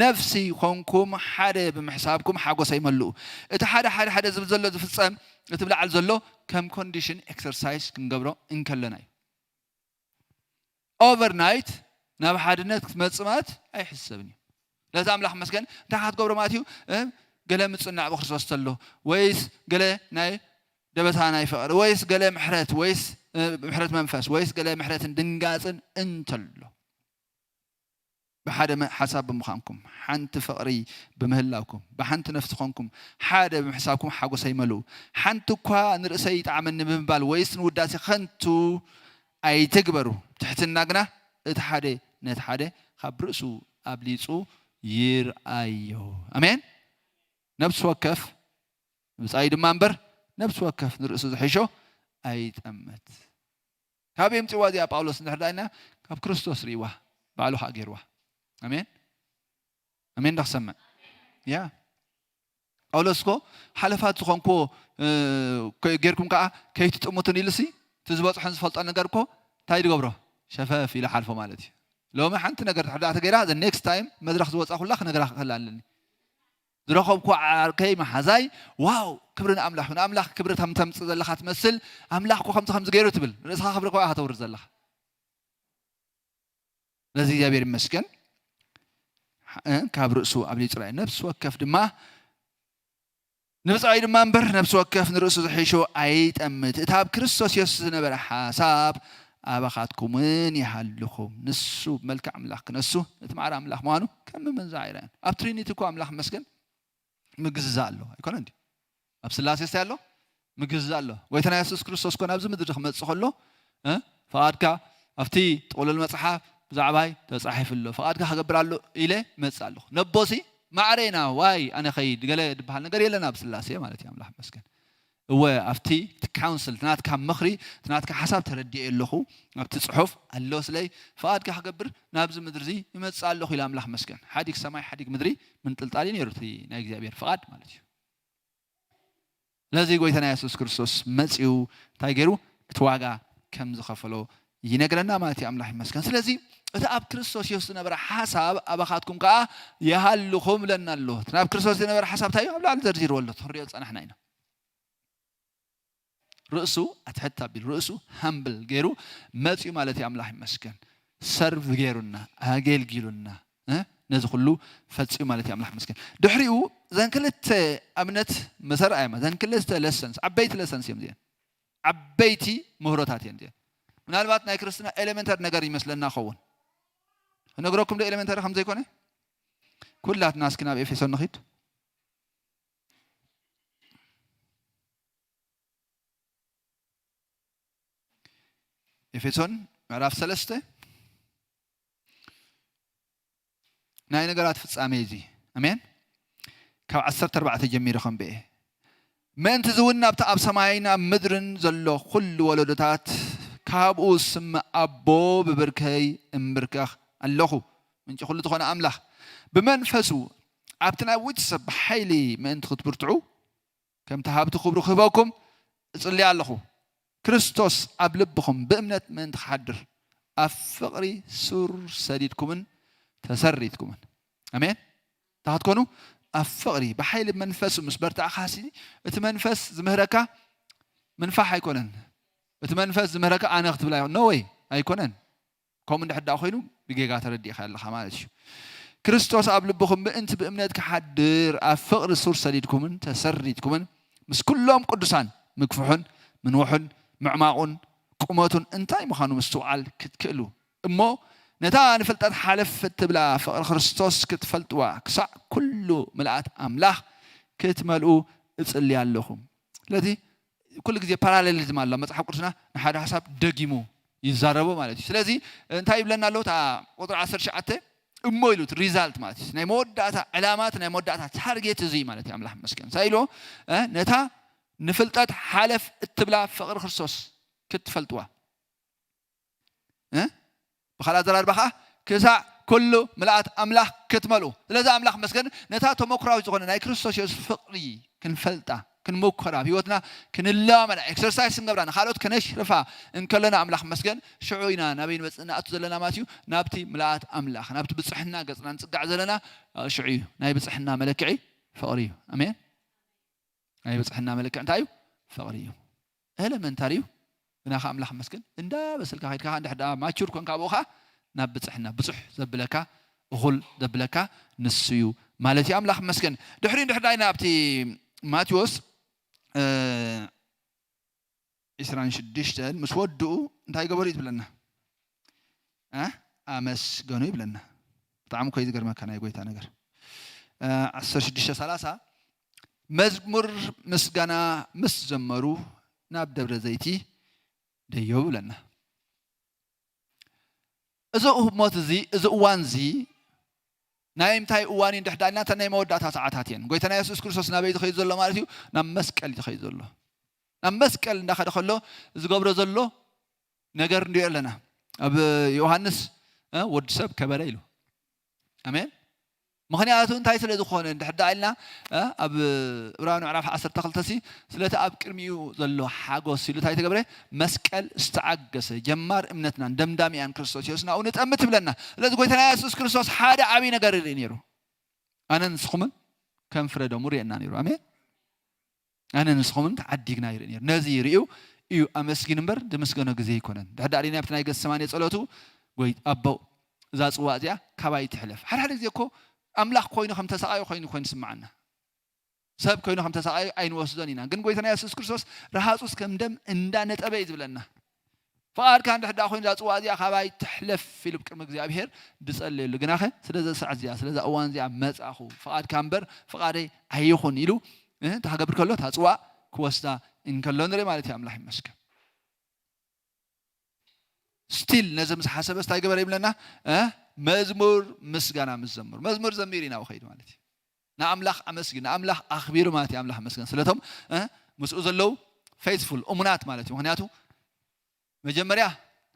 ነፍሲ ኮንኩም ሓደ ብምሕሳብኩም ሓጎሰይ መልኡ እቲ ሓደ ሓደ ሓደ ዝብል ዘሎ ዝፍፀም እቲ ብላዕል ዘሎ ከም ኮንዲሽን ኤክሰርሳይዝ ክንገብሮ እንከለና እዩ ኦቨርናይት ናብ ሓድነት ክትመፅእ ማለት ኣይሕሰብን እዩ ለዚ ኣምላኽ መስገን እንታይ ክትገብሮ ማለት እዩ ገለ ምፅናዕ ብክርስቶስ ተሎ ወይስ ገለ ናይ ደበሳ ናይ ፍቕሪ ወይስ ገለ ምሕረት ወይስ ምሕረት መንፈስ ወይስ ገለ ምሕረትን ድንጋፅን እንተሎ ብሓደ ሓሳብ ብምዃንኩም ሓንቲ ፍቕሪ ብምህላውኩም ብሓንቲ ነፍሲ ኾንኩም ሓደ ብምሕሳብኩም ሓጎሰይ መልኡ ሓንቲ እኳ ንርእሰይ ይጣዕመኒ ብምባል ወይስ ንውዳሴ ከንቱ ኣይትግበሩ ትሕትና ግና እቲ ሓደ ነቲ ሓደ ካብ ርእሱ ኣብሊፁ ይርኣዮ ኣሜን ነብሲ ወከፍ ብፃይ ድማ እምበር ነብሲ ወከፍ ንርእሱ ዝሕሾ ኣይጠምት ካብ የምፅዋ እዚኣ ጳውሎስ እንድሕር ዳይና ካብ ክርስቶስ ርእይዋ ባዕሉ ከዓ ገይርዋ ኣሜን ኣሜን ዳክሰምዕ ያ ጳውሎስ ኮ ሓለፋት ዝኾንኩዎ ጌርኩም ከዓ ከይትጥሙትን ኢሉሲ እቲ ዝበፅሖን ዝፈልጦ ነገር ኮ እንታይ ዝገብሮ ሸፈፍ ኢሉ ሓልፎ ማለት እዩ ሎሚ ሓንቲ ነገር ድሕር ዳኣ ተገይራ the next time መድረክ ዝወፃ ኩላ ክነግራ ክኽእል ኣለኒ ዝረኸብኩ ዓርከይ መሓዛይ ዋው ክብሪ ንኣምላኽ ንኣምላኽ ክብሪ ከም ተምፅእ ዘለኻ ትመስል ኣምላኽ ኮ ከምዚ ከምዚ ገይሩ ትብል ርእስኻ ክብሪ ከዋ ከተውርድ ዘለኻ ነዚ እግዚኣብሔር ይመስገን ካብ ርእሱ ኣብ ሊፅራይ ነብሲ ወከፍ ድማ ንብፃይ ድማ እምበር ነብሲ ወከፍ ንርእሱ ዝሕሾ ኣይጠምት እታ ኣብ ክርስቶስ የሱስ ዝነበረ ሓሳብ ኣባኻትኩምን ይሃልኹም ንሱ መልክዕ ኣምላኽ ክነሱ እቲ ማዕረ ኣምላኽ ምዃኑ ከም ምምንዛ ኣይረአን ኣብ ትሪኒቲ እኮ ኣምላኽ መስገን ምግዝዛ ኣሎ ኣይኮነ እንዲ ኣብ ስላሴ ስታይ ኣሎ ምግዛእ ኣሎ። ጎይታና የሱስ ክርስቶስ ኮ ናብዚ ምድሪ ክመጽእ ከሎ፣ እ፣ ፍቓድካ ኣብቲ ጥቕሉል መጽሓፍ ብዛዕባይ ተጻሒፉ ኣሎ፣ ፍቓድካ ክገብር ኣሎ ኢለ እመጽእ ኣለኹ። ነቦሲ ማዕረ ኢና፣ ዋይ ኣነ ኸይድ ገለ ዝበሃል ነገር የለን ኣብ ስላሴ ማለት እዩ። ኣምላኽ ይመስገን። እወ ኣብቲ እቲ ካውንስል፣ እቲ ናትካ ምኽሪ፣ እቲ ናትካ ሓሳብ ተረዲኤ ኣለኹ። ኣብቲ ጽሑፍ ኣሎ ስለይ ፍቓድካ ክገብር ናብዚ ምድሪ እዚ ይመጽእ ኣለኹ ኢለ ኣምላኽ ይመስገን። ሓዲግ ሰማይ ሓዲግ ምድሪ ምንጥልጣል እዩ ነይሩ እቲ ናይ እግዚኣብሔር ፍቓድ ማለት እዩ። ስለዚ ጎይታና የሱስ ክርስቶስ መጺኡ እንታይ ገይሩ? እቲ ዋጋ ከም ዝኸፈሎ ይነግረና ማለት እዩ። ኣምላኽ ይመስገን። ስለዚ እቲ ኣብ ክርስቶስ የሱስ ዝነበረ ሓሳብ ኣባኻትኩም ከኣ ይሃልኹም ኢለና ኣሎ። እቲ ናብ ክርስቶስ ዝነበረ ሓሳብ እንታይ እዩ? ኣብ ላዕሊ ዘርዚርዎ ኣሎ። ክንሪኦ ዝጸናሕና ኢና። ርእሱ ኣትሕት ኣቢሉ፣ ርእሱ ሃምብል ገይሩ መጺኡ ማለት እዩ። ኣምላኽ ይመስገን። ሰርቭ ገይሩና፣ ኣገልጊሉና፣ እ? ነዚ ኩሉ ፈጺሙ ማለት እዩ። ኣምላኽ ይመስገን። ድሕሪኡ ዘን ክልተ ኣብነት መሰር ኣየማ፣ ዘን ክልተ ለሰንስ፣ ዓበይቲ ለሰንስ እዮም እዚአን። ዓበይቲ ምህሮታት እየን እዚአን። ምናልባት ናይ ክርስትና ኤሌመንተሪ ነገር ይመስለና ኸውን። ክነግረኩም ዶ ኤሌመንተሪ ከም ዘይኮነ? ኩላትና እስኪ ናብ ኤፌሶን ንኺድ። ኤፌሶን ምዕራፍ ሰለስተ ናይ ነገራት ፍጻሜ እዚ። ኣሜን። ካብ ዓሰርተ ኣርባዕተ ጀሚሩ ከንብኤ። ምእንቲ እዚ እውን ናብቲ ኣብ ሰማይን ኣብ ምድርን ዘሎ ኩሉ ወለዶታት ካብኡ ስም ኣቦ ብብርከይ እምብርከኽ ኣለኹ። ምንጪ ኩሉ ዝኾነ ኣምላኽ ብመንፈሱ ኣብቲ ናይ ውጭ ሰብ ሓይሊ ምእንቲ ክትብርትዑ ከምቲ ሃብቲ ክብሩ ክህበኩም እጽሊ ኣለኹ። ክርስቶስ ኣብ ልብኹም ብእምነት ምእንቲ ክሓድር ኣብ ፍቕሪ ሱር ሰዲድኩምን ተሰሪትኩምን። ኣሜን። እንታይ ክትኮኑ? ኣብ ፍቕሪ ብሓይሊ መንፈሱ ምስ በርታዕኻሲ እቲ መንፈስ ዝምህረካ ምንፋሕ ኣይኮነን። እቲ መንፈስ ዝምህረካ ኣነ ክትብል ኣይኮን። ኖ ወይ ኣይኮነን። ከምኡ እንድሕር ደኣ ኮይኑ ብጌጋ ተረዲእካ ኣለኻ ማለት እዩ። ክርስቶስ ኣብ ልብኹም ምእንቲ ብእምነት ክሓድር ኣብ ፍቕሪ ሱር ሰዲድኩምን ተሰሪትኩምን ምስ ኩሎም ቅዱሳን ምግፍሑን ምንውሑን ምዕማቑን ቁመቱን እንታይ ምዃኑ ምስትውዓል ክትክእሉ እሞ ነታ ንፍልጠት ሓለፍ እትብላ ፍቕሪ ክርስቶስ ክትፈልጥዋ ክሳዕ ኩሉ ምልኣት ኣምላኽ ክትመልኡ እጽሊ ኣለኹ። ስለዚ ኩሉ ግዜ ፓራሌሊዝም ኣሎ። መጽሓፍ ቅዱስና ንሓደ ሓሳብ ደጊሙ ይዛረቦ ማለት እዩ። ስለዚ እንታይ ይብለና ኣሎ? እታ ቁጥሪ ዓሰርተ ትሽዓተ እሞ ኢሉ እቲ ሪዛልት ማለት እዩ። ናይ መወዳእታ ዕላማ፣ እቲ ናይ መወዳእታ ታርጌት እዚ ማለት እዩ። ኣምላኽ ይመስገን። እንታይ ኢሉ? እ፣ ነታ ንፍልጠት ሓለፍ እትብላ ፍቕሪ ክርስቶስ ክትፈልጥዋ። እ? ብኻልእ ኣዘራርባ ኸዓ ክሳዕ ኩሉ ምልኣት ኣምላኽ ክትመልኡ። ስለዚ ኣምላኽ መስገን ነታ ተመኩራዊት ዝኾነ ናይ ክርስቶስ የሱስ ፍቕሪ ክንፈልጣ፣ ክንምኩራ፣ ኣብ ህይወትና ክንለማመዳ፣ ኤክሰርሳይስ ክንገብራ፣ ንኻልኦት ከነሽርፋ እንከለና ኣምላኽ መስገን ሽዑ ኢና ናበይ ንመጽእ ንኣቱ ዘለና ማለት እዩ? ናብቲ ምልኣት ኣምላኽ፣ ናብቲ ብጽሕና ገጽና ንጽጋዕ ዘለና፣ እ፣ ሽዑ እዩ። ናይ ብጽሕና መለክዒ ፍቕሪ እዩ። ኣሜን። ናይ ብጽሕና መለክዕ እንታይ እዩ? ፍቕሪ እዩ። ኤለመንታሪ እዩ። ግና ከኣ ኣምላኽ መስገን እንዳ በሰልካ ከይድካ እንድሕር ደኣ ማቹር ኮንካ ኣብኡ ከኣ ናብ ብጽሕና ብጹሕ ዘብለካ እኹል ዘብለካ ንሱ እዩ ማለት እዩ። ኣምላኽ መስገን። ድሕሪ እንድሕር ደኣ ኢና ኣብቲ ማቴዎስ፣ እ፣ ዕስራን ሽዱሽተን ምስ ወድኡ እንታይ ገበሩ እዩ ዝብለና? እ? ኣመስገኑ ይብለና። ብጣዕሚ እኮ እዩ ዝገርመካ ናይ ጎይታ ነገር። እ፣ ዓሰርተ ሽዱሽተ ሰላሳ መዝሙር ምስጋና ምስ ዘመሩ ናብ ደብረ ዘይቲ ደየቡ ይብለና። እዚ እሞት እዚ፣ እዚ እዋን እዚ ናይ ምንታይ እዋን እዩ እንድሕር ዳልና፣ እተን ናይ መወዳእታ ሰዓታት እየን። ጎይታና የሱስ ክርስቶስ ናበይ ዝኸይድ ዘሎ ማለት እዩ? ናብ መስቀል እዩ ዝኸይድ ዘሎ። ናብ መስቀል እንዳኸደ ከሎ ዝገብሮ ዘሎ ነገር ንሪኦ ኣለና። ኣብ ዮሃንስ፣ እ፣ ወዲ ሰብ ከበረ ኢሉ። ኣሜን። ምኽንያቱ እንታይ ስለ ዝኾነ እንድሕር ደኣ ኢልና፣ እ፣ ኣብ ዕብራውያን ምዕራፍ ዓሰርተ ክልተ ሲ ስለቲ ኣብ ቅድሚኡ ዘሎ ሓጎስ ኢሉ እንታይ ተገብረ? መስቀል ዝተዓገሰ ጀማር እምነትናን ደምዳሚኣን ክርስቶስ የሱስ ናብኡ ንጠምት ይብለና። ስለዚ ጎይታና የሱስ ክርስቶስ ሓደ ዓብዪ ነገር ይርኢ ነይሩ። ኣነ ንስኹምን ከም ፍረ ደሙ ርእየና ነይሩ። ኣሜን። ኣነ ንስኹምን ተዓዲግና ይርኢ ነይሩ። ነዚ ይርእዩ እዩ ኣመስጊን እምበር ዝምስገኖ ግዜ ኣይኮነን። ድሕዳር ናይ ኣብቲ ናይ ገሰማኔ ጸሎቱ፣ "ጎይ-፣ ኣቦ፣ እዛ ጽዋ እዚኣ ካባይ ትሕለፍ።" ሓደ ሓደ ግዜ እኮ ኣምላኽ ኮይኑ ከም ተሰቓዩ ኮይኑ፣ ኮይኑ ይስምዓና። ሰብ ኮይኑ ከም ተሰቓዩ ኣይንወስዶን ኢና። ግን ጎይታና የሱስ ክርስቶስ ረሃጹስ ከም ደም እንዳነጠበ እዩ ዝብለና። ፍቓድካ እንድሕር ደኣ ኮይኑ እዛ ጽዋ እዚኣ ካባይ ትሕለፍ ኢሉ ቅድሚ እግዚኣብሔር ዝጸልየሉ። ግናኸ ስለዛ ሰዓት እዚኣ፣ ስለዛ እዋን እዚኣ መጻኹ፣ ፍቓድካ እምበር ፍቓደይ ኣይኹን ኢሉ፣ እ፣ እንታይ ክገብር ከሎ እታ ጽዋ ክወስዳ እንከሎ ንርኢ ማለት እዩ። ኣምላኽ ይመስገን። ስቲል ነዚ ምስ ሓሰበ እንታይ ገበረ ይብለና? እ? መዝሙር ምስጋና ምስ ዘምሩ፣ መዝሙር ዘሚሩ ኢና ከይዱ ማለት እዩ። ንኣምላኽ ኣመስግን፣ ንኣምላኽ ኣኽቢሩ ማለት እዩ። ኣምላኽ መስገን ስለቶም፣ እ? ምስኡ ዘለዉ ፌይትፉል፣ እሙናት ማለት እዩ። ምክንያቱ መጀመርያ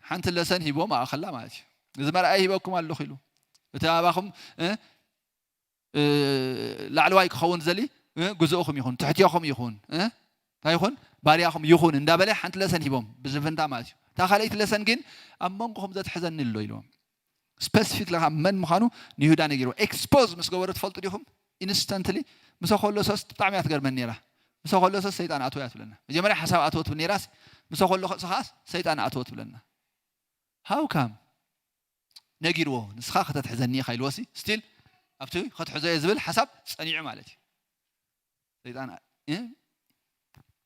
ሓንቲ ለሰን ሂቦም ኣእኸላ ማለት እዩ። እዚ መርኣይ ሂበኩም ኣለኹ ኢሉ፣ እቲ ኣባኹም፣ እ? እ፣ ላዕለዋይ ክኸውን ዘሊ፣ እ፣ ግዝኡኹም ይኹን፣ ትሕትያኹም ይኹን፣ እ፣ እንታይ ይኹን፣ ባርያኹም ይኹን እንዳበለ ሓንቲ ለሰን ሂቦም ብዝፍንታ ማለት እዩ። እታ ካልኣይቲ ለሰን ግን ኣብ መንጎኹም ዘትሕዘኒ ኣሎ ኢልዎም። ስፐሲፊክ ለካ መን ምዃኑ ንይሁዳ ነጊርዎ። ኤክስፖዝ ምስ ገበሮ ትፈልጡ ዲኹም? ኢንስተንትሊ ምሰ ከሎ ሰስ ብጣዕሚ እያ ትገርመኒ ነይራ። ምሰ ከሎ ሰስ ሰይጣን ኣትዎ እያ ትብለና። መጀመርያ ሓሳብ ኣትዎ ትብል ነይራስ ምሰ ከሎ ሰኻስ ሰይጣን ኣትዎ ትብለና። ሃው ካም ነጊርዎ፣ ንስኻ ከተትሕዘኒ ኢኻ ኢልዎሲ ስቲል ኣብቲ ከትሕዞ እየ ዝብል ሓሳብ ጸኒዑ ማለት እዩ። ሰይጣን፣ እ?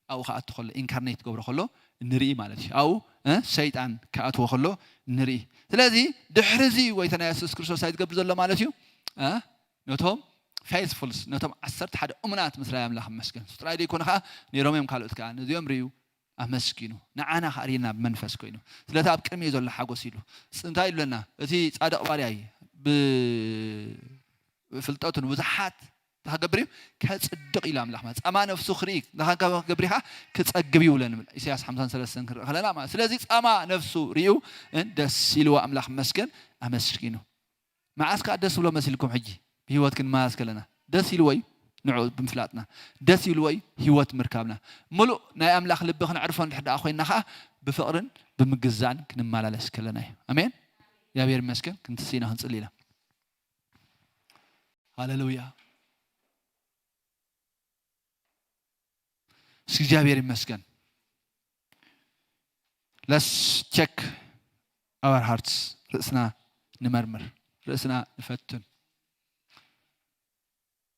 ኣብኡ ክኣቱ ከሎ፣ ኢንካርኔት ክገብሮ ከሎ ንርኢ ማለት እዩ። ኣብኡ፣ እ? ሰይጣን ክኣትዎ ከሎ ንርኢ። ስለዚ ድሕሪ እዚ ጎይታና የሱስ ክርስቶስ እንታይ ዝገብር ዘሎ ማለት እዩ? እ? ነቶም ፌይትፉልስ፣ ነቶም ዓሰርተ ሓደ እሙናት ምስ ራእይ ኣምላኽ መስገን ጥራይ ዘይኮነ ከዓ ነይሮም እዮም ካልኦት ከዓ ነዚኦም ርእዩ ኣመስጊኑ። ንዓና ከዓ ርእየና ብመንፈስ ኮይኑ ስለቲ ኣብ ቅድሚኡ ዘሎ ሓጎስ ኢሉ። እንታይ ኢሉና? እቲ ጻድቕ ባርያይ ብፍልጠቱ ንብዙሓት እንታይ ክገብር እዩ? ከጽድቕ ኢሉ ኣምላኽ ማለት ጻማ ነፍሱ ክርኢ እንታይ ክገብር ኢኻ? ክጸግብ እዩ ብለን ንብል። ኢሳያስ ሓምሳን ሰለስተን ክንርኢ ከለና ማለት። ስለዚ ጻማ ነፍሱ ርእዩ ደስ ኢልዎ ኣምላኽ መስገን ኣመስጊኑ። መዓስ ከኣ ደስ ብሎ መሲልኩም ሕጂ ብህይወት ክንመላለስ ከለና? ደስ ኢልዎ እዩ ንዕኡ ብምፍላጥና፣ ደስ ኢልዎ እዩ ህይወት ምርካብና። ምሉእ ናይ ኣምላኽ ልቢ ክነዕርፎ እንድሕር ደኣ ኮይንና ከኣ ብፍቕርን ብምግዛእን ክንመላለስ ከለና እዩ። ኣሜን። እግዚኣብሔር ይመስገን። ክንትስኢና ክንጽሊ ኢና። ሃሌሉያ። እስኪ እግዚኣብሔር ይመስገን። Let's check our hearts. ርእስና ንመርምር፣ ርእስና ንፈትን።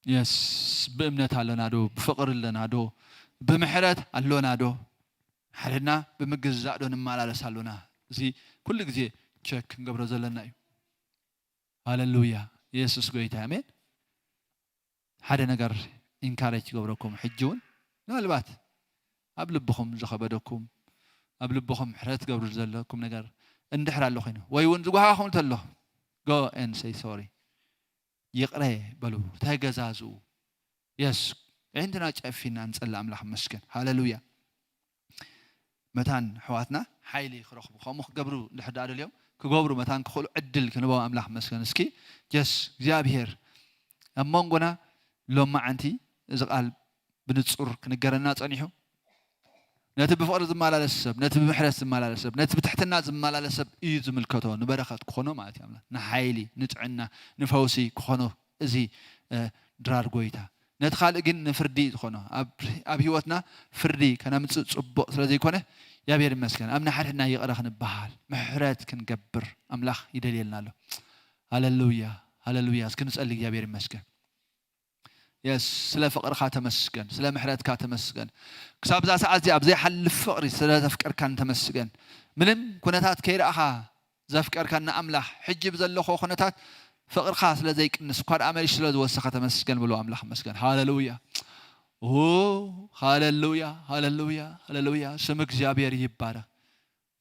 የስ፣ ብእምነት ኣለና ዶ? ብፍቕሪ ኣለና ዶ? ብምሕረት ኣሎና ዶ? ሓደና ብምግዛእ ዶ ንመላለስ ኣሎና? እዚ ኩሉ ግዜ ቸክ ክንገብሮ ዘለና እዩ። ሃሌሉያ። የሱስ ጎይታ፣ ኣሜን። ሓደ ነገር ኢንካሬጅ ይገብረኩም። ሕጂ እውን ምናልባት ኣብ ልብኹም ዝኸበደኩም፣ ኣብ ልብኹም ሕረት ትገብሩ ዘለኩም ነገር እንድሕር ኣሎ ኮይኑ፣ ወይ እውን ዝጓሃኹም እንተሎ፣ go and say sorry። ይቕረ በሉ፣ ተገዛዝኡ። የስ፣ ኣዒንትና ጨፊና ንጸሊ ኣምላኽ መስገን። ሃሌሉያ። መታን ኣሕዋትና ሓይሊ ክረኽቡ፣ ከምኡ ክገብሩ እንድሕር ደኣ ደልዮም ክገብሩ መታን ክኽእሉ ዕድል ክንቦም ኣምላኽ መስገን። እስኪ ጀስ እግዚኣብሔር ኣብ መንጎና ሎማዓንቲ እዚ ቃል ብንጹር ክንገረና ጸኒሑ። ነቲ ብፍቕሪ ዝመላለስ ሰብ፣ ነቲ ብምሕረት ዝመላለስ ሰብ፣ ነቲ ብትሕትና ዝመላለስ ሰብ እዩ ዝምልከቶ፣ ንበረኸት ክኾኖ ማለት እዩ። ኣምላኽ ንሓይሊ፣ ንጥዕና፣ ንፈውሲ ክኾኖ እዚ፣ እ፣ ድራር ጎይታ። ነቲ ካልእ ግን ንፍርዲ እዩ ዝኾኖ። ኣብ፣ ኣብ ህይወትና ፍርዲ ከነምጽእ ጽቡቕ ስለ ዘይኮነ፣ እግዚኣብሔር ይመስገን። ኣብ ንሓድሕድና ይቕረ ክንበሃል፣ ምሕረት ክንገብር ኣምላኽ ይደልየልና ኣሎ። ሃሌሉያ፣ ሃሌሉያ። እስኪ ንጸሊ፣ እግዚኣብሔር ይመስገን። የስ፣ ስለ ፍቕርኻ ተመስገን፣ ስለ ምሕረትካ ተመስገን። ክሳብ እዛ ሰዓት እዚኣ ኣብ ዘይሓልፍ ፍቕሪ ስለ ዘፍቀርካን ተመስገን። ምንም ኩነታት ከይረኣኻ ዘፍቀርካና ኣምላኽ፣ ሕጂ ብዘለኹ ኩነታት ፍቕርኻ ስለ ዘይቅንስ እኳ ደኣ መሊሱ ስለ ዝወሰኸ ተመስገን ብሎ ኣምላኽ መስገን። ሃሌሉያ። ኦ፣ ሃሌሉያ፣ ሃሌሉያ፣ ሃሌሉያ። ስም እግዚኣብሔር ይባረኽ።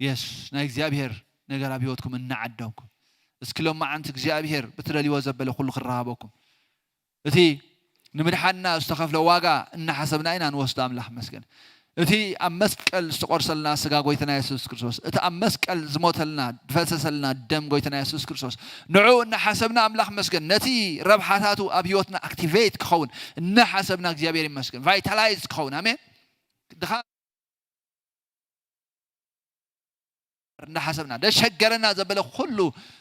የስ፣ ናይ እግዚኣብሔር ነገር ኣብ ህይወትኩም እናዓደምኩም። እስኪ ሎማዓንቲ እግዚኣብሔር ብትደልይዎ ዘበለ ኩሉ ክረሃበኩም። እቲ ንምድሓንና ዝተኸፍለ ዋጋ እናሓሰብና ኢና ንወስዶ። ኣምላኽ መስገን። እቲ ኣብ መስቀል ዝተቖርሰልና ስጋ ጎይታና የሱስ ክርስቶስ፣ እቲ ኣብ መስቀል ዝሞተልና፣ ዝፈሰሰልና ደም ጎይታና የሱስ ክርስቶስ፣ ንዕኡ እናሓሰብና ኣምላኽ መስገን። ነቲ ረብሓታቱ ኣብ ህይወትና ኣክቲቬት ክኸውን እናሓሰብና እግዚኣብሔር ይመስገን። ቫይታላይዝ ክኸውን። ኣሜን። ድኻ እንዳሓሰብና፣ ደሸገረና ዘበለ ኩሉ፣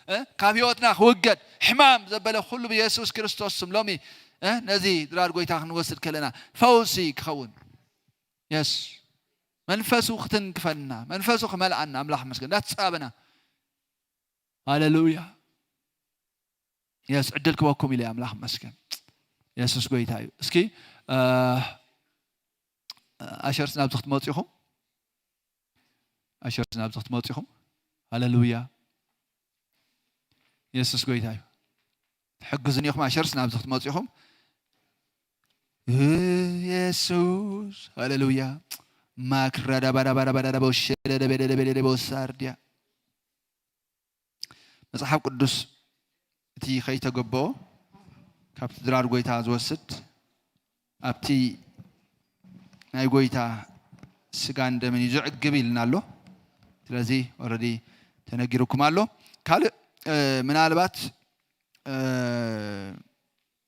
እ፣ ካብ ህይወትና ክውገድ፣ ሕማም ዘበለ ኩሉ ብየሱስ ክርስቶስ ስም ሎሚ፣ እ፣ ነዚ ድራር ጎይታ ክንወስድ ከለና ፈውሲ ክኸውን። የስ። መንፈሱ ክትንክፈና፣ መንፈሱ ክመልኣና ኣምላኽ መስገን። እንዳተጻበና። ሃሌሉያ። የስ፣ ዕድል ክበኩም ኢለ ኣምላኽ መስገን። የሱስ ጎይታ እዩ። እስኪ፣ እ፣ ኣሸርስ ናብዚ ክትመጹ ኢኹም። ኣሸርስ ናብዚ ክትመጹ ኢኹም። ሃሌሉያ። የሱስ ጎይታ እዩ። ትሕግዙኒ ኢኹም። ኣሸርስ ናብዚ ክትመጹ ኢኹም። የሱስ ሃሌሉያ። ማክራዳባዳባዳባዳቦሸደደቤደደቤደደቦሳርድያ። መጽሓፍ ቅዱስ እቲ ከይተገበኦ ካብቲ ድራር ጎይታ ዝወስድ ኣብቲ ናይ ጎይታ ስጋን ደምን እዩ ዝዕግብ ኢልና ኣሎ። ስለዚ ኦልሬዲ ተነጊሩኩም ኣሎ። ካልእ ምናልባት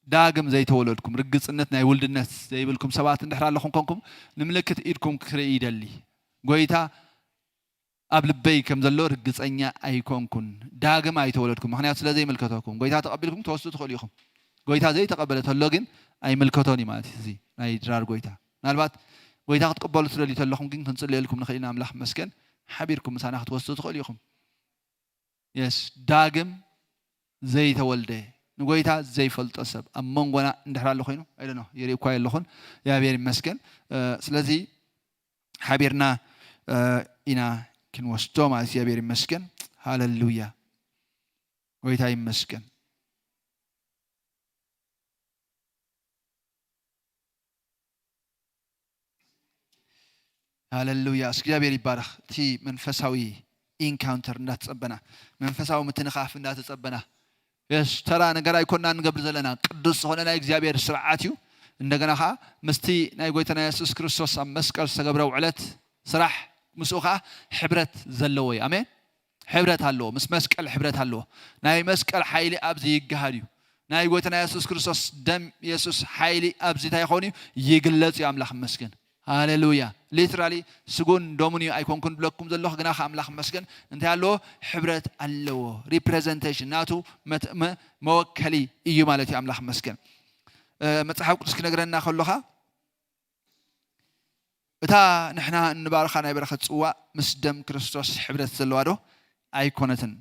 ዳግም ዘይተወለድኩም፣ ርግጽነት ናይ ውልድነት ዘይብልኩም ሰባት እንድሕር ኣለኹም ኮንኩም፣ ንምልክት ኢድኩም ክርኢ ይደሊ። ጎይታ ኣብ ልበይ ከም ዘሎ ርግጸኛ ኣይኮንኩን። ዳግም ኣይተወለድኩም፣ ምኽንያቱ ስለ ዘይምልከተኩም። ጎይታ ተቐቢልኩም ትወስዱ ትኽእሉ ኢኹም። ጎይታ ዘይተቐበለ ተሎ ግን ኣይምልከቶን እዩ ማለት እዩ። እዚ ናይ ድራር ጎይታ፣ ምናልባት ጎይታ ክትቅበሉ ትደልዩ ተለኹም ግን ክንጽልየልኩም ንኽእል ኢና። ኣምላኽ መስገን ሓቢርኩም ምሳና ክትወስዱ ትኽእሉ ኢኹም። የስ ዳግም ዘይተወልደ፣ ንጎይታ ዘይፈልጦ ሰብ ኣብ መንጎና እንድሕር ኣሎ ኮይኑ፣ ኣይደኖ፣ ይርኢ እኳ የለኹን። እግዚኣብሔር ይመስገን። ስለዚ ሓቢርና ኢና ክንወስዶ ማለት እግዚኣብሔር ይመስገን። ሃሌሉያ። ጎይታ ይመስገን። ሃሌሉያ። እስኪ እግዚኣብሔር ይባረኽ። እቲ መንፈሳዊ ኢንካውንተር እንዳተጸበና፣ መንፈሳዊ ምትንኻፍ እንዳተጸበና፣ የስ ተራ ነገር ኣይኮና እንገብር ዘለና፣ ቅዱስ ዝኾነ ናይ እግዚኣብሔር ስርዓት እዩ። እንደገና ከዓ ምስቲ ናይ ጎይታና የሱስ ክርስቶስ ኣብ መስቀል ዝተገብረ ውዕለት ስራሕ ምስኡ ከዓ ሕብረት ዘለዎ እዩ። ኣሜን። ሕብረት ኣለዎ፣ ምስ መስቀል ሕብረት ኣለዎ። ናይ መስቀል ሓይሊ ኣብዚ ይገሃድ እዩ። ናይ ጎይታና የሱስ ክርስቶስ ደም የሱስ ሓይሊ ኣብዚ እንታይ ይኸውን እዩ? ይግለጽ እዩ። ኣምላኽ ይመስገን። ሃሌሉያ። ሊትራሊ ስጉን ደሙን እዩ ኣይኮንኩን ብለኩም ዘለኹ፣ ግና ከ ኣምላኽ ይመስገን እንታይ ኣለዎ? ሕብረት ኣለዎ። ሪፕሬዘንቴሽን ናቱ መት- መ- መወከሊ እዩ ማለት እዩ። ኣምላኽ ይመስገን። መጽሓፍ ቅዱስ ክነግረና ከሎኻ እታ ንሕና እንባርኻ ናይ በረኸት ጽዋእ ምስ ደም ክርስቶስ ሕብረት ዘለዋ ዶ ኣይኮነትን?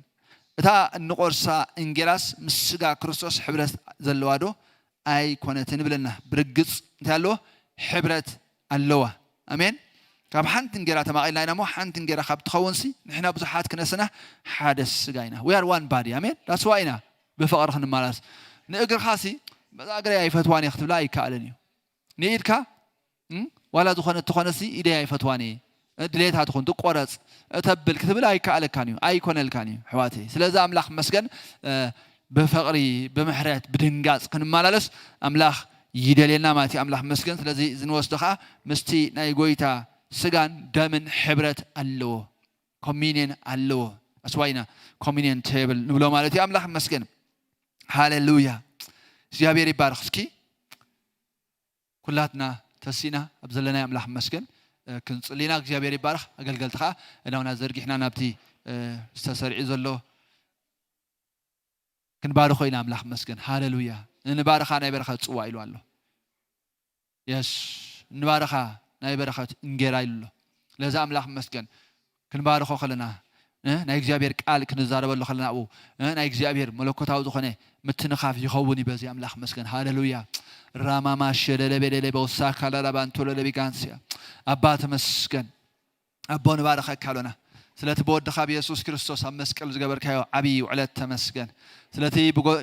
እታ እንቆርሳ እንጌራስ ምስ ስጋ ክርስቶስ ሕብረት ዘለዋ ዶ ኣይኮነትን? ይብለና። ብርግጽ እንታይ ኣለዎ? ሕብረት ኣለዋ። ኣሜን። ካብ ሓንቲ እንጌራ ተማቒልና ኢና እሞ ሓንቲ እንጌራ ካብ ትኸውንሲ ንሕና ብዙሓት ክነስና ሓደ ስጋ ኢና። We are one body። ኣሜን። ዳስዋ ኢና ብፍቕሪ ክንመላለስ። ንእግርኻሲ በዛ እግረይ ኣይፈትዋን እየ ክትብላ ኣይከኣልን እዩ። ንኢድካ ዋላ ዝኾነ እትኾነሲ ኢደይ ኣይፈትዋን እየ፣ ድሌታ ትኹን ትቆረፅ፣ እተብል ክትብል ኣይከኣለካን እዩ፣ ኣይኮነልካን እዩ ኣሕዋተይ። ስለዚ ኣምላኽ መስገን ብፍቕሪ ብምሕረት ብድንጋፅ ክንመላለስ ኣምላኽ ይደልየና ማለት እዩ። ኣምላኽ መስገን። ስለዚ ዝንወስዶ ከዓ ምስቲ ናይ ጎይታ ስጋን ደምን ሕብረት ኣለዎ፣ ኮሚኒየን ኣለዎ። ኣስዋይና ኮሚኒየን ቴብል ንብሎ ማለት እዩ። ኣምላኽ መስገን። ሃሌሉያ። እግዚኣብሔር ይባርኽ። እስኪ ኩላትና ተሲና ኣብ ዘለናይ ኣምላኽ መስገን ክንጽሊና እግዚኣብሔር ይባርኽ። ኣገልገልቲ ከዓ እዳውና ዘርጊሕና ናብቲ ዝተሰሪዑ ዘሎ ክንባርኾ ኢና። ኣምላኽ መስገን። ሃሌሉያ። ንባርኻ ናይ በረኸት ጽዋ ኢሉ ኣሎ። የስ ንባርኻ ናይ በረኸት እንጌራ ኢሉ ኣሎ። ለዛ ኣምላኽ መስገን። ክንባርኾ ከለና ናይ እግዚኣብሔር ቃል ክንዛረበሉ ከለና ኣብኡ ናይ እግዚኣብሔር መለኮታዊ ዝኾነ ምትንኻፍ ይኸውን እዩ። በዚ ኣምላኽ መስገን። ሃሌሉያ። ራማማ ሸለለቤለለ በውሳካ ለላባንቶለለቢጋንስያ። ኣባ ተመስገን። ኣቦ ንባርኸካ ኣሎና ስለቲ ብወድኻ ብየሱስ ክርስቶስ ኣብ መስቀል ዝገበርካዮ ዓብዪ ውዕለት ተመስገን። ስለቲ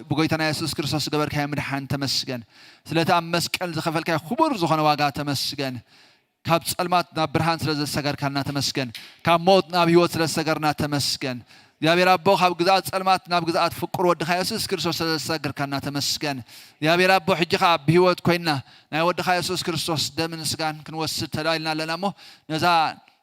ብጎይታና የሱስ ክርስቶስ ዝገበርካዮ ምድሓን ተመስገን። ስለቲ ኣብ መስቀል ዝኸፈልካዮ ክቡር ዝኾነ ዋጋ ተመስገን። ካብ ጸልማት ናብ ብርሃን ስለ ዘሰገርካና ተመስገን። ካብ ሞት ናብ ህይወት ስለ ዝሰገርና ተመስገን። እግዚኣብሔር ኣቦ ካብ ግዝኣት ጸልማት ናብ ግዝኣት ፍቅር ወድኻ የሱስ ክርስቶስ ስለ ዘሰገርካና ተመስገን። እግዚኣብሔር ኣቦ ሕጂ ኸዓ ብህይወት ኮይና ናይ ወድኻ የሱስ ክርስቶስ ደምን ስጋን ክንወስድ ተዳልና ኣለና እሞ ነዛ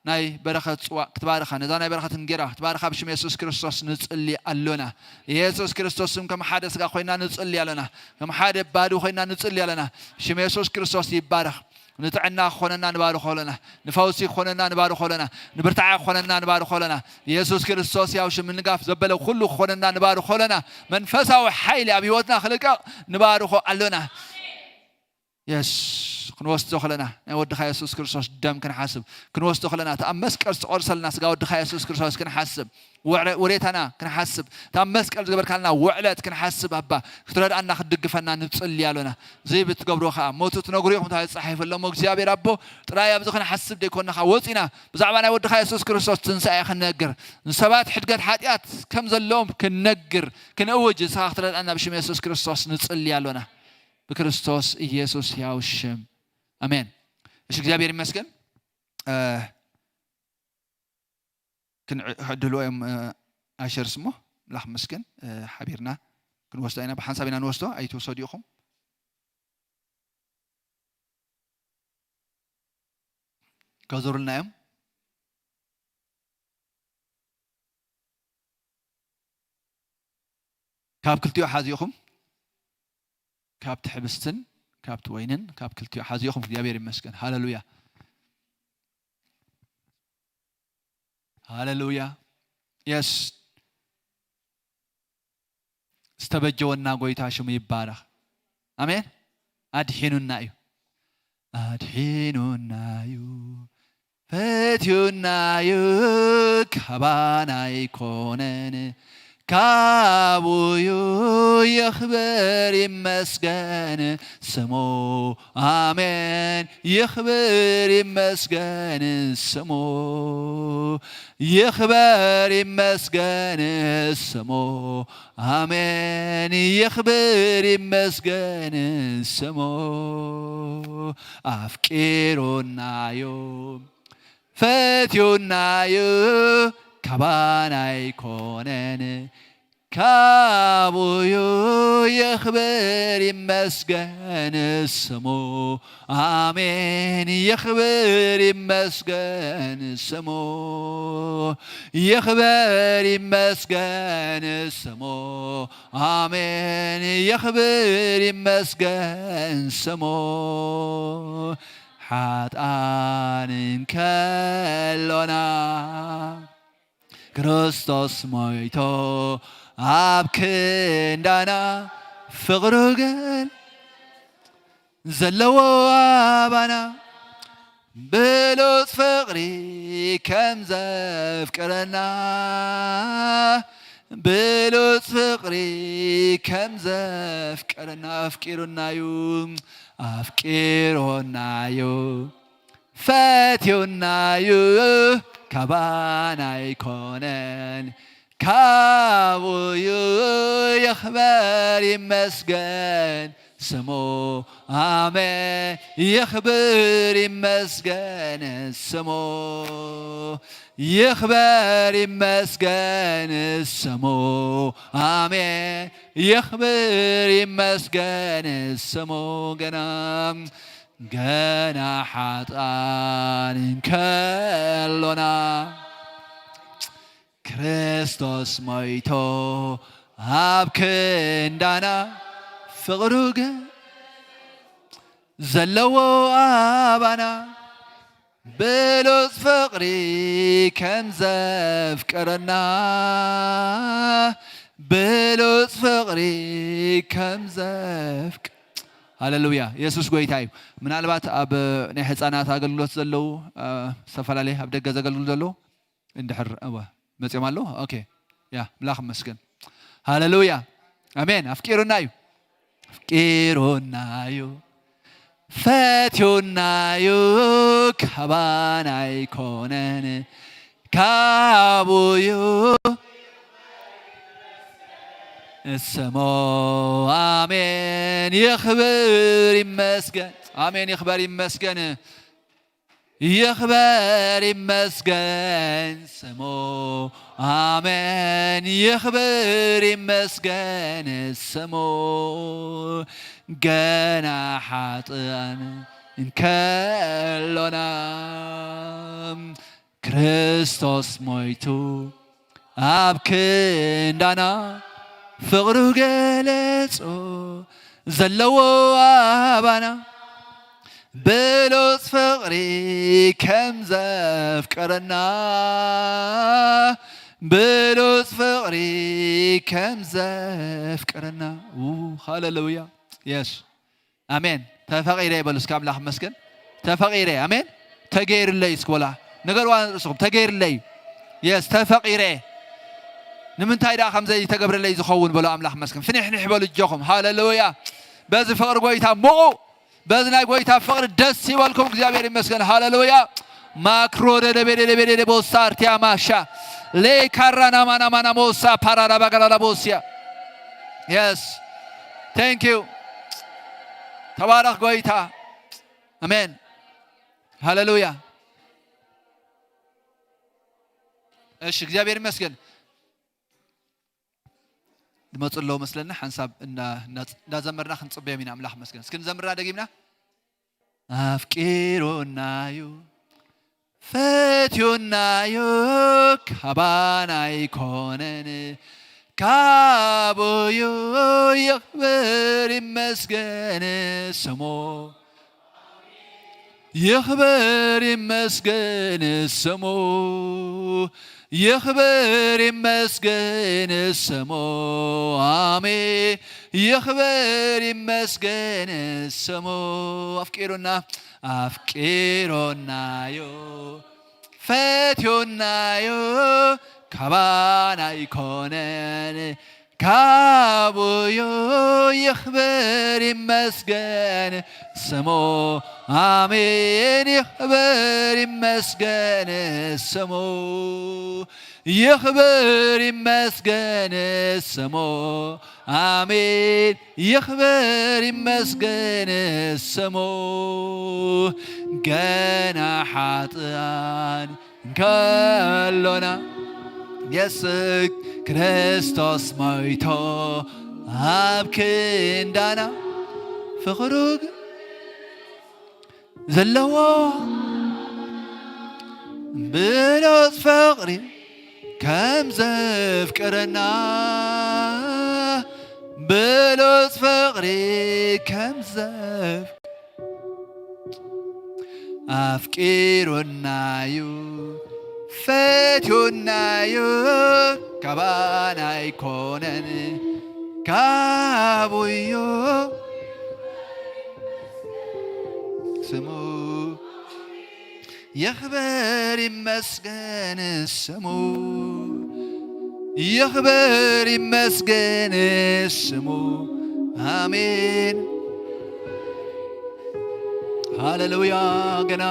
ናይ በረኸት ጽዋ ክትባርኻ፣ ነዛ ናይ በረኸት እንጌራ ክትባርኻ ብሽም የሱስ ክርስቶስ ንጽሊ ኣሎና። የሱስ ክርስቶስ ስም ከም ሓደ ስጋ ኮይና ንጽሊ ኣሎና። ከም ሓደ ባዲ ኮይና ንጽሊ ኣሎና። ሽም የሱስ ክርስቶስ ይባረኽ። ንጥዕና ክኾነና ንባርኾ ኣለና። ንፈውሲ ክኾነና ንባርኾ ኣለና። ንብርታዓ ክኾነና ንባርኾ ኣለና። የሱስ ክርስቶስ ያው ሽም ምንጋፍ ዘበለ ኩሉ ክኾነና ንባርኾ ኣለና። መንፈሳዊ ሓይሊ ኣብ ህይወትና ክልቀቕ ንባርኾ ኣሎና። የስ ክንወስዶ ከለና ናይ ወድኻ የሱስ ክርስቶስ ደም ክንሓስብ፣ ክንወስዶ ከለና እቲ ኣብ መስቀል ዝተቆርሰልና ስጋ ወድኻ የሱስ ክርስቶስ ክንሓስብ፣ ውሬታና ክንሓስብ፣ እቲ ኣብ መስቀል ዝገበርካልና ውዕለት ክንሓስብ ኣባ ክትረድኣና ክትድግፈና ንጽሊ ኣሎና። እዚ ብትገብሮ ከዓ ሞቱ ትነግሩ ኢኹም ተባሂሉ ተጻሒፉ ኣሎ እሞ እግዚኣብሔር ኣቦ ጥራይ ኣብዚ ክንሓስብ ደይኮንና ወፂና ብዛዕባ ናይ ወድኻ የሱስ ክርስቶስ ትንሳኤ ክንነግር ንሰባት ሕድገት ሓጢኣት ከም ዘለዎም ክንነግር ክንእውጅ ንስኻ ክትረድኣና ብሽም የሱስ ክርስቶስ ንጽሊ ኣሎና። ብክርስቶስ ኢየሱስ ሕያው ሽም ኣሜን። እሺ፣ እግዚኣብሔር ይመስገን። እ፣ ክንዕድልዎ እዮም፣ እ፣ ኣሸርስ እሞ፣ ኣምላኽ ይመስገን። እ፣ ሓቢርና ክንወስዶ ኢና። ብሓንሳብ ኢና ንወስዶ፣ ኣይትውሰዱ ኢኹም። ከዞሩልና እዮም። ካብ ክልቲኡ ሓዚኹም፣ ካብቲ ሕብስትን ካብቲ ወይንን፣ ካብ ክልቲኡ ሓዚኹም። እግዚኣብሔር ይመስገን። ሃሌሉያ፣ ሃሌሉያ። የስ፣ ዝተበጀወና ጎይታ ሽሙ ይባረኽ። ኣሜን። ኣድሒኑና እዩ፣ ኣድሒኑና እዩ፣ ፈትዩና እዩ፣ ካባና ኣይኮነን፣ ካብኡ እዩ። ይኽበር ይመስገን ስሙ። ኣሜን። ይኽበር ይመስገን ስሙ። ይኽበር ይመስገን ስሙ። ኣሜን። ይኽበር ይመስገን ስሙ። ኣፍቂሩናዩ፣ ፈትዩናዩ፣ ካባና ኣይኮነን፣ ካብኡዩ። ይኽበር ይመስገን ስሙ። ኣሜን። ይኽበር ይመስገን ስሙ። ይኽበር ይመስገን ስሙ። ኣሜን። ይኽበር ይመስገን ስሙ። ሓጥኣን እንከሎና ክርስቶስ ሞይቶ ኣብ ክንዳና፣ ፍቕሩ ግን ዘለዎ ኣባና፣ ብሉጽ ፍቕሪ ከም ዘፍቅረና፣ ብሉጽ ፍቕሪ ከም ዘፍቅረና፣ ኣፍቂሩናዩ፣ ኣፍቂሩናዩ። ፈትዩናዩ፣ ካባና ኣይኮነን፣ ካብኡዩ። ይኽበር ይመስገን ስሙ። ኣሜን። ይኽብር ይመስገን ስሙ። ይኽበር ይመስገን ስሙ። ኣሜን። ይኽብር ይመስገን ስሙ። ገና ገና ሓጥኣን እንከሎና ክርስቶስ ሞይቶ ኣብ ክንዳና፣ ፍቕሩ ግን ዘለዎ ኣባና፣ ብሉጽ ፍቕሪ ከም ዘፍቀረና፣ ብሉጽ ፍቕሪ ከም ዘፍቅ-፣ ሃሌሉያ። የሱስ ጎይታ እዩ። ምናልባት ኣብ ናይ ህፃናት ኣገልግሎት ዘለዉ፣ እ፣ ዝተፈላለየ ኣብ ደገ ዘገልግሉ ዘለዉ፣ እንድሕር፣ እወ፣ መፂኦም ኣለዉ። ኦኬ። ያ፣ ምላኽ መስገን። ሃሌሉያ። ኣሜን። ኣፍቂሩና እዩ። ኣፍቂሩና እዩ። ፈትዩና እዩ። ካባና ኣይኮነን። ካብኡ እዩ። ስሙ። ኣሜን። ይኽብር ይመስገን። ኣሜን። ይኽበር ይመስገን። ይኽበር ይመስገን ስሙ። ኣሜን። ይኽብር ይመስገን ስሙ። ገና ሓጥኣን እንከሎና፣ ክርስቶስ ሞይቱ ኣብ ክንዳና፣ ፍቕሩ ገለጾ ዘለዎ ኣባና፣ ብሉጽ ፍቕሪ ከም ዘፍቀረና፣ ብሉጽ ፍቕሪ ከም ዘፍቀረና። ው፣ ሃሌሉያ። የስ። ኣሜን። ተፈቒረ በሉ እስከ ኣምላኽ መስገን። ተፈቒረ። ኣሜን። ተገይርለይ እስኪ በላ። ንገርዋ ንርእስኹም። ተገይርለይ። የስ፣ ተፈቒረ። ንምንታይ ደኣ ከም ዘይተገብረለይ ዝኸውን በሉ ኣምላኽ መስገን። ፍኒሕኒሕ በሉ እጆኹም። ሃሌሉያ። በዚ ፍቕሪ ጎይታ ምቑ። በዚ ናይ ጎይታ ፍቕሪ ደስ ይበልኩም። እግዚኣብሔር ይመስገን። ሃሌሉያ። ማክሮ ደደቤደደቤደደ ቦሳ ኣርቲያ ማሻ ሌካራናማናማና ሞሳ ፓራራባጋራላ ቦስያ። የስ። Thank you። ተባረኽ ጎይታ። ኣሜን። ሃሌሉያ። እሺ፣ እግዚኣብሔር ይመስገን። ዝመፁ ኣለዉ መስለና፣ ሓንሳብ እንዳ- እንዳ- እንዳዘመርና ክንፅበዮም ኢና። ኣምላኽ ይመስገን። እስኪ ንዘምራ ደጊምና። ኣፍቂሩናዩ፣ ፈትዩናዩ፣ ካባና ኣይኮነን፣ ካቡዩ። ይኽበር ይመስገን ስሙ፣ ይኽበር ይመስገን ስሙ፣ ይኽበር ይመስገን ስሙ። ኣሜን። ይኽበር ይመስገን ስሙ። ኣፍቂሩና፣ ኣፍቂሩናዩ፣ ፈትዩናዩ፣ ካባና ኣይኮነን፣ ካቡዩ። ይኽበር ይመስገን ስሙ። ኣሜን። ይኽበር ይመስገን ስሙ። ይኽበር ይመስገን ስሙ። ኣሜን። ይኽበር ይመስገን ስሙ። ገና ሓጥኣን እንከሎና፣ የሱስ ክርስቶስ ሞይቶ ኣብ ክንዳና፣ ፍቕሩ ግን ዘለዎ ብሉጽ ፍቕሪ ከም ዘፍቅረና፣ ብሉጽ ፍቕሪ ከም ዘፍ- ኣፍቂሩናዩ፣ ፈትዩናዩ፣ ካባና ኣይኮነን፣ ካቡዩ። ስሙ ይኽበር ይመስገን ስሙ፣ ይኽበር ይመስገን ስሙ። ኣሜን። ሃሌሉያ። ገና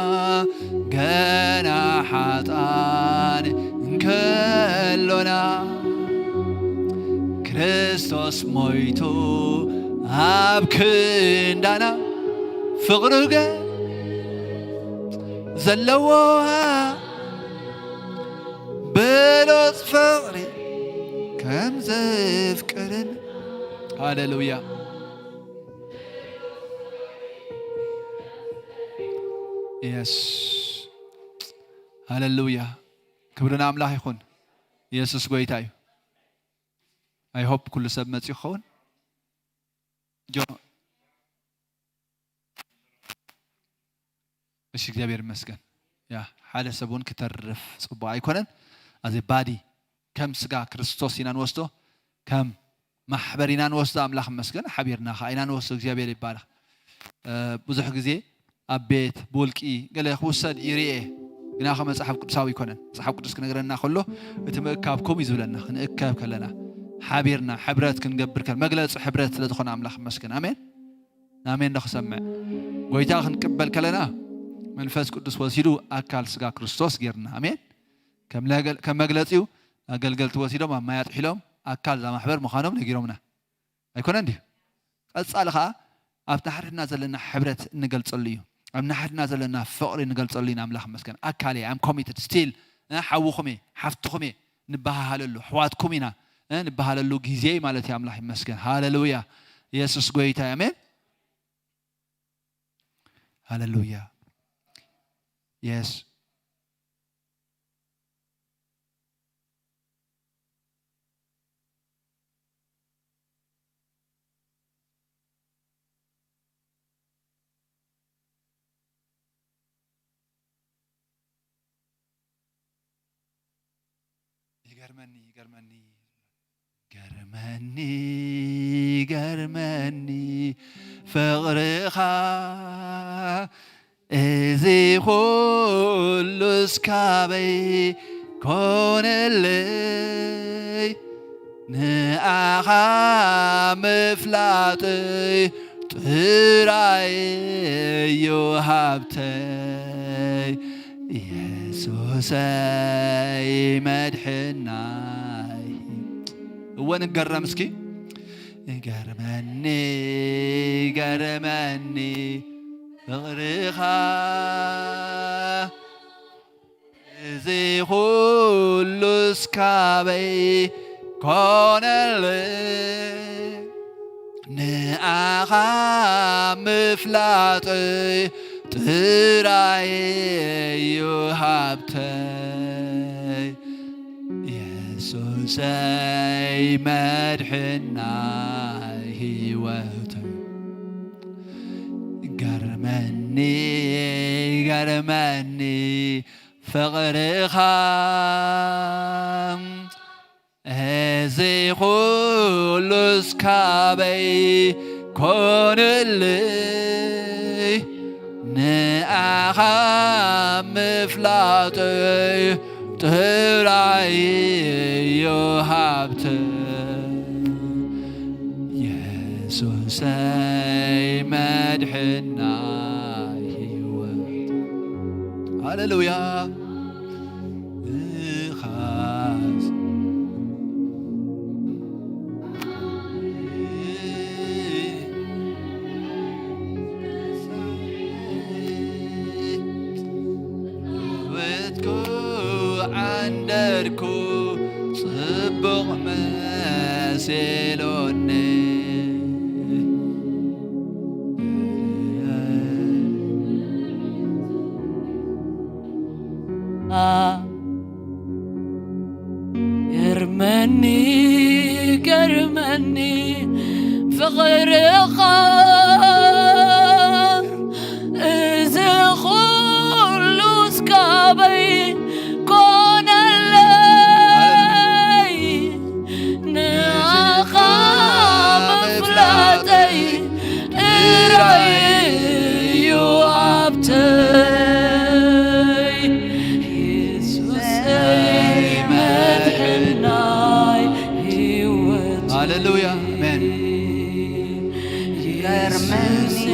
ገና ሓጥኣን እንከሎና፣ ክርስቶስ ሞይቱ ኣብ ክንዳና፣ ፍቕሩ ግን ዘለዎ ብሉጽ ፍቕሪ ከም ዘፍቅርን። ሃሌሉያ። የስ። ሃሌሉያ። ክብሪ ንኣምላኽ ይኹን። የሱስ ጎይታ እዩ። ኣይ ሆፕ ኩሉ ሰብ መጺኡ ክኸውን። ጆ-፣ እሺ፣ እግዚኣብሔር ይመስገን። ያ፣ ሓደ ሰብ እውን ክተርፍ ጽቡቕ ኣይኮነን። ኣዘ ባዲ ከም ስጋ ክርስቶስ ኢና ንወስዶ፣ ከም ማሕበር ኢና ንወስዶ። ኣምላኽ ይመስገን፣ ሓቢርና ኸዓ ኢና ንወስዶ። እግዚኣብሔር ይባረኽ። እ፣ ብዙሕ ግዜ ኣብ ቤት ብውልቂ ገለ ክውሰድ ይርኤ፣ ግና ኸ መጽሓፍ ቅዱሳዊ ኣይኮነን። መጽሓፍ ቅዱስ ክነግረና ከሎ፣ እቲ ምእካብኩም እዩ ዝብለና። ክንእከብ ከለና፣ ሓቢርና ሕብረት ክንገብር ከለ-፣ መግለጺ ሕብረት ስለ ዝኾነ ኣምላኽ ይመስገን። ኣሜን። ንኣሜን ዶ ክሰምዕ? ጎይታ ክንቅበል ከለና መንፈስ ቅዱስ ወሲዱ ኣካል ስጋ ክርስቶስ ጌርና። ኣሜን። ከም ለገል-፣ ከም መግለጺኡ ኣገልገልቲ ወሲዶም ኣብ ማይ ኣጥሒሎም ኣካል እዛ ማሕበር ምዃኖም ነጊሮምና። ኣይኮነን ድዩ? ቀጻሊ ኸኣ ኣብ ንሓድሕድና ዘለና ሕብረት እንገልጸሉ እዩ። ኣብ ንሓድሕድና ዘለና ፍቕሪ እንገልጸሉ ኢና። ኣምላኽ ይመስገን። ኣካል እየ፣ I'm committed still፣ እ፣ ሓውኹም እየ፣ ሓፍትኹም እየ፣ ንበሃሃለሉ፣ ኣሕዋትኩም ኢና፣ እ፣ ንበሃለሉ ግዜ እዩ ማለት እዩ። ኣምላኽ ይመስገን። ሃሌሉያ። የሱስ ጎይታ እዩ። ኣሜን። ሃሌሉያ። የስ። ይገርመኒ፣ ይገርመኒ፣ ገርመኒ፣ ገርመኒ ፍቕርኻ፣ እዚ ኩሉስ ካበይ ኮነለይ? ንኣኻ ምፍላጠይ ጥራይ እዩ ሃብተይ፣ የሱሰይ መድሕናይ። እወ ንገረም እስኪ። ገርመኒ፣ ገርመኒ ፍቕርኻ። ኩሉስ ካበይ ኮነለይ? ንኣኻ ምፍላጠይ ጥራይ እዩ ሃብተይ። የሱሰይ መድሕናይ ህይወተይ። ገርመኒ ገርመኒ ፍቕርኻ፣ እዚ ኩሉስ ካበይ ኮነለይ? ንኣኻ ምፍላጠይ ጥራይ እዩ ሃብተይ። የሱሰይ መድሕናይ ህይወት። ሃሌሉያ። ንኻስ ወትኩ ዓንደርኩ ጽቡቕ መሲሉኒ። ገርመኒ ገርመኒ ፍቕርኻ፣ እዚ ኩሉስ ካበይ ኮነለይ? ንኣኻ ምፍላጠይ ጥራይ እዩ ሃብተይ። የሱሰይ መድሕናይ ህይወት። ሃሌሉያ፣ ኣሜን። ገርመኒ፣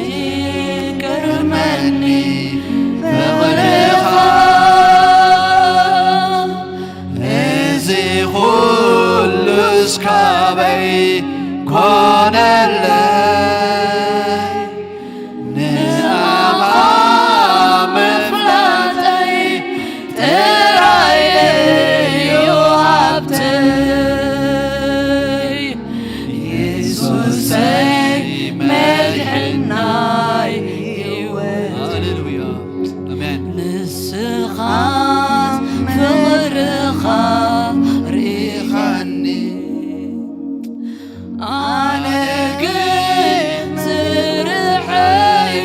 ገርመኒ ፍቕርኻ፣ እዚ ኩሉስ ካበይ ኮነለይ? ንኣኻ ምፍላጠይ ጥራይ እዩ ሃብተይ። የሱሰይ መድሕናይ ህይወት። ሃሌሉያ። ኣሜን። ንስኻ ፍቕርኻ ርኢኻኒ። ኣነ ግን ስርሐይ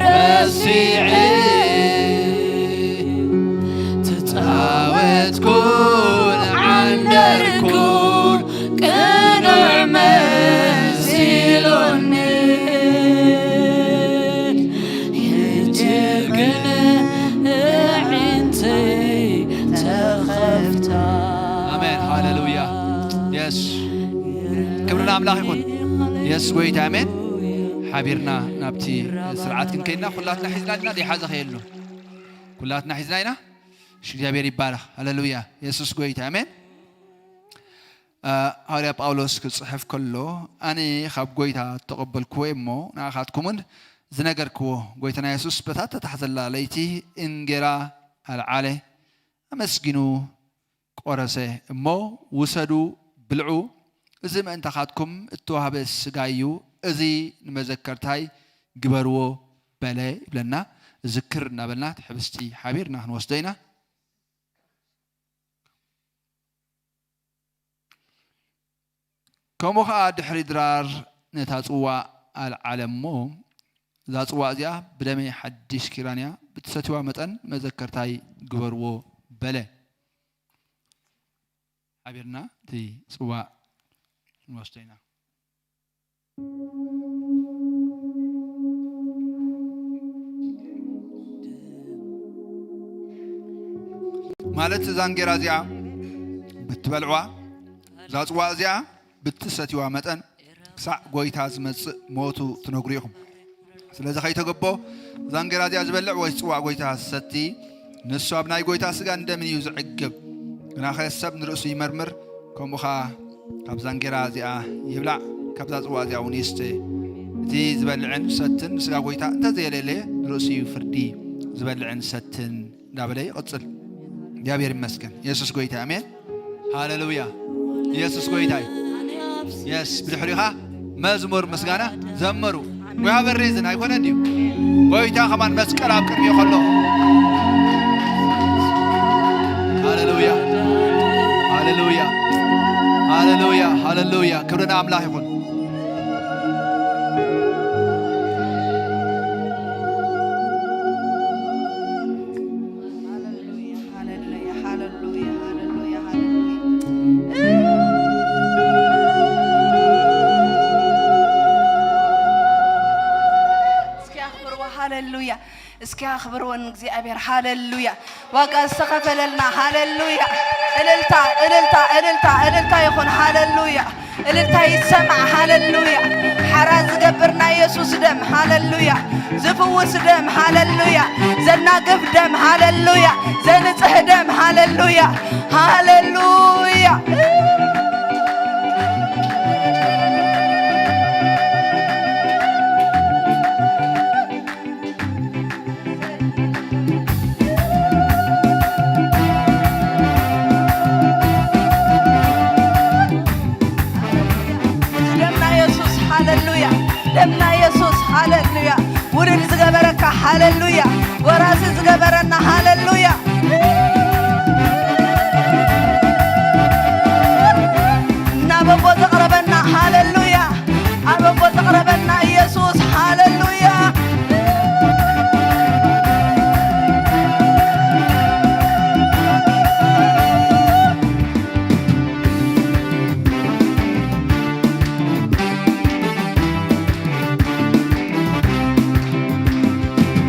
ረሲዐ፣ ተጻወትኩን ዓንደርኩን ቅኑዕ መሲሉኒ። ሕጂ ግን ኣዒንተይ ተኸፍታ። ኣሜን፣ ሃሌሉያ። የስ፣ ክብሪ ንኣምላኽ ይኹን። የስ፣ ጎይታ፣ ኣሜን። ሓቢርና ናብቲ ስርዓት ክንከይድና ኩላትና ሒዝና ዲና? ደይሓዘ ከየሉ። ኩላትና ሒዝና ኢና። እሺ፣ እግዚኣብሔር ይባረኽ። ሃሌሉያ። የሱስ ጎይታ፣ ኣሜን። እ፣ ሃዋርያ ጳውሎስ ክጽሕፍ ከሎ፣ ኣነ ካብ ጎይታ እተቐበልክዎ እሞ ንኣኻትኩምን ዝነገርክዎ፣ ጎይታና የሱስ በታ እተታሕዘላ ለይቲ እንጌራ ኣልዓለ፣ ኣመስጊኑ ቆረሰ እሞ፣ ውሰዱ፣ ብልዑ፣ እዚ ምእንታኻትኩም እተዋህበ ስጋይ እዩ፣ እዚ ንመዘከርታይ ግበርዎ በለ ይብለና። ዝክር እናበልና እቲ ሕብስቲ ሓቢርና ክንወስዶ ኢና። ከምኡ ኸኣ ድሕሪ ድራር ነታ ጽዋእ ኣልዓለ እሞ፣ እዛ ጽዋእ እዚኣ ብደመይ ሓድሽ ኪዳን እያ፣ ብትሰትዋ መጠን መዘከርታይ ግበርዎ በለ። ሓቢርና እቲ ጽዋእ ንወስዶ ኢና። ማለት እዛ እንጌራ እዚኣ ብትበልዕዋ፣ እዛ ጽዋእ እዚኣ ብትሰትይዋ መጠን ክሳዕ ጐይታ ዝመጽእ ሞቱ ትነግሩ ኢኹም። ስለዚ ከይተገቦ እዛ እንጌራ እዚኣ ዝበልዕ ወይ ጽዋእ ጐይታ ዝሰቲ፣ ንሱ ኣብ ናይ ጐይታ ስጋን ደምን እዩ ዝዕግብ። ግናኸ ሰብ ንርእሱ ይመርምር፣ ከምኡ ኸኣ ካብ ዛንጌራ እዚኣ ይብላዕ፣ ካብዛ ጽዋ እዚኣ እውን ይስተ። እቲ ዝበልዕን ዝሰትን ንስጋ ጐይታ እንተ ዘየለለየ ንርእሱ እዩ ፍርዲ ዝበልዕን ዝሰትን እንዳበለ ይቕጽል። እግዚኣብሔር ይመስገን። ኢየሱስ ጎይታ፣ ኣሜን። ሃሌሉያ። ኢየሱስ ጎይታ እዩ። የስ፣ ብድሕሪኻ መዝሙር ምስጋና ዘምሩ። We have a reason፣ ኣይኮነን ድዩ? ጎይታ ከማን መስቀል ኣብ ቅድሚኡ ከሎ። ሃሌሉያ፣ ሃሌሉያ፣ ሃሌሉያ፣ ሃሌሉያ። ክብሪ ንኣምላኽ ይኹን። ሃሌሉያ፣ ሃሌሉያ፣ ሃሌሉያ፣ ሃሌሉያ፣ ሃሌሉያ። እስኪ ኣኽብርዎ፣ ሃሌሉያ። እስኪ ኣኽብርዎ ንእግዚኣብሔር፣ ሃሌሉያ። ዋጋ ዝተኸፈለልና፣ ሃሌሉያ። እልልታ፣ እልልታ፣ እልልታ፣ እልልታ ይኹን፣ ሃሌሉያ። እልልታ ይሰማዕ። ሃሌሉያ። ሓራ ዝገብር ናይ የሱስ ደም። ሃሌሉያ። ዝፍውስ ደም። ሃሌሉያ። ዘናግፍ ደም። ሃሌሉያ። ዘንጽህ ደም። ሃሌሉያ። ሃሌሉያ። ደምና የሱስ፣ ሃሌሉያ። ደምና የሱስ፣ ሃሌሉያ። ውሉድ ዝገበረካ፣ ሃሌሉያ። ወራሲ ዝገበረና፣ ሃሌሉያ። ናብ ኣቦ ዘቕረበና፣ ሃሌሉያ። ኣብ ኣቦ ዘቕረበና ኢየሱስ፣ ሃሌሉያ።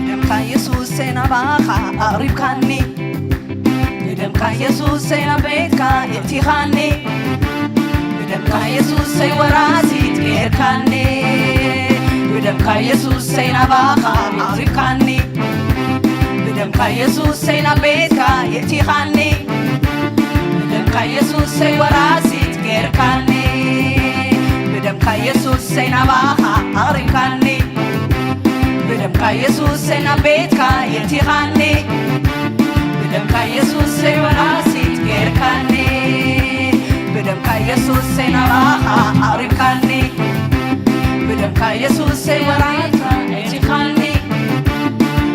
ደምካ የሱሰይ ናባኻ ኣቕሪብካኒ፣ ብደምካ የሱሰይ ናብ ቤትካ የእቲኻኒ፣ ብደምካ የሱሰይ ወራሲት ጌርካኒ፣ ብደምካ የሱሰይ ናባኻ ኣቕሪብካኒ፣ ብደምካ የሱሰይ ናብ ቤትካ የእቲኻኒ፣ ብደምካ የሱሰይ ወራሲት ጌርካኒ፣ ብደምካ የሱሰይ ናባኻ ኣቕሪብካኒ፣ ብደምካ የሱሰይ ናብ ቤትካ የእቲኻኒ፣ ብደምካ የሱሰይ ወራሲት ጌርካኒ፣ ብደምካ የሱሰይ ናባኻ ኣቕሪብካኒ፣ ብደምካ የሱሰይ ወራሲት ጌርካኒ፣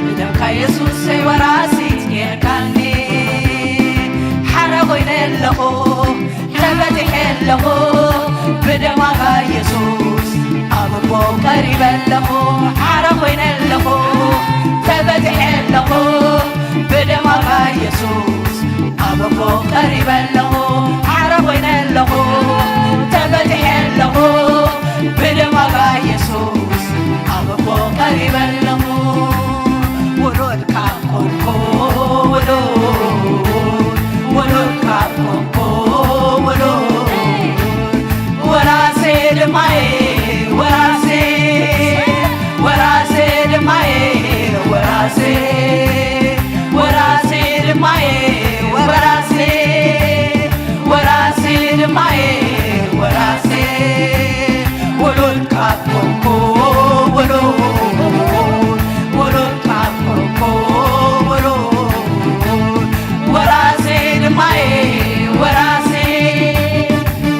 ብደምካ የሱሰይ ወራሲት ጌርካኒ። ሓራ ኮይነ ኣለኹ፣ ተፈቲሐ ኣለኹ፣ ብደም ዋጋ የሱስ ኣብ ኣቦ ቀሪበ ኣለኹ። ሓራ ኮይነ ኣለኹ፣ ተፈቲሐ ኣለኹ፣ ብደም ዋጋ የሱስ ኣብ ኣቦ ቀሪበ ኣለኹ። ሓራ ኮይነ ኣለኹ፣ ተፈቲሐ ኣለኹ፣ ብደም ዋጋ የሱስ ኣብ ኣቦ ቀሪበ ኣለኹ። ውሉድ ካብ ኮንኩ ውሉድ፣ ውሉድ ካብ ኮንኩ ውሉድ፣ ወራሴ ድማየ፣ ወራሴ፣ ወራሴ ድማየ፣ ወራሴ፣ ወራሴ ድማየ፣ ወራሴ፣ ወራሴ ድማየ፣ ወራሴ፣ ውሉድ ካብ ኮንኩ ውሉድ፣ ውሉድ ካብ ኮንኩ ውሉድ፣ ወራሴ ድማየ፣ ወራሴ፣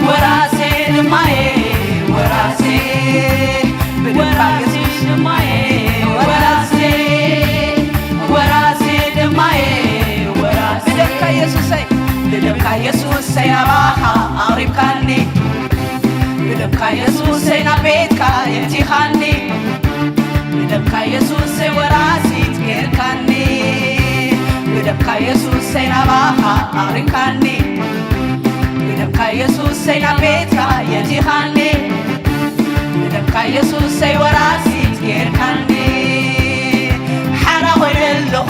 ወራሴ ድማየ፣ ወራሴ፣ ብደምካ የሱስ ድማየ፣ ወራሴ፣ ወራሴ ድማየ፣ ወራሴ። ብደምካ የሱሰይ፣ ብደምካ የሱሰይ ናባኻ ኣቕሪብካኒ፣ ብደምካ የሱሰይ ናብ ቤትካ የእቲኻኒ፣ ብደምካ የሱሰይ ወራሲት ጌርካኒ፣ ብደምካ የሱሰይ ናባኻ ኣቕሪብካኒ፣ ብደምካ የሱሰይ ናብ ቤትካ የእቲኻኒ፣ ብደምካ የሱሰይ ወራሲት ጌርካኒ። ሓራ ኮይነ ኣለኹ፣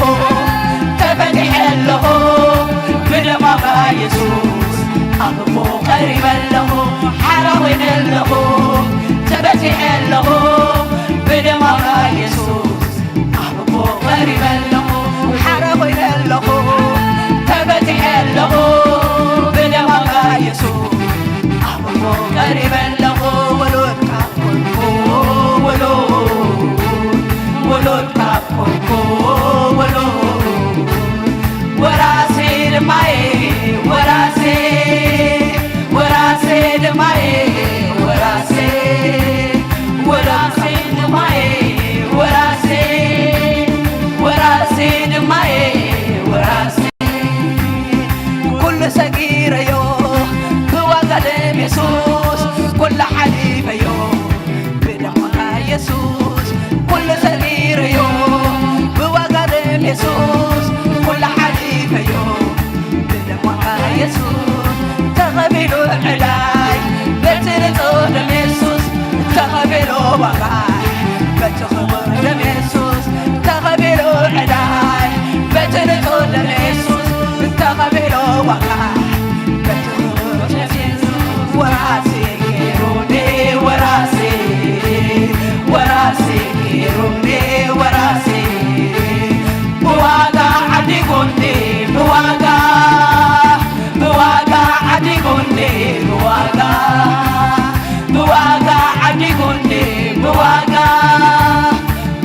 ተፈቲሐ ኣለኹ፣ ብደም ዋጋ የሱስ ኣብ ኣቦ ቀሪበ ኣለኹ። ሓራ ኮይነ ኣለኹ፣ ተፈቲሐ ኣለኹ፣ ብደም ዋጋ የሱስ ኣብ ኣቦ ቀሪበ ኣለኹ። ሓራ ኮይነ ኣለኹ፣ ተፈቲሐ ኣለኹ፣ ብደም ዋጋ የሱስ ኣብ ኣቦ ቀሪበ ኣለኹ። ውሉድ ካብ ኮንኩ ውሉድ፣ ዋጋ በቲ ክቡር ደም የሱስ ተኸፊሉ ዕዳይ፣ በቲ ንጹር ደም የሱስ ተኸፊሉ ዋጋ በቲ ክቡር ደም የሱስ ወራሲ ገይሩኒ ወራሲ፣ ወራሲ ገይሩኒ ወራሲ፣ ብዋጋ ዓዲጉኒ ብዋጋ፣ ብዋጋ ዓዲጉኒ ብዋጋ፣ ብዋጋ ዓዲጉኒ ብዋጋ፣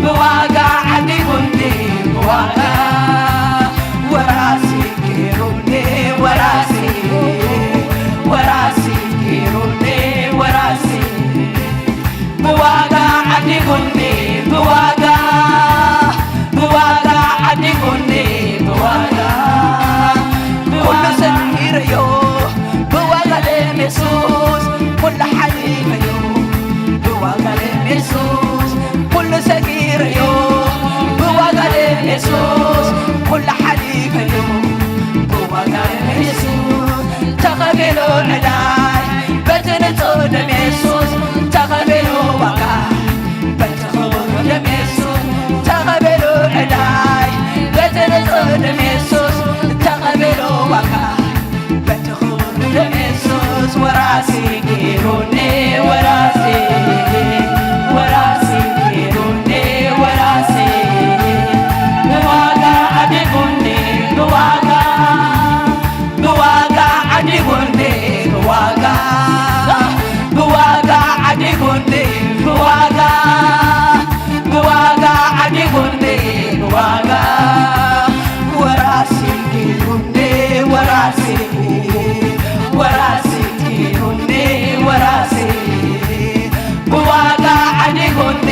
ብዋጋ ዓዲጉኒ ብዋጋ፣ ወራሲ ገይሩኒ ወራሲ፣ ወራሲ ገይሩኒ ወራሲ፣ ብዋጋ ዓዲጉኒ ብዋጋ፣ ብዋጋ ዓዲጉኒ ብዋጋ፣ ኩሉ ሰጊረዮ ብዋጋ ደም የሱስ፣ ኩሉ ሓሊፈዮ ብዋጋ ደም የሱስ፣ ኩሉ ሰጊረዮ ብዋጋ ደም የሱስ፣ ኩሉ ሓሊፈዮ ብዋጋ ደም የሱስ፣ ተኸፊሉ ዕዳይ በቲ ንጹር ደም የሱስ፣ ተኸፊሉ ዋጋ በቲ ክቡር ደም የሱስ፣ ተኸፊሉ ዕዳይ በቲ ንጹር ደም የሱስ፣ ተኸፊሉ ዋጋ በቲ ክቡር ደም የሱስ፣ ወራሲ ገይሩኒ ወራሲ፣ ወራሲ ገይሩኒ ወራሲ፣ ብዋጋ ዓዲጉኒ ብዋጋ፣ ብዋጋ ዓዲጉኒ ብዋጋ፣ ብዋጋ ዓዲጉኒ ብዋጋ፣ ብዋጋ ዓዲጉኒ ብዋጋ፣ ወራሲ ገይሩኒ ወራሲ፣ ወራሲ ገይሩኒ ወራሲ፣ ብዋጋ ዓዲጉኒ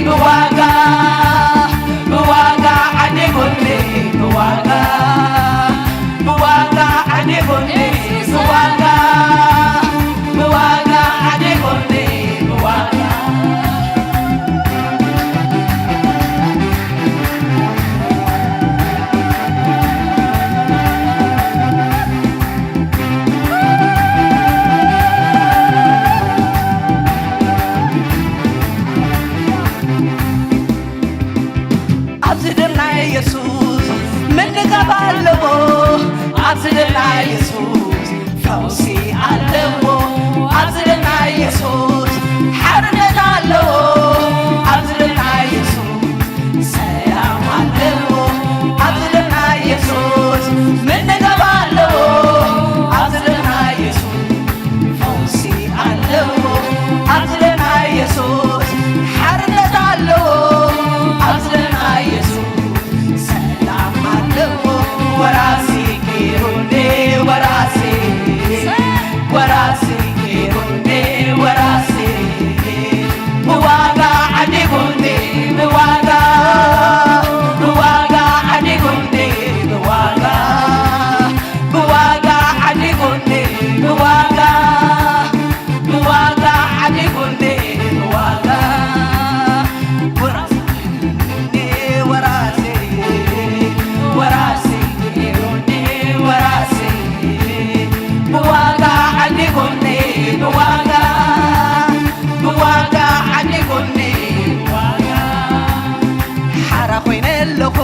ብዋጋ፣ ብዋጋ ዓዲጉኒ ብዋጋ፣ ብዋጋ ዓዲጉኒ ብዋጋ፣ ብዋጋ ዓዲጉኒ ብዋጋ። ኣብዚ ደም ናይ የሱስ ምንጋብ ኣለዎ። ኣብዚ ደም ናይ የሱስ ፈውሲ ኣለዎ። ኣብዚ ደም ናይ የሱስ ሓርነት ኣለዎ። ኣብዚ ደም ናይ የሱስ ሰላም ኣለዎ። ኣብዚ ደም ናይ የሱስ ምንጋብ ኣለዎ። ኣብዚ ደም ናይ የሱስ ፈውሲ ኣለዎ። ኣብዚ ደም ናይ የሱስ ሓርነት ኣለዎ። ኣብዚ ደም ናይ የሱስ ሰላም ኣለዎ። ወራሲ ገይሩኒ ወራሲ፣ ወራሲ ገይሩኒ ወራሲ፣ ብዋጋ ዓዲጉኒ ብዋጋ፣ ብዋጋ ዓዲጉኒ ብዋጋ፣ ብዋጋ ዓዲጉኒ ብዋጋ፣ ብዋጋ ዓዲጉኒ ብዋጋ፣ ወራሲ ወራሲ፣ ወራሲ ወራሲ፣ ብዋጋ ዓዲጉኒ ብዋጋ፣ ብዋጋ ዓዲጉኒ ብዋጋ። ሓራ ኮይነ ኣለኹ፣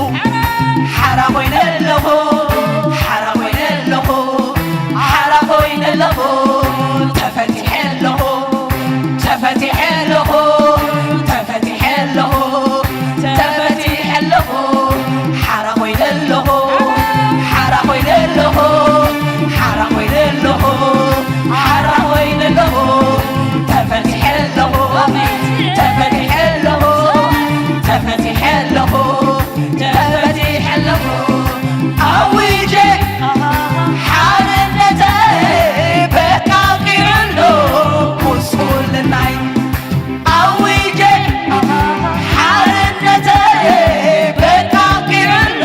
ሓራ ኮይነ ኣለኹ፣ ሓራ ኮይነ ኣለኹ፣ ሓራ ኮይነ ኣለኹ፣ ተፈቲሐ ኣለኹ፣ ተፈቲሐ ኣለኹ፣ ተፈቲሐ ኣለኹ፣ ተፈቲሐ ኣለኹ፣ ሓራ ኮይነ ኣለኹ፣ ሓራ ኮይነ ኣለኹ፣ ሓራ ኮይነ ኣለኹ፣ ሓራ ኮይነ ኣለኹ፣ ተፈቲሐ ኣለኹ፣ ተፈቲሐ ኣለኹ፣ ተፈቲሐ ኣለኹ፣ ተፈቲሐ ኣለኹ፣ ኣዊጀ ሓርነተይ በቃ ቂዑ ኣሎ ጉስቁልናይ። ኣዊጀ ሓርነተይ በቃ ቂዑ ኣሎ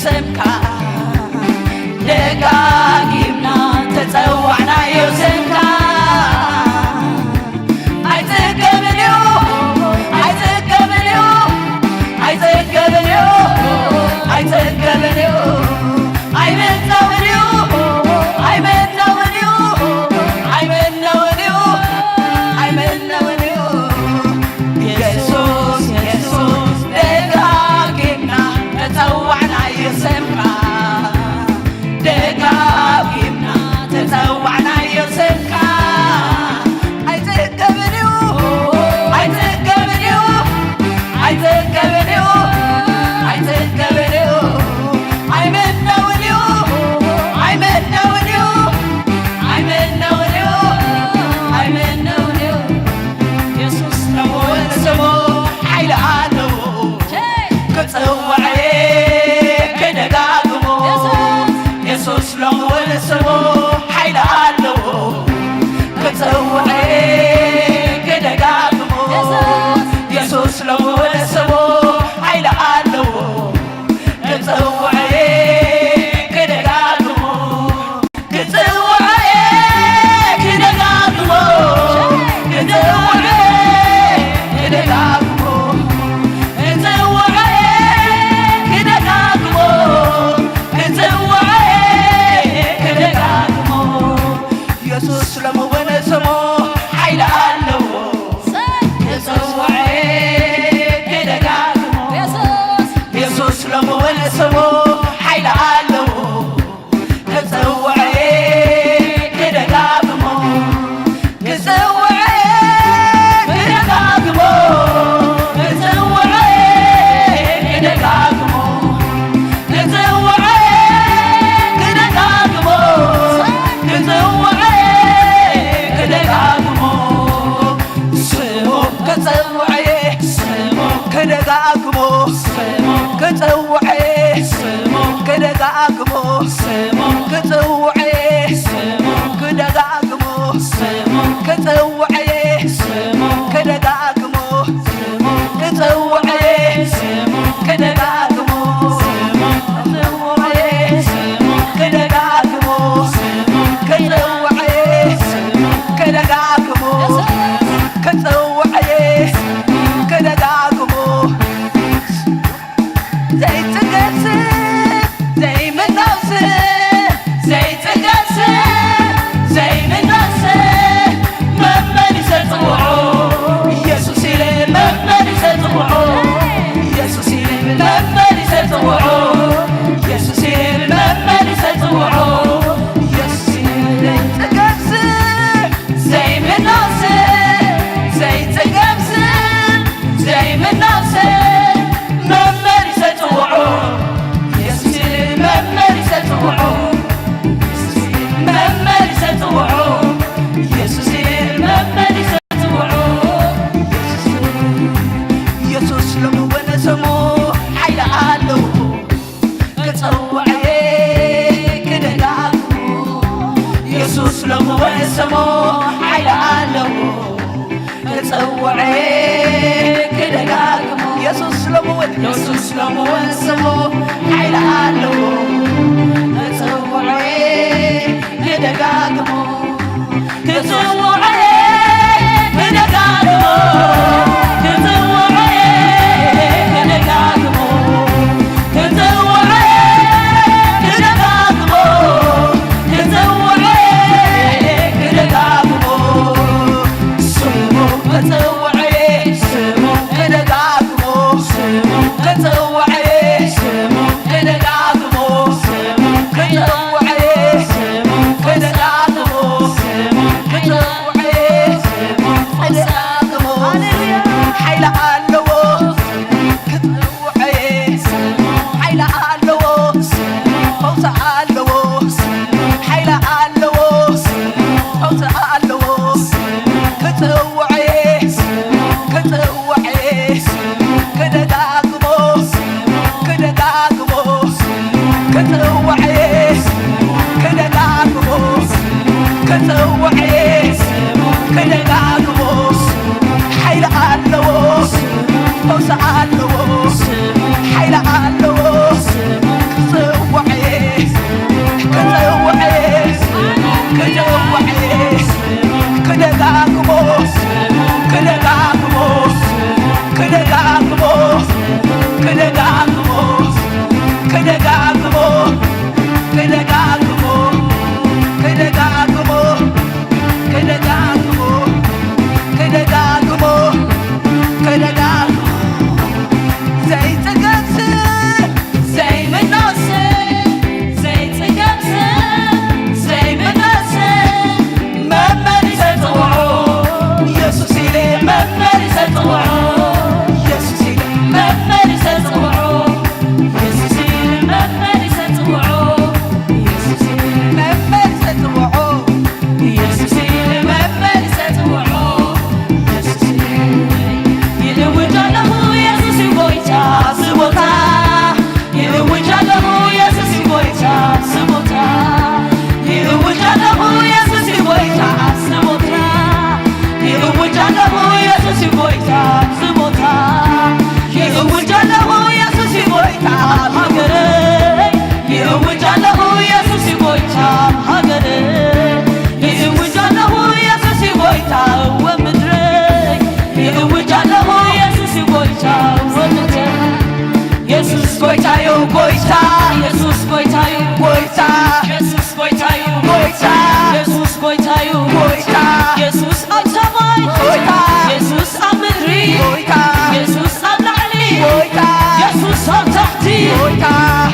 ስምካ ደጋጊምና ተጸዋዕናዮ ስምካ። ኣይጽገብን እዩ፣ ኣይጽገብን እዩ፣ ኣይጽገብን እዩ፣ ኣይጽገብን እዩ። ኣይምነውን እዩ፣ ኣይምነውን እዩ፣ ኣይምነውን እዩ፣ ኣይምነውን እዩ። የሱስ፣ የሱስ፣ ደጋጊምና ተጸዋዕናዮ ስምካ። ደጋጊምና ተጸዋዕናዮ ስምካ። ኣይጽገብን እዩ፣ ኣይጽገብን እዩ፣ ኣይጽገብን እዩ፣ ኣይጽገብን እዩ። ኣይምነውን እዩ፣ ኣይምነውን እዩ፣ ኣይምነውን እዩ፣ ኣይምነውን እዩ። የሱስ ነው ስሙ፣ ሓይሊ ኣለዎ። ክጽውዕ ክደጋግሞ። የሱስ ሎሚ እውን ስሙ ሓይሊ ኣለዎ። ክጽውዕ ክደጋግሞ። የሱስ ሎሚ እውን ስሙ ሓይሊ ኣለዎ። ክጽውዕ ክደጋግሞ። ክጽውዕ ክደጋግሞ። ክጽውዕ ክደጋግሞ። ክጽውዕ ክደጋግሞ። ክጽውዕ ክደጋግሞ። የሱስ ሎሚ እውን ስሙ ሓይሊ ኣለዎ። ክጽውዕ ክደጋግሞ። የሱስ ሎሚ እውን ስሙ ሓይሊ ኣለዎ። ክጽውዕ ክደጋግሞ። ክጽውዕ ክደጋግሞ። ክጽውዕ ክደጋግሞ። ክጽውዕ ክደጋግሞ። ክጽውዕ ክደጋግሞ። ስሙ ክጽውዕ፣ ስሙ ክደጋግሞ። ስሙ ክጽውዕ፣ ስሙ ክደጋግሞ። ስሙ ክጽውዕ፣ ስሙ ክደጋግሞ። ስሙ ክጽውዕ፣ ስሙ ክደጋግሞ። ክጽውዕ፣ ስሙ ክደጋግሞ። ስሙ ክጽውዕ፣ ስሙ ክደጋግሞ። ስሙ ክጽውዕ፣ ስሙ ክደጋግሞ። ክጽውዕ፣ ክደጋግሞ። ዘይጽገብ ስም፣ ዘይምናው ስም፣ ዘይጽገብ ስም፣ ዘይምናው ስም፣ መመሊሰ ጽውዖ፣ ኢየሱስ ኢለ መመሊሰ ጽውዖ፣ ኢየሱስ ኢለ መመሊሰ ጽውዖ፣ ኢየሱስ ኢለ መመሊሰ ጽውዖ፣ ኢየሱስ ኢለ ዘይጽገብ ስም፣ ዘይምናው ስም፣ ዘይጽገብ ስም፣ ዘይምናው ስም፣ መመሊሰ ጽውዖ፣ ኢየሱስ መመሊሰ ጽውዖ፣ ኢየሱስ መመሊሰ ጽውዖ፣ ኢየሱስ መመሊሰ ጽውዖ፣ ኢየሱስ፣ ኢየሱስ ሎሚ እውን ስሙ ሓይሊ ኣለዎ። ክጽውዕ ክደጋግሞ፣ የሱስ ሎሚ እውን ስሙ ሓይሊ ኣለዎ። ክጽውዕ ክደጋግሞ፣ የሱስ ሎሚ እውን፣ የሱስ ሎሚ እውን ስሙ ሓይሊ ኣለዎ። ክጽውዕ ክደጋግሞ፣ ክጽውዕ ክደጋግሞ፣ ክጽውዕ ክደጋግሞ፣ ክጽውዕ ክደጋግሞ፣ ክጽውዕ ክደጋግሞ፣ ስሙ ክጽውዕ፣ ስሙ ክደጋግሞ፣ ስሙ ክጽውዕ፣ ስሙ ክደጋግሞ፣ ስሙ ክጽውዕ፣ ስሙ ክደጋግሞ፣ ስሙ ክጽውዕ፣ ስሙ ክደጋግሞ፣ ሃሌሉያ፣ ሓይሊ ኣለዎ። ክጽውዕ፣ ሓይሊ ኣለዎ፣ ፈውሲ ኣለዎ፣ ሓይሊ ኣለዎ፣ ፈውሲ ኣለዎ። ክጽውዕ፣ ክጽውዕ፣ ክደጋግሞ፣ ክደጋግሞ፣ ክጽውዕ፣ ክደጋግሞ፣ ክጽውዕ፣ ክደጋግሞ፣ ሓይሊ ኣለዎ፣ ፈውሲ ኣለዎ፣ ሓይሊ ኣለዎ። ክጽውዕ፣ የሱስ ጎይታዩ፣ ጎይታ። የሱስ ጎይታዩ፣ ጎይታ። የሱስ ጎይታዩ፣ ጎይታ። የሱስ ጎይታዩ፣ ጎይታ። የሱስ ኣብ ሰማይ፣ ጎይታ። የሱስ ኣብ ምድሪ፣ ጎይታ። የሱስ ኣብ ላዕሊ፣ ጎይታ። የሱስ ኣብ ታሕቲ፣ ጎይታ።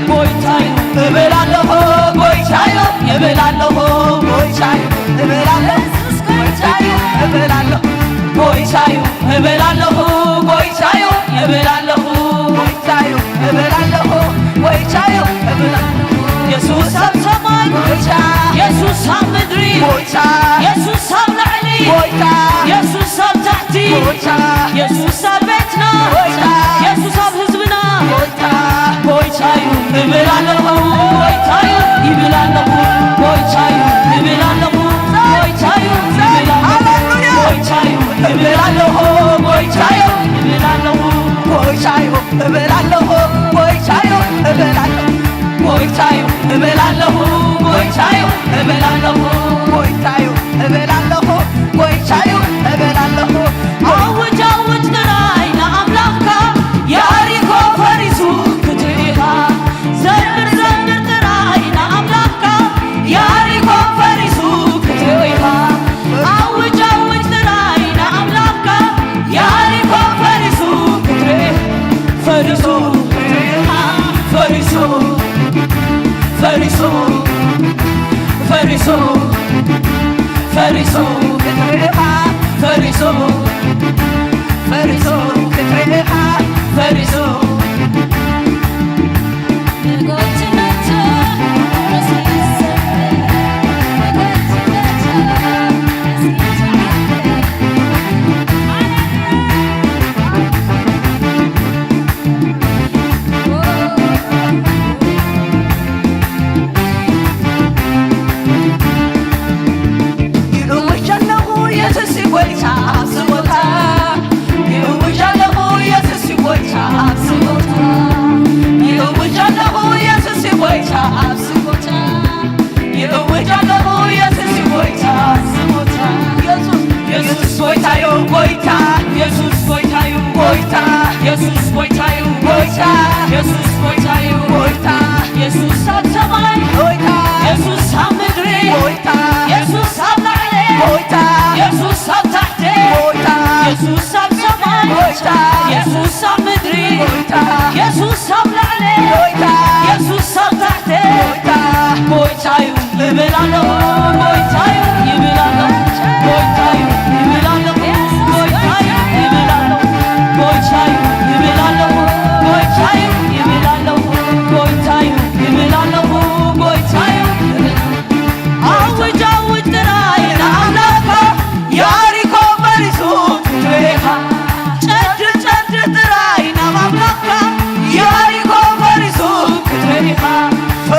ጎይታዩ እብል ኣለኹ፣ ጎይታዩ እብል ኣለኹ፣ ጎይታዩ እብል ኣለኹ፣ ጎይታዩ እብል ኣለኹ፣ ጎይታዩ እብል ኣለኹ፣ ጎይታዩ እብል ኣለኹ፣ ጎይታዩ እብል ኣለኹ፣ ጎይታዩ እብል ኣለኹ። የሱስ ኣብ ሰማይ፣ ጎይታ። የሱስ ኣብ ምድሪ፣ ጎይታ። የሱስ ኣብ ላዕሊ፣ ጎይታ። የሱስ ኣብ ታሕቲ፣ ጎይታ። የሱስ ኣብ ቤትና፣ ጎይታ። የሱስ ኣብ ህዝብና፣ ጎይታ። ጎይታዩ እብል ኣለኹ፣ ጎይታዩ ይብል ኣለኹ፣ ጎይታዩ ይብል ኣለኹ፣ ጎይታዩ ይብል ኣለኹ፣ ሃሌሉያ። ጎይታዩ እብል ኣለኹ፣ ጎይታዩ ይብል ኣለኹ፣ ጎይታዩ እብል ኣለኹ፣ ጎይታዩ እብል ኣለኹ፣ ጎይታዩ እብል ኣለኹ፣ ጎይታዩ እብል ኣለኹ፣ ጎይታዩ እብል ኣለኹ፣ ጎይታዩ እብል ኣለኹ። ኣውጅ፣ ኣውጅ ጥራይ ንኣምላኽካ፣ ያሪኮ ፈሪሱ ክትርኢ ኢኻ። ዘምር፣ ዘምር ጥራይ ንኣምላኽካ፣ ያሪኮ ፈሪሱ ክትርኢ ኢኻ። ኣውጅ፣ ኣውጅ ጥራይ ንኣምላኽካ፣ ያሪኮ ፈሪሱ ክትርኢ። ፈሪሱ፣ ፈሪሱ፣ ፈሪሱ፣ ፈሪሱ፣ ፈሪሱ ክትርኢ ኢኻ። ፈሪሱ፣ ፈሪሱ ክትርኢ ኢኻ። ፈሪሱ። ይእውጅ ኣለኹ የሱስ ጎይታ ኣብዚ ቦታ። ይእውጅ ኣለኹ የሱስ ጎይታ ኣብዚ ቦታ። ይእውጅ ኣለኹ የሱስ ጎይታ ኣብዚ ቦታ። ይእውጅ ኣለኹ የሱስ ጎይታ ኣብዚ ቦታ። የሱስ፣ የሱስ ጎይታዩ፣ ጎይታ። የሱስ ጎይታዩ፣ ጎይታ። የሱስ ጎይታዩ፣ ጎይታ። የሱስ ጎይታዩ፣ ጎይታ። የሱስ ኣብ ሰማይ፣ ጎይታ። የሱስ ኣብ ምድሪ፣ ጎይታ። የሱስ ኣብ ላዕሊ፣ ጎይታ። የሱስ ኣብ ታሕቲ፣ ጎይታ። የሱስ ኣብ ሰማይ፣ ጎይታ። የሱስ ኣብ ምድሪ፣ ጎይታ። የሱስ ኣብ ላዕሊ፣ ጎይታ። የሱስ ኣብ ታሕቲ፣ ጎይታ። ጎይታዩ ይብል ኣለኹ፣ ጎይታዩ ይብል ኣለኹ፣ ጎይታዩ ይብል ኣለኹ፣ ጎይታዩ ይብል ኣለኹ፣ ጎይታዩ ይብል ኣለኹ፣ ጎይታዩ ይብል ኣለኹ፣ ጎይታዩ ይብል ኣለኹ፣ ጎይታዩ ይብል ኣለኹ። ኣውጅ፣ ኣውጅ ጥራይ ንኣምላኽካ፣ ያሪኮ ፈሪሱ ክትርኢ ኢኻ። ጨድር፣ ጨድር ጥራይ ናብ ኣምላኽካ፣ ያሪኮ ፈሪሱ ክትርኢ ኢኻ።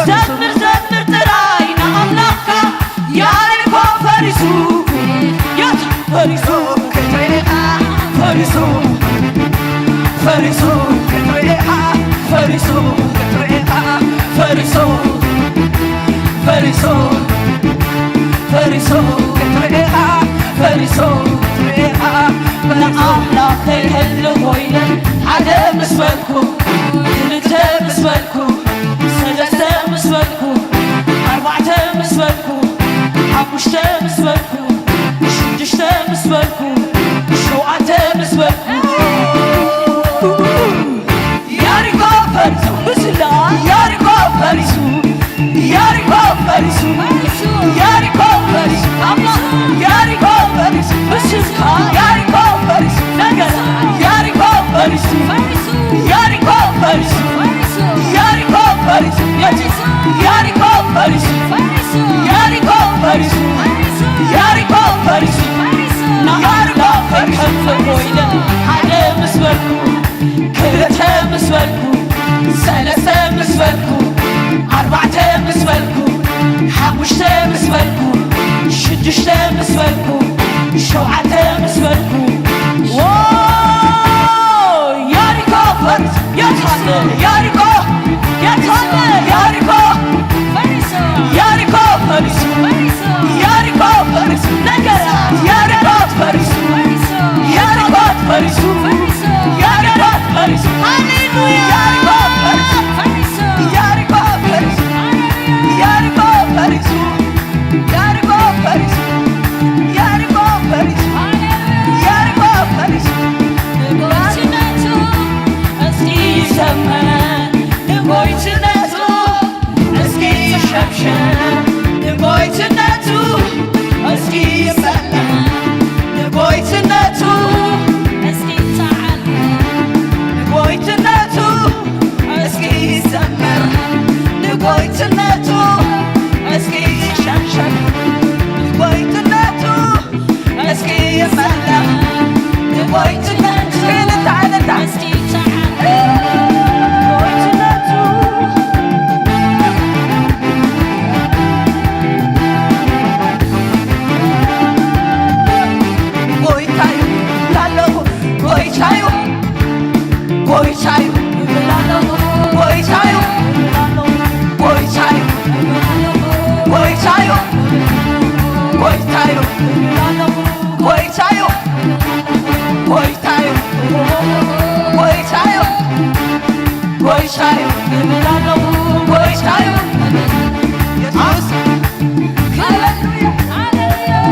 ዘምር፣ ዘምር ጥራይ ንኣምላኽካ፣ ያሪኮ ፈሪሱ። የት ፈሪሱ ክትርኢ ኢኻ። ፈሪሱ፣ ፈሪሱ ክትርኢ ኢኻ። ፈሪሱ ክትርኢ ኢኻ። ፈሪሱ፣ ፈሪሱ፣ ፈሪሱ ክትርኢ ኢኻ። ፈሪሱ ክትርኢ ኢኻ። ንኣምላኸይ ክህሉ ኮይነ ሓደ ምስ በልኩ፣ ክልተ ምስ በልኩ፣ ሰለስተ ምስ በልኩ፣ ኣርባዕተ ምስ በልኩ፣ ሓሙሽተ ምስ በልኩ፣ ሽዱሽተ ምስ በልኩ፣ ሸውዓተ ምስ በልኩ፣ ያሪኮ ፈሪሱ፣ ብስላ ያሪኮ ፈሪሱ፣ ያሪኮ ፈሪሱ፣ ያሪኮ ፈሪሱ፣ ኣምላኽ ያሪኮ ፈሪሱ፣ ብስምካ ያሪኮ ፈሪሱ፣ ነገር ያሪኮ ፈሪሱ፣ ያሪኮ ፈሪሱ፣ ያሪኮ ፈሪሱ፣ የቲ ያሪኮ ፈሪሱ፣ ያሪኮ ፈሪሱ፣ ያሪኮ ፈሪሱ፣ ንኣምላኽ ከንፈር ኮይነ ሓደ ምስ በልኩ፣ ክልተ ምስ በልኩ፣ ሰለስተ ምስ በልኩ፣ ኣርባዕተ ምስ በልኩ፣ ሓሙሽተ ምስ በልኩ፣ ሽዱሽተ ምስ በልኩ፣ ሸውዓተ ምስ በልኩ፣ ዎ! ያሪኮ ፈሪሱ። የት ኣለ ያሪኮ? የት ኣለ ያሪኮ? ፈሪሱ። ያሪኮ ፈሪሱ። ፈሪሱ። ያሪኮ ፈሪሱ። ነገር ያሪኮ ፈሪሱ። ፈሪሱ። ያሪኮ ፈሪሱ። ፈሪሱ። ያሪኮ ፈሪሱ። ሃሌሉያ። ያሪኮ ጎይትነቱ እስኪ ሸምሸም፣ ንጎይትነቱ እስኪ ይሰለፍ፣ ንጎይትነቱ እስኪ ይተዓል፣ ንጎይትነቱ እስኪ ይዘመር፣ ንጎይትነቱ እስኪ ይሸምሸም፣ ንጎይትነቱ እስኪ ይሰለፍ፣ ንጎይትነቱ እልልታ፣ እልልታ። ጎይታዩ ላለኹ፣ ጎይታዩ፣ ጎይታዩ፣ ጎይታዩ፣ ጎይታዩ፣ ጎይታዩ፣ ጎይታዩ፣ ጎይታዩ፣ ጎይታዩ፣ ጎይታዩ፣ ጎይታዩ፣ ጎይታዩ፣ ኢየሱስ። ሃሌሉያ፣ ሃሌሉያ።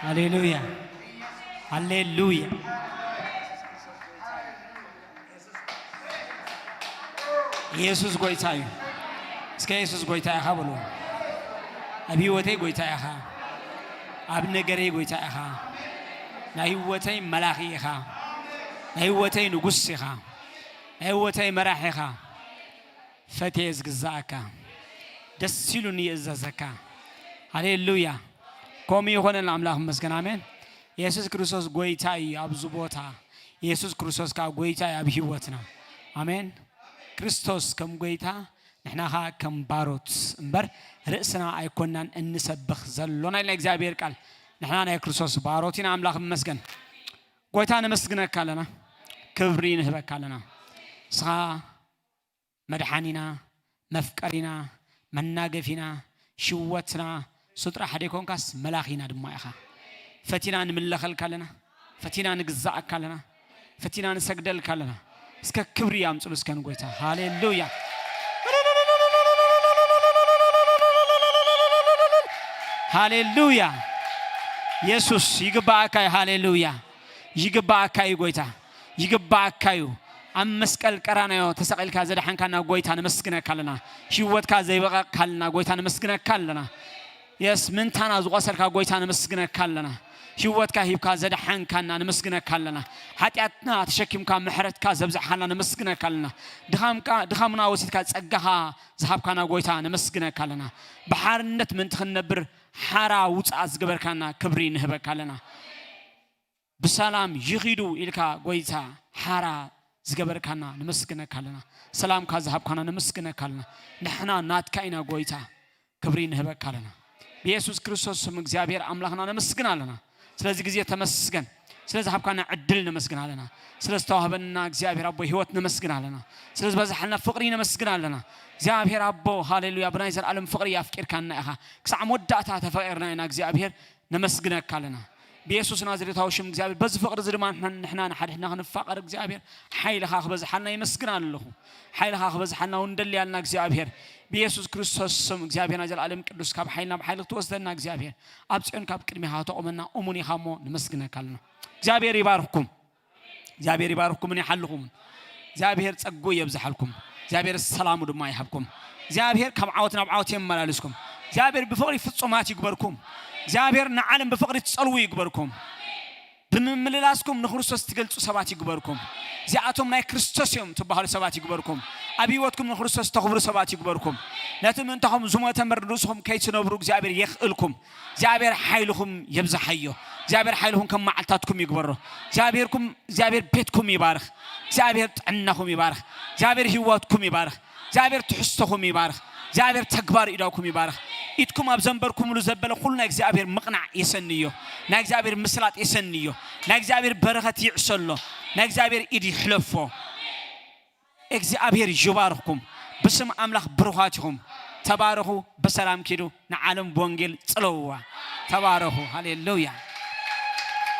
ሃሌሉያ፣ ሃሌሉያ። ኢየሱስ ጎይታ እዩ። እስከ ኢየሱስ ጎይታ ኢኻ በሉ። ኣብ ህይወተይ ጎይታ ኢኻ። ኣብ ነገረይ ጎይታ ኢኻ። ናይ ህይወተይ መላኺ ኢኻ። ናይ ህይወተይ ንጉስ ኢኻ። ናይ ህይወተይ መራሕ ኢኻ። ፈትየ ዝግዛእካ፣ ደስ ኢሉኒ ይእዘዘካ። ሃሌሉያ። ከምኡ ይኾነልና ኣምላኽ ይመስገን። ኣሜን። የሱስ ክርስቶስ ጎይታ እዩ ኣብዚ ቦታ። የሱስ ክርስቶስ ከኣ ጎይታ እዩ ኣብ ህይወትና። ኣሜን። ክርስቶስ ከም ጎይታ፣ ንሕና ኸኣ ከም ባሮት እምበር ርእስና ኣይኮናን እንሰብኽ ዘሎና ኢልና እግዚኣብሔር ቃል። ንሕና ናይ ክርስቶስ ባሮት ኢና። ኣምላኽ ይመስገን። ጎይታ ነመስግነካ ኣለና። ክብሪ ንህበካ ኣለና። ንስኻ መድሓኒና፣ መፍቀሪና፣ መናገፊና፣ ሽወትና፣ እሱ ጥራሕ ደይኮንካስ መላኺና ድማ ኢኻ። ፈቲና ንምለኸልካ ኣለና። ፈቲና ንግዛእካ ኣለና። ፈቲና ንሰግደልካ ኣለና። እስከ ክብሪ ኣምጽሉ እስከ ንጎይታ። ሃሌሉያ። ሃሌሉያ። የሱስ ይግባኣካ እዩ። ሃሌሉያ። ይግባኣካ እዩ ጎይታ። ይግባኣካ እዩ። ኣብ መስቀል ቀራንዮ ተሰቒልካ ዘድሓንካና ጎይታ ነመስግነካ ኣለና። ህይወትካ ዘይበቐቕካልና ጎይታ ነመስግነካ ኣለና። የስ ምንታና ዝቖሰልካ ጎይታ ነመስግነካ ኣለና። ህይወትካ ሂብካ ዘድሓንካና ነመስግነካ ኣለና። ሓጢኣትና ተሸኪምካ ምሕረትካ ዘብዛሕካልና ነመስግነካ ኣለና። ድኻምካ፣ ድኻምና ወሲድካ ጸጋኻ ዝሃብካና ጎይታ ነመስግነካ ኣለና። ብሓርነት ምእንቲ ክንነብር ሓራ ውጽኣት ዝገበርካና ክብሪ ንህበካ ኣለና። ብሰላም ይኺዱ ኢልካ ጎይታ ሓራ ዝገበርካና ነመስግነካ ኣለና። ሰላምካ ዝሃብካና ነመስግነካ ኣለና። ንሕና ናትካ ኢና ጎይታ፣ ክብሪ ንህበካ ኣለና። ብየሱስ ክርስቶስ ስም እግዚኣብሔር ኣምላኽና ነመስግን ኣለና። ስለዚ ግዜ ተመስገን። ስለ ዝሃብካና ዕድል ነመስግን ኣለና። ስለ ዝተዋህበና እግዚኣብሔር ኣቦ ህይወት ነመስግን ኣለና። ስለ ዝበዝሓልና ፍቕሪ ነመስግን ኣለና። እግዚኣብሔር ኣቦ ሃሌሉያ፣ ብናይ ዘለኣለም ፍቕሪ ኣፍቂርካና ኢኻ። ክሳዕ መወዳእታ ተፈቒርና ኢና እግዚኣብሔር፣ ነመስግነካ ኣለና። ብየሱስ ናዝሬታዊ ሽም እግዚኣብሔር፣ በዚ ፍቕሪ እዚ ድማ ንሕና፣ ንሕና ንሓድሕድና ክንፋቐር እግዚኣብሔር፣ ሓይልኻ ክበዝሓልና ይመስግን ኣለኹ። ሓይልኻ ክበዝሓልና እውን ደሊ ኣለና እግዚኣብሔር። ብየሱስ ክርስቶስ ስም እግዚኣብሔር ናይ ዘለኣለም ቅዱስ፣ ካብ ሓይል ናብ ሓይሊ ክትወስደና እግዚኣብሔር፣ ኣብ ጽዮን ካብ ቅድሚኻ ከተቑመና እሙን ኢኻ እሞ ነመስግነካ ኣለና። እግዚኣብሔር ይባርኽኩም። እግዚኣብሔር ይባርኽኩምን ይሓልኹምን። እግዚኣብሔር ጸግኡ የብዝሓልኩም። እግዚኣብሔር ሰላሙ ድማ ይሃብኩም። እግዚኣብሔር ካብ ዓወት ናብ ዓወት የመላልስኩም። እግዚኣብሔር ብፍቕሪ ፍጹማት ይግበርኩም። እግዚኣብሔር ንዓለም ብፍቕሪ ትጸልዉ ይግበርኩም። ብምምልላስኩም ንክርስቶስ ትገልጹ ሰባት ይግበርኩም። እዚኣቶም ናይ ክርስቶስ እዮም ትበሃሉ ሰባት ይግበርኩም። ኣብ ህይወትኩም ንክርስቶስ ተኽብሩ ሰባት ይግበርኩም። ነቲ ምእንታኹም ዝሞተ እምበር ንርእስኹም ከይትነብሩ እግዚኣብሔር የኽእልኩም። እግዚኣብሔር ሓይልኹም የብዝሓዮ። እግዚኣብሔር ሓይልኹም ከም መዓልታትኩም ይግበሮ። እግዚኣብሔርኩም፣ እግዚኣብሔር ቤትኩም ይባርኽ። እግዚኣብሔር ጥዕናኹም ይባርኽ። እግዚኣብሔር ህይወትኩም ይባርኽ። እግዚኣብሔር ትሕዝቶኹም ይባርኽ። እግዚኣብሔር ተግባር ኢዳኩም ይባርኽ። ኢድኩም ኣብ ዘንበርኩምሉ ዘበለ ኩሉ ናይ እግዚኣብሔር ምቕናዕ የሰንዮ። ናይ እግዚኣብሔር ምስላጥ የሰንዮ። ናይ እግዚኣብሔር በረኸት ይዕሰሎ። ናይ እግዚኣብሔር ኢድ ይሕለፎ። እግዚኣብሔር ይባርኽኩም። ብስም ኣምላኽ ብሩኻት ኢኹም። ተባረኹ። ብሰላም ኪዱ። ንዓለም ብወንጌል ጽለውዋ። ተባረኹ። ሃሌሉያ።